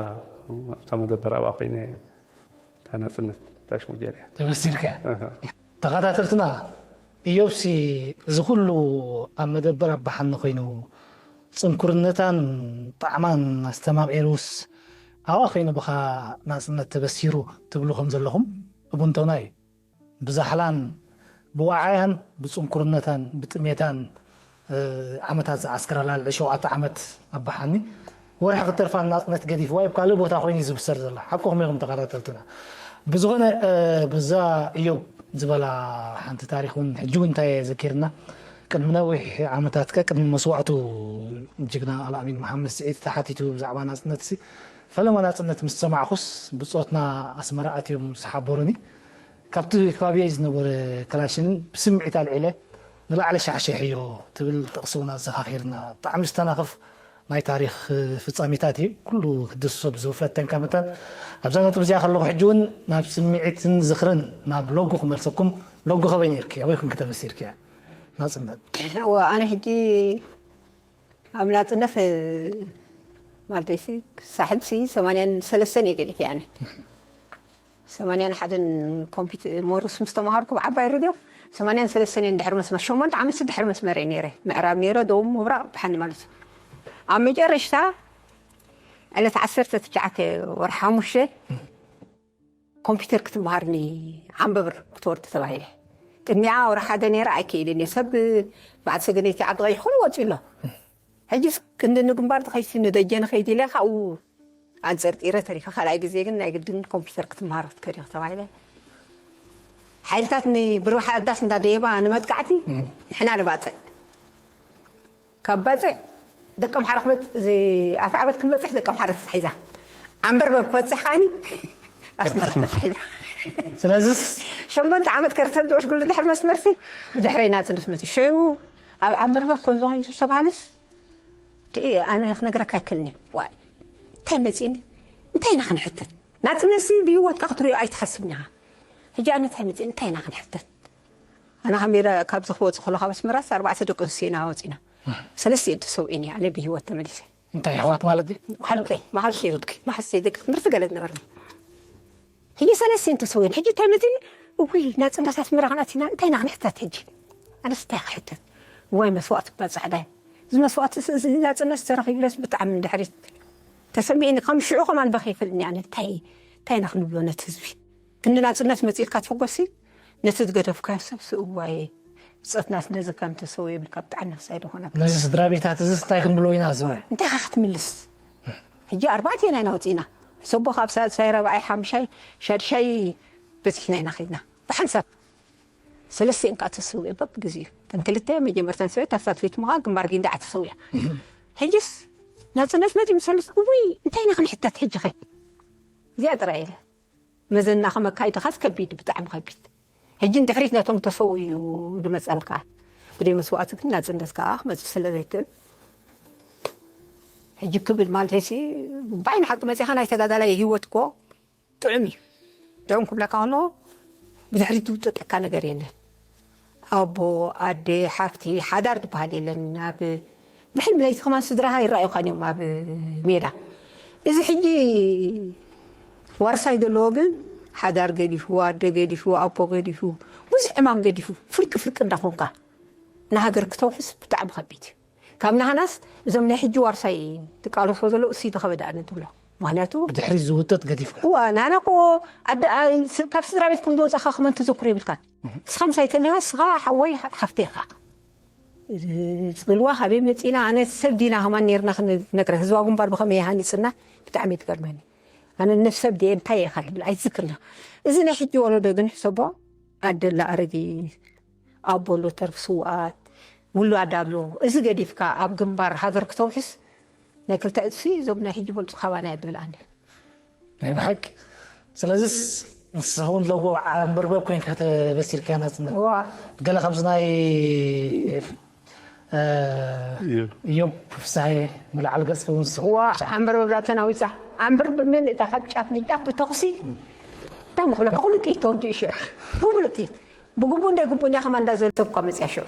ኣብታ መደበር ኣብኣ ኮይነ እታ ናጽነት ታሽሙ ጀርያ። ተበሲርካ። ኣሃ። ተኸታተልትና፣ እዮብሲ፣ እዚ ኩሉ ኣብ መደበር ኣባሓኒ ኮይኑ፣ ጽንኩርነታን ጣዕማን ኣስተማቒሩስ፣ ኣብኣ ኮይኑ ብኻ ናጽነት ተበሲሩ ትብሉ ከም ዘለኹም እቡንቶና እዩ። ብዛሕላን ብዋዓያን ብጽንኩርነታን ብጥሜታን፣ እ፣ ዓመታት ዝዓስከራላ ልዕሊ ሸውዓተ ዓመት ኣባሓኒ፣ ወርሒ ክትተርፋ ናጽነት ገዲፍዋ ኣብ ካልእ ቦታ ኮይኑ እዩ ዝብሰር ዘላ። ሓቅኹም ኢኹም ተኸታተልትና። ብዝኾነ፣ እ፣ ብዛ እዮብ ዝበላ ሓንቲ ታሪኽ እውን ሕጂ እውን እንታይ ዘኪርና፣ ቅድሚ ነዊሕ ዓመታት ከ ቅድሚ መስዋእቱ ጅግና ኣልኣሚን መሓመድ ስዒድ ተሓቲቱ ብዛዕባ ናጽነትሲ፣ ፈለማ ናጽነት ምስ ሰማዕኩስ ብጾትና ኣስመራ ኣትዮም ምስ ሓበሩኒ፣ ካብቲ ከባቢየይ ዝነበረ ክላሽን ብስምዒት ኣልዒለ ንላዕሊ ሻሕሸሕዮ ትብል ጥቕሲ እውን ኣዘኻኺርና። ብጣዕሚ ዝተናኽፍ ናይ ታሪኽ ፍጻሜታት እዩ። ኩሉ ክድስሶ ብዝፈተንካ መጠን ኣብዛ ነጥቢ እዚኣ ከለኹ ሕጂ እውን ናብ ስምዒትን ዝኽርን ናብ ሎጎ ክመልሰኩም። ሎጎ ከበይ ነይርኪ? ኣበይ ኮንኪ ተበሲርኪ? ናጽነት። እወ፣ ኣነ ሕጂ ኣብ ናጽነት፣ ማለተይሲ፣ ሳሕልሲ ሰማንያን ሰለስተን እየ ገዲፈ ኣነ። ሰማንያን ሓደን ኮምፒት-፣ ሞርስ ምስ ተማሃርኩ ኣብ ዓባይ ሬድዮ፣ ሰማንያን ሰለስተን እየ ድሕሪ መስመር፣ ሸሞንተ ዓመት ድሕሪ መስመር እየ ነይረ። ምዕራብ ነይረ፣ ደቡብ ምብራቕ ብሓኒ ማለት እዩ። ኣብ መጨረሽታ ዕለት ዓሰርተ ትሽዓተ ወርሒ ሓሙሽተ ኮምፒውተር ክትመሃርኒ ዓንበብር ክትወርድ ተባሂለ። ቅድሚኣ ወርሒ ሓደ ነይረ ኣይክእልን እየ። ሰብ በዓል ሰገነይቲ ዓዲ ቀይሕ ኩሉ ወፂኡ ኣሎ። ሕጂስ ክንዲ ንግንባር ተኸይሲ ንደጀ ንኸይድ ኢለ ካብኡ ኣንፀርጢረ ተሪፈ። ካልኣይ ግዜ ግን ናይ ግድን ኮምፒውተር ክትመሃር ክትከድ ኢኺ ተባሂለ። ሓይልታት ንብርባሕ ኣዳስ እንዳደየባ ንመጥቃዕቲ ንሕና ንባፅዕ። ካብ ባፅዕ ደቂ ኣምሓራ ክመፅእ፣ እዚ ኣፍዓበት ክመፅሕ ደቂ ኣምሓራ ተታሒዛ። ዓንበርበብ ክበፅሕ ከዓኒ ኣስመራ ተታሒዛ። ስለዚስ ሸሞንተ ዓመት ከርተን ዝወስዱሉ ድሕሪ መስመርሲ ብድሕረይ ናፅነት መፅእ። ሽዑ ኣብ ዓንበርበብ ከምዚ ኮይኑ ዝተባህለስ፣ እቲ ኣነ ክነግረካ ኣይክእልን እየ። ዋይ፣ እንታይ መፂእኒ? እንታይ ኢና ክንሕተት? ናፅነትሲ ብህይወትካ ክትሪኦ ኣይትሓስብን ኢኻ። ሕጂ ኣነ እንታይ መፂእኒ? እንታይ ኢና ክንሕተት? ኣነ ካብ ሜዳ ካብዚ ክወፅእ ከሎ ካብ ኣስመራስ ኣርባዕተ ደቂ ኣንስትዮ ኢና ወፂና። ሰለስቲኤን ተሰዊኤን እየ ኣነ ብህይወት ተመሊሰ። እንታይ ኣሕዋት ማለት እዩ? መሓልቀይ፣ መሓልቀይ ወድቂ፣ መሓሰይ ደቂ ትምህርቲ ገለ ዝነበርና። ሕጂ ሰለስቲኤን ተሰዊኤን። ሕጂ እንታይ መፂእኒ? እውይ፣ ናፅነት ኣስመራ ክንኣቲና እንታይ ኢና ክንሕተት ሕጂ? ኣነስ እንታይ ክሕተት? እዋይ መስዋእቲ እባ ፃዕዳ እዩ። እዚ መስዋእቲ ስ-፣ እዚ ናፅነት ተረኺብለስ ብጣዕሚ ንድሕሪት ተሰሚዕኒ። ከም ሽዑ ከማን በኺ ይፈልኒ ኣነ። እንታይ፣ እንታይ ኢና ክንብሎ ነቲ ህዝቢ? ክንዲ ናፅነት መፂእልካ ትሕጎሲ? ነቲ ዝገደፍካዮ ሰብ ስ-፣ እዋይ ብፀትና ስለዚ ከም ተሰው የብልካ ብጣዕሚ ክሳይ ዝኾነ። ነዚ ስድራ ቤታት እዚስ እንታይ ክንብሎ ኢና ዝበ? እንታይ ኻ ክትምልስ? ሕጂ ኣርባዕተ ኢና ኢና ወፂእና። ሰቦ ካብ ሳልሳይ፣ ራብዓይ፣ ሓምሻይ፣ ሻድሻይ በፂሕና ኢና ኸድና። ብሓንሳብ ሰለስቲኤን ከዓ ተሰዊኤ በብግዜኡ። እተን ክልተ መጀመርተን ሰበ እታ ሳልሰይቲ ምዃን ግንባር ጊንዳዕ ተሰዊኣ። ሕጂስ ናፅነት መፂኡ ምስ ሰለስተ፣ እውይ፣ እንታይ ኢና ክንሕተት ሕጂ ኸ? እዚኣ ጥራይ ኢለ። መዘና ከመካይድኻስ ከቢድ፣ ብጣዕሚ ከቢድ። ሕጂ ንድሕሪት ነቶም ተሰውኡ እዩ ዝመፀልካ። ብደይ መስዋእቲ ግን ናፅነት ከዓ ክመፅእ ስለ ዘይክእል። ሕጂ ክብል ማለተይሲ፣ ብዓይኒ ሓቂ መፂኻ ናይ ተጋዳላይ ህይወት እኮ ጥዑም እዩ። ጥዑም ክብለካ ከሎ ብድሕሪት ዝውጠጠካ ነገር የለን። ኣቦ፣ ኣደ፣ ሓፍቲ፣ ሓዳር ዝበሃል የለን። ኣብ ብሕልሚ ለይቲ ከማን ስድራኻ ይረኣዩኻን እዮም ኣብ ሜዳ። እዚ ሕጂ ዋርሳይ ዘለዎ ግን ሓዳር ገዲፉ፣ ኣደ ገዲፉ፣ ኣቦ ገዲፉ፣ ብዙሕ ዕማም ገዲፉ፣ ፍርቂ ፍርቂ እንዳኾንካ ንሃገር ክተውሕስ ብጣዕሚ ከቢድ እዩ። ካብ ናህናስ እዞም ናይ ሕጂ ዋርሳይ ትቃለሶ ዘሎ እሱ ዝኸበደ ኣነ ትብሎ። ምኽንያቱ ብድሕሪ ዝውጥጥ ገዲፍካ። እዋ፣ ናና እኮ ኣደ-፣ ኣ-፣ ስ-፣ ካብ ስድራ ቤትኩም ዝወጻኻ ከመን ተዘክሮ የብልካን። ንስኻ ምሳይ ተለኻ፣ ንስኻ ሓወይ ሓፍቲ ኢኻ። እዚ ጽልዋ ካበይ መጺና? ኣነ ሰብ ዲና ከማን ኔርና ክንነግረ፣ ህዝባዊ ግንባር ብኸመይ ሃኒጽና ብጣዕሚ እዩ ትገርመኒ። ኣነ ነፍሰብ ድየ እንታይ ኢኻ ትብል ኣይትዝክርና። እዚ ናይ ሕጂ ወለዶ ግን ሕሰቦ፣ ኣደ ኣላ ኣረጊት፣ ኣቦ ኣሎ ተርፍ ስውኣት፣ ውላድ ኣሎ። እዚ ገዲፍካ ኣብ ግንባር ሃገር ክተውሕስ ናይ ክልተ ዕጽፊ እዞም ናይ ሕጂ በልጹ ካባና እያ ትብል ኣነ። ናይ ብሓቂ። ስለዚስ ንስኻ እውን ለዎ ዓንበርበብ ኮይንካ ተበሲርካ ናጽነት። እዋ። ገለ ከምዚ ናይ፣ እ፣ እዮብ። እዮብ ፍስሃየ ምልዓል ገጽ እውን ስቕ። እዋ፣ ዓንበርበብ ዳተን ኣውጻ። ዓንበርበብ ምን እታ ካብ ጫፍ ንጫፍ ብተኹሲ እታ ምኽሎ ብኹሉ ጥይት ተወዲኡ ሽዑ። ብኹሉ ጥይት። ብግቡእ እንዳይግቡእን እያ ከማን እንዳዘለብኳ መጽያ ሽዑ።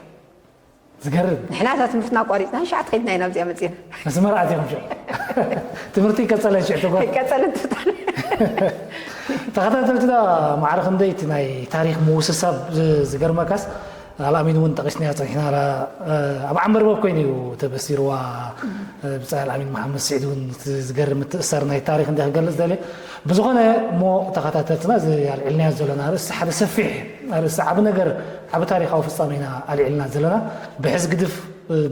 ዝገርም። ንሕና እዛ ትምህርትና ኣቋሪጽና ሸዓት ከይድና ኢና ኣብዚኣ መጺና። መስመር ኣቲኹም ሽዑ። ትምህርቲ ይቀጸለ ሽዑ ተጓ-፣ ይቀጸለ ትፍታል። ተኸታተልትና ማዕረ ክንደይ እቲ ናይ ታሪኽ ምውስሳብ ዝ-፣ ዝገርመካስ ኣልኣሚን እውን ጠቒስናዮ ጸኒሕና። ኣብ ዓምበር በብ ኮይኑ እዩ ተበሲርዋ። ብጻይ ኣልኣሚን መሓመድ ስዒድ እውን እቲ ዝገርም ምትእሳር ናይ ታሪኽ እንደ ክገልጽ ደልየ። ብዝኾነ እሞ ተኸታተልትና፣ እዚ ኣልዒልናዮ ዘለና ኣርእስቲ ሓደ ሰፊሕ ኣርእስቲ፣ ዓቢ ነገር፣ ዓቢ ታሪኻዊ ፍጻሜ ኢና ኣልዒልና ዘለና። ብሕዝ ግድፍ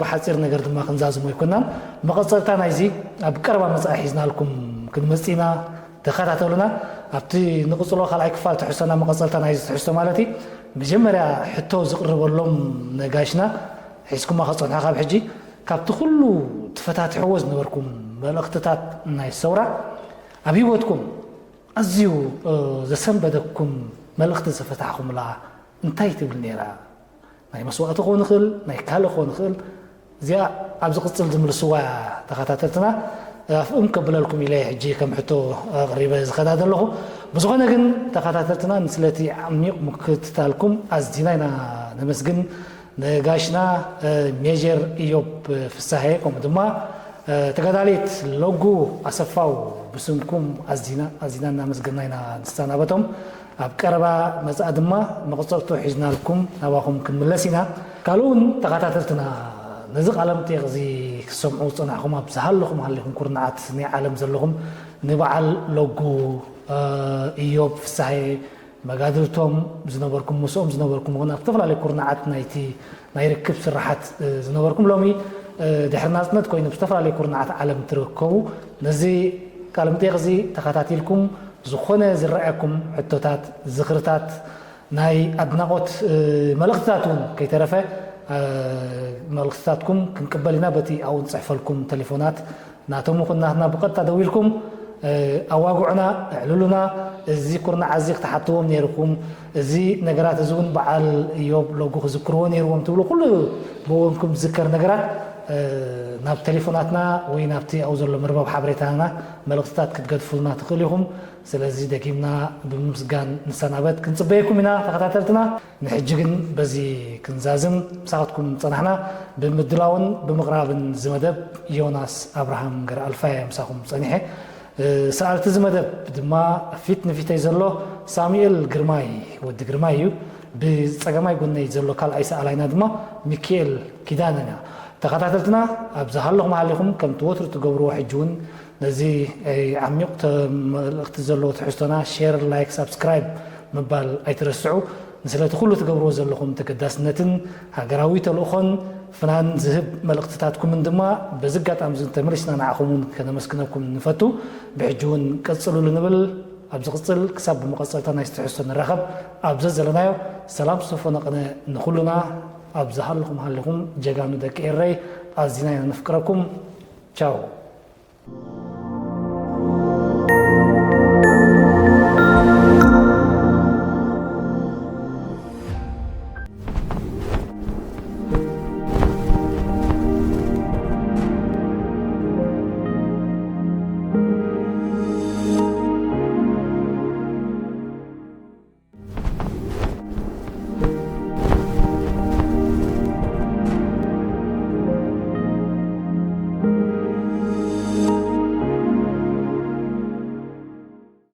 ብሓጺር ነገር ድማ ክንዛዝሞ ኣይኮናን። መቐጸልታ ናይዚ ኣብ ቀረባ መጻኢ ሒዝናልኩም ክንመጽእ ኢና። ተኸታተሉና። ኣብቲ ንቕጽሎ ካልኣይ ክፋል ትሕዝቶና፣ መቐጸልታ ናይዚ ትሕዝቶ ማለት እዩ፣ መጀመርያ ሕቶ ዝቕርበሎም ነጋሽና ሒዝኩማ ከጸንሖ ካብ ሕጂ፣ ካብቲ ኩሉ ትፈታትሕዎ ዝነበርኩም መልእኽትታት ናይ ሰውራ ኣብ ህይወትኩም ኣዝዩ ዘሰንበደኩም መልእኽቲ ዝፈታሕኩምላ እንታይ ትብል ነይራ? ናይ መስዋእቲ ክኾን ይኽእል፣ ናይ ካልእ ክኾን ይኽእል። እዚኣ ኣብ ዝቕጽል ዝምልስዋ ተኸታተልትና ኣፍኦም ከብለልኩም ኢለ ሕጂ ከም ሕቶ ኣቕሪበ ዝኸዳ ዘለኹ። ብዝኾነ ግን ተኸታተልትና ንስለቲ ዓሚቕ ምክትታልኩም ኣዝና ኢና ነመስግን። ንጋሽና ሜጀር ኢዮብ ፍሳሄ ከምኡ ድማ ተጋዳሊት ሎጉ ኣሰፋው ብስምኩም ኣዚና ኣዚና እናመስገና ኢና ንሰናበቶም። ኣብ ቀረባ መጻኢ ድማ መቐጸልቱ ሒዝናልኩም ናባኹም ክንምለስ ኢና። ካልእ እውን ተኸታተልትና ነዚ ቃለ መጠይቕ እዚ ክትሰምዑ ዝጸናሕኩም ኣብ ዝሃለኹም ሃሊኹም ኩርናዓት ናይ ዓለም ዘለኹም ንበዓል ሎጉ ኢዮብ ፍሳሄ መጋድልቶም ዝነበርኩም፣ ምስኦም ዝነበርኩም ይኹን ኣብ ዝተፈላለዩ ኩርናዓት ናይቲ ናይ ርክብ ስራሓት ዝነበርኩም ሎሚ ድሕሪ ናጽነት ኮይኑ ኣብ ዝተፈላለዩ ኩርናዓት ዓለም ትርከቡ ነዚ ቃለ መጠይቕ እዚ ተኸታቲልኩም ዝኾነ ዝረኣየኩም ሕቶታት፣ ዝኽርታት፣ ናይ ኣድናቖት መልእኽትታት እውን ከይተረፈ መልእኽትታትኩም ክንቅበል ኢና። በቲ ኣብኡ ንጽሕፈልኩም ቴሌፎናት ናቶም ይኹን ናትና ብቐጥታ ደዊልኩም ኣዋግዑና፣ ኣዕልሉና። እዚ ኩርናዕ እዚ ክትሓትዎም ነይርኩም፣ እዚ ነገራት እዚ እውን በዓል ኢዮብ ሎጉ ክዝክርዎ ነይርዎም ትብሉ ኩሉ ብወንኩም ዝዝከር ነገራት ናብ ቴሌፎናትና ወይ ናብቲ ኣብኡ ዘሎ መርበብ ሓበሬታና መልእኽትታት ክትገድፉልና ትኽእሉ ኢኹም። ስለዚ ደጊምና ብምምስጋን ንሰናበት። ክንጽበየኩም ኢና ተኸታተልትና። ንሕጂ ግን በዚ ክንዛዝም ምሳኻትኩም ጸናሕና። ብምድላውን ብምቕራብን እዚ መደብ ዮናስ ኣብርሃም ገረኣልፋየ ምሳኹም ጸኒሐ። ሰኣልቲ እዚ መደብ ድማ ፊት ንፊተይ ዘሎ ሳሙኤል ግርማይ፣ ወዲ ግርማይ እዩ። ብጸገማይ ጎነይ ዘሎ ካልኣይ ሰኣላይና ድማ ሚኪኤል ኪዳነ ኢና። ተኸታተልትና ኣብ ዝሃለኹም ሃሊኹም ከምቲ ወትሩ ትገብርዎ ሕጂ እውን ነዚ ዓሚቕ መልእኽቲ ዘለዎ ትሕዝቶና ሼር፣ ላይክ፣ ሳብስክራይብ ምባል ኣይትረስዑ። ንስለቲ ኩሉ ትገብርዎ ዘለኹም ተገዳስነትን ሃገራዊ ተልእኾን ፍናን ዝህብ መልእኽትታትኩምን ድማ በዚ ኣጋጣሚ እዚ ተመሊስና ንዓኹም እውን ከነመስግነኩም ንፈቱ። ብሕጂ እውን ቀጽሉሉ ንብል። ኣብ ዝቕጽል ክሳብ ብመቐጸልታ ናይ ትሕዝቶ ንራኸብ ኣብ ዘዘለናዮ ሰላም ዝተፈነቐነ ንኹልና ኣብ ዝሃለኹም ሃሊኹም ጀጋኑ ደቂ ኤረይ ኣዚና ኢና ነፍቅረኩም። ቻው።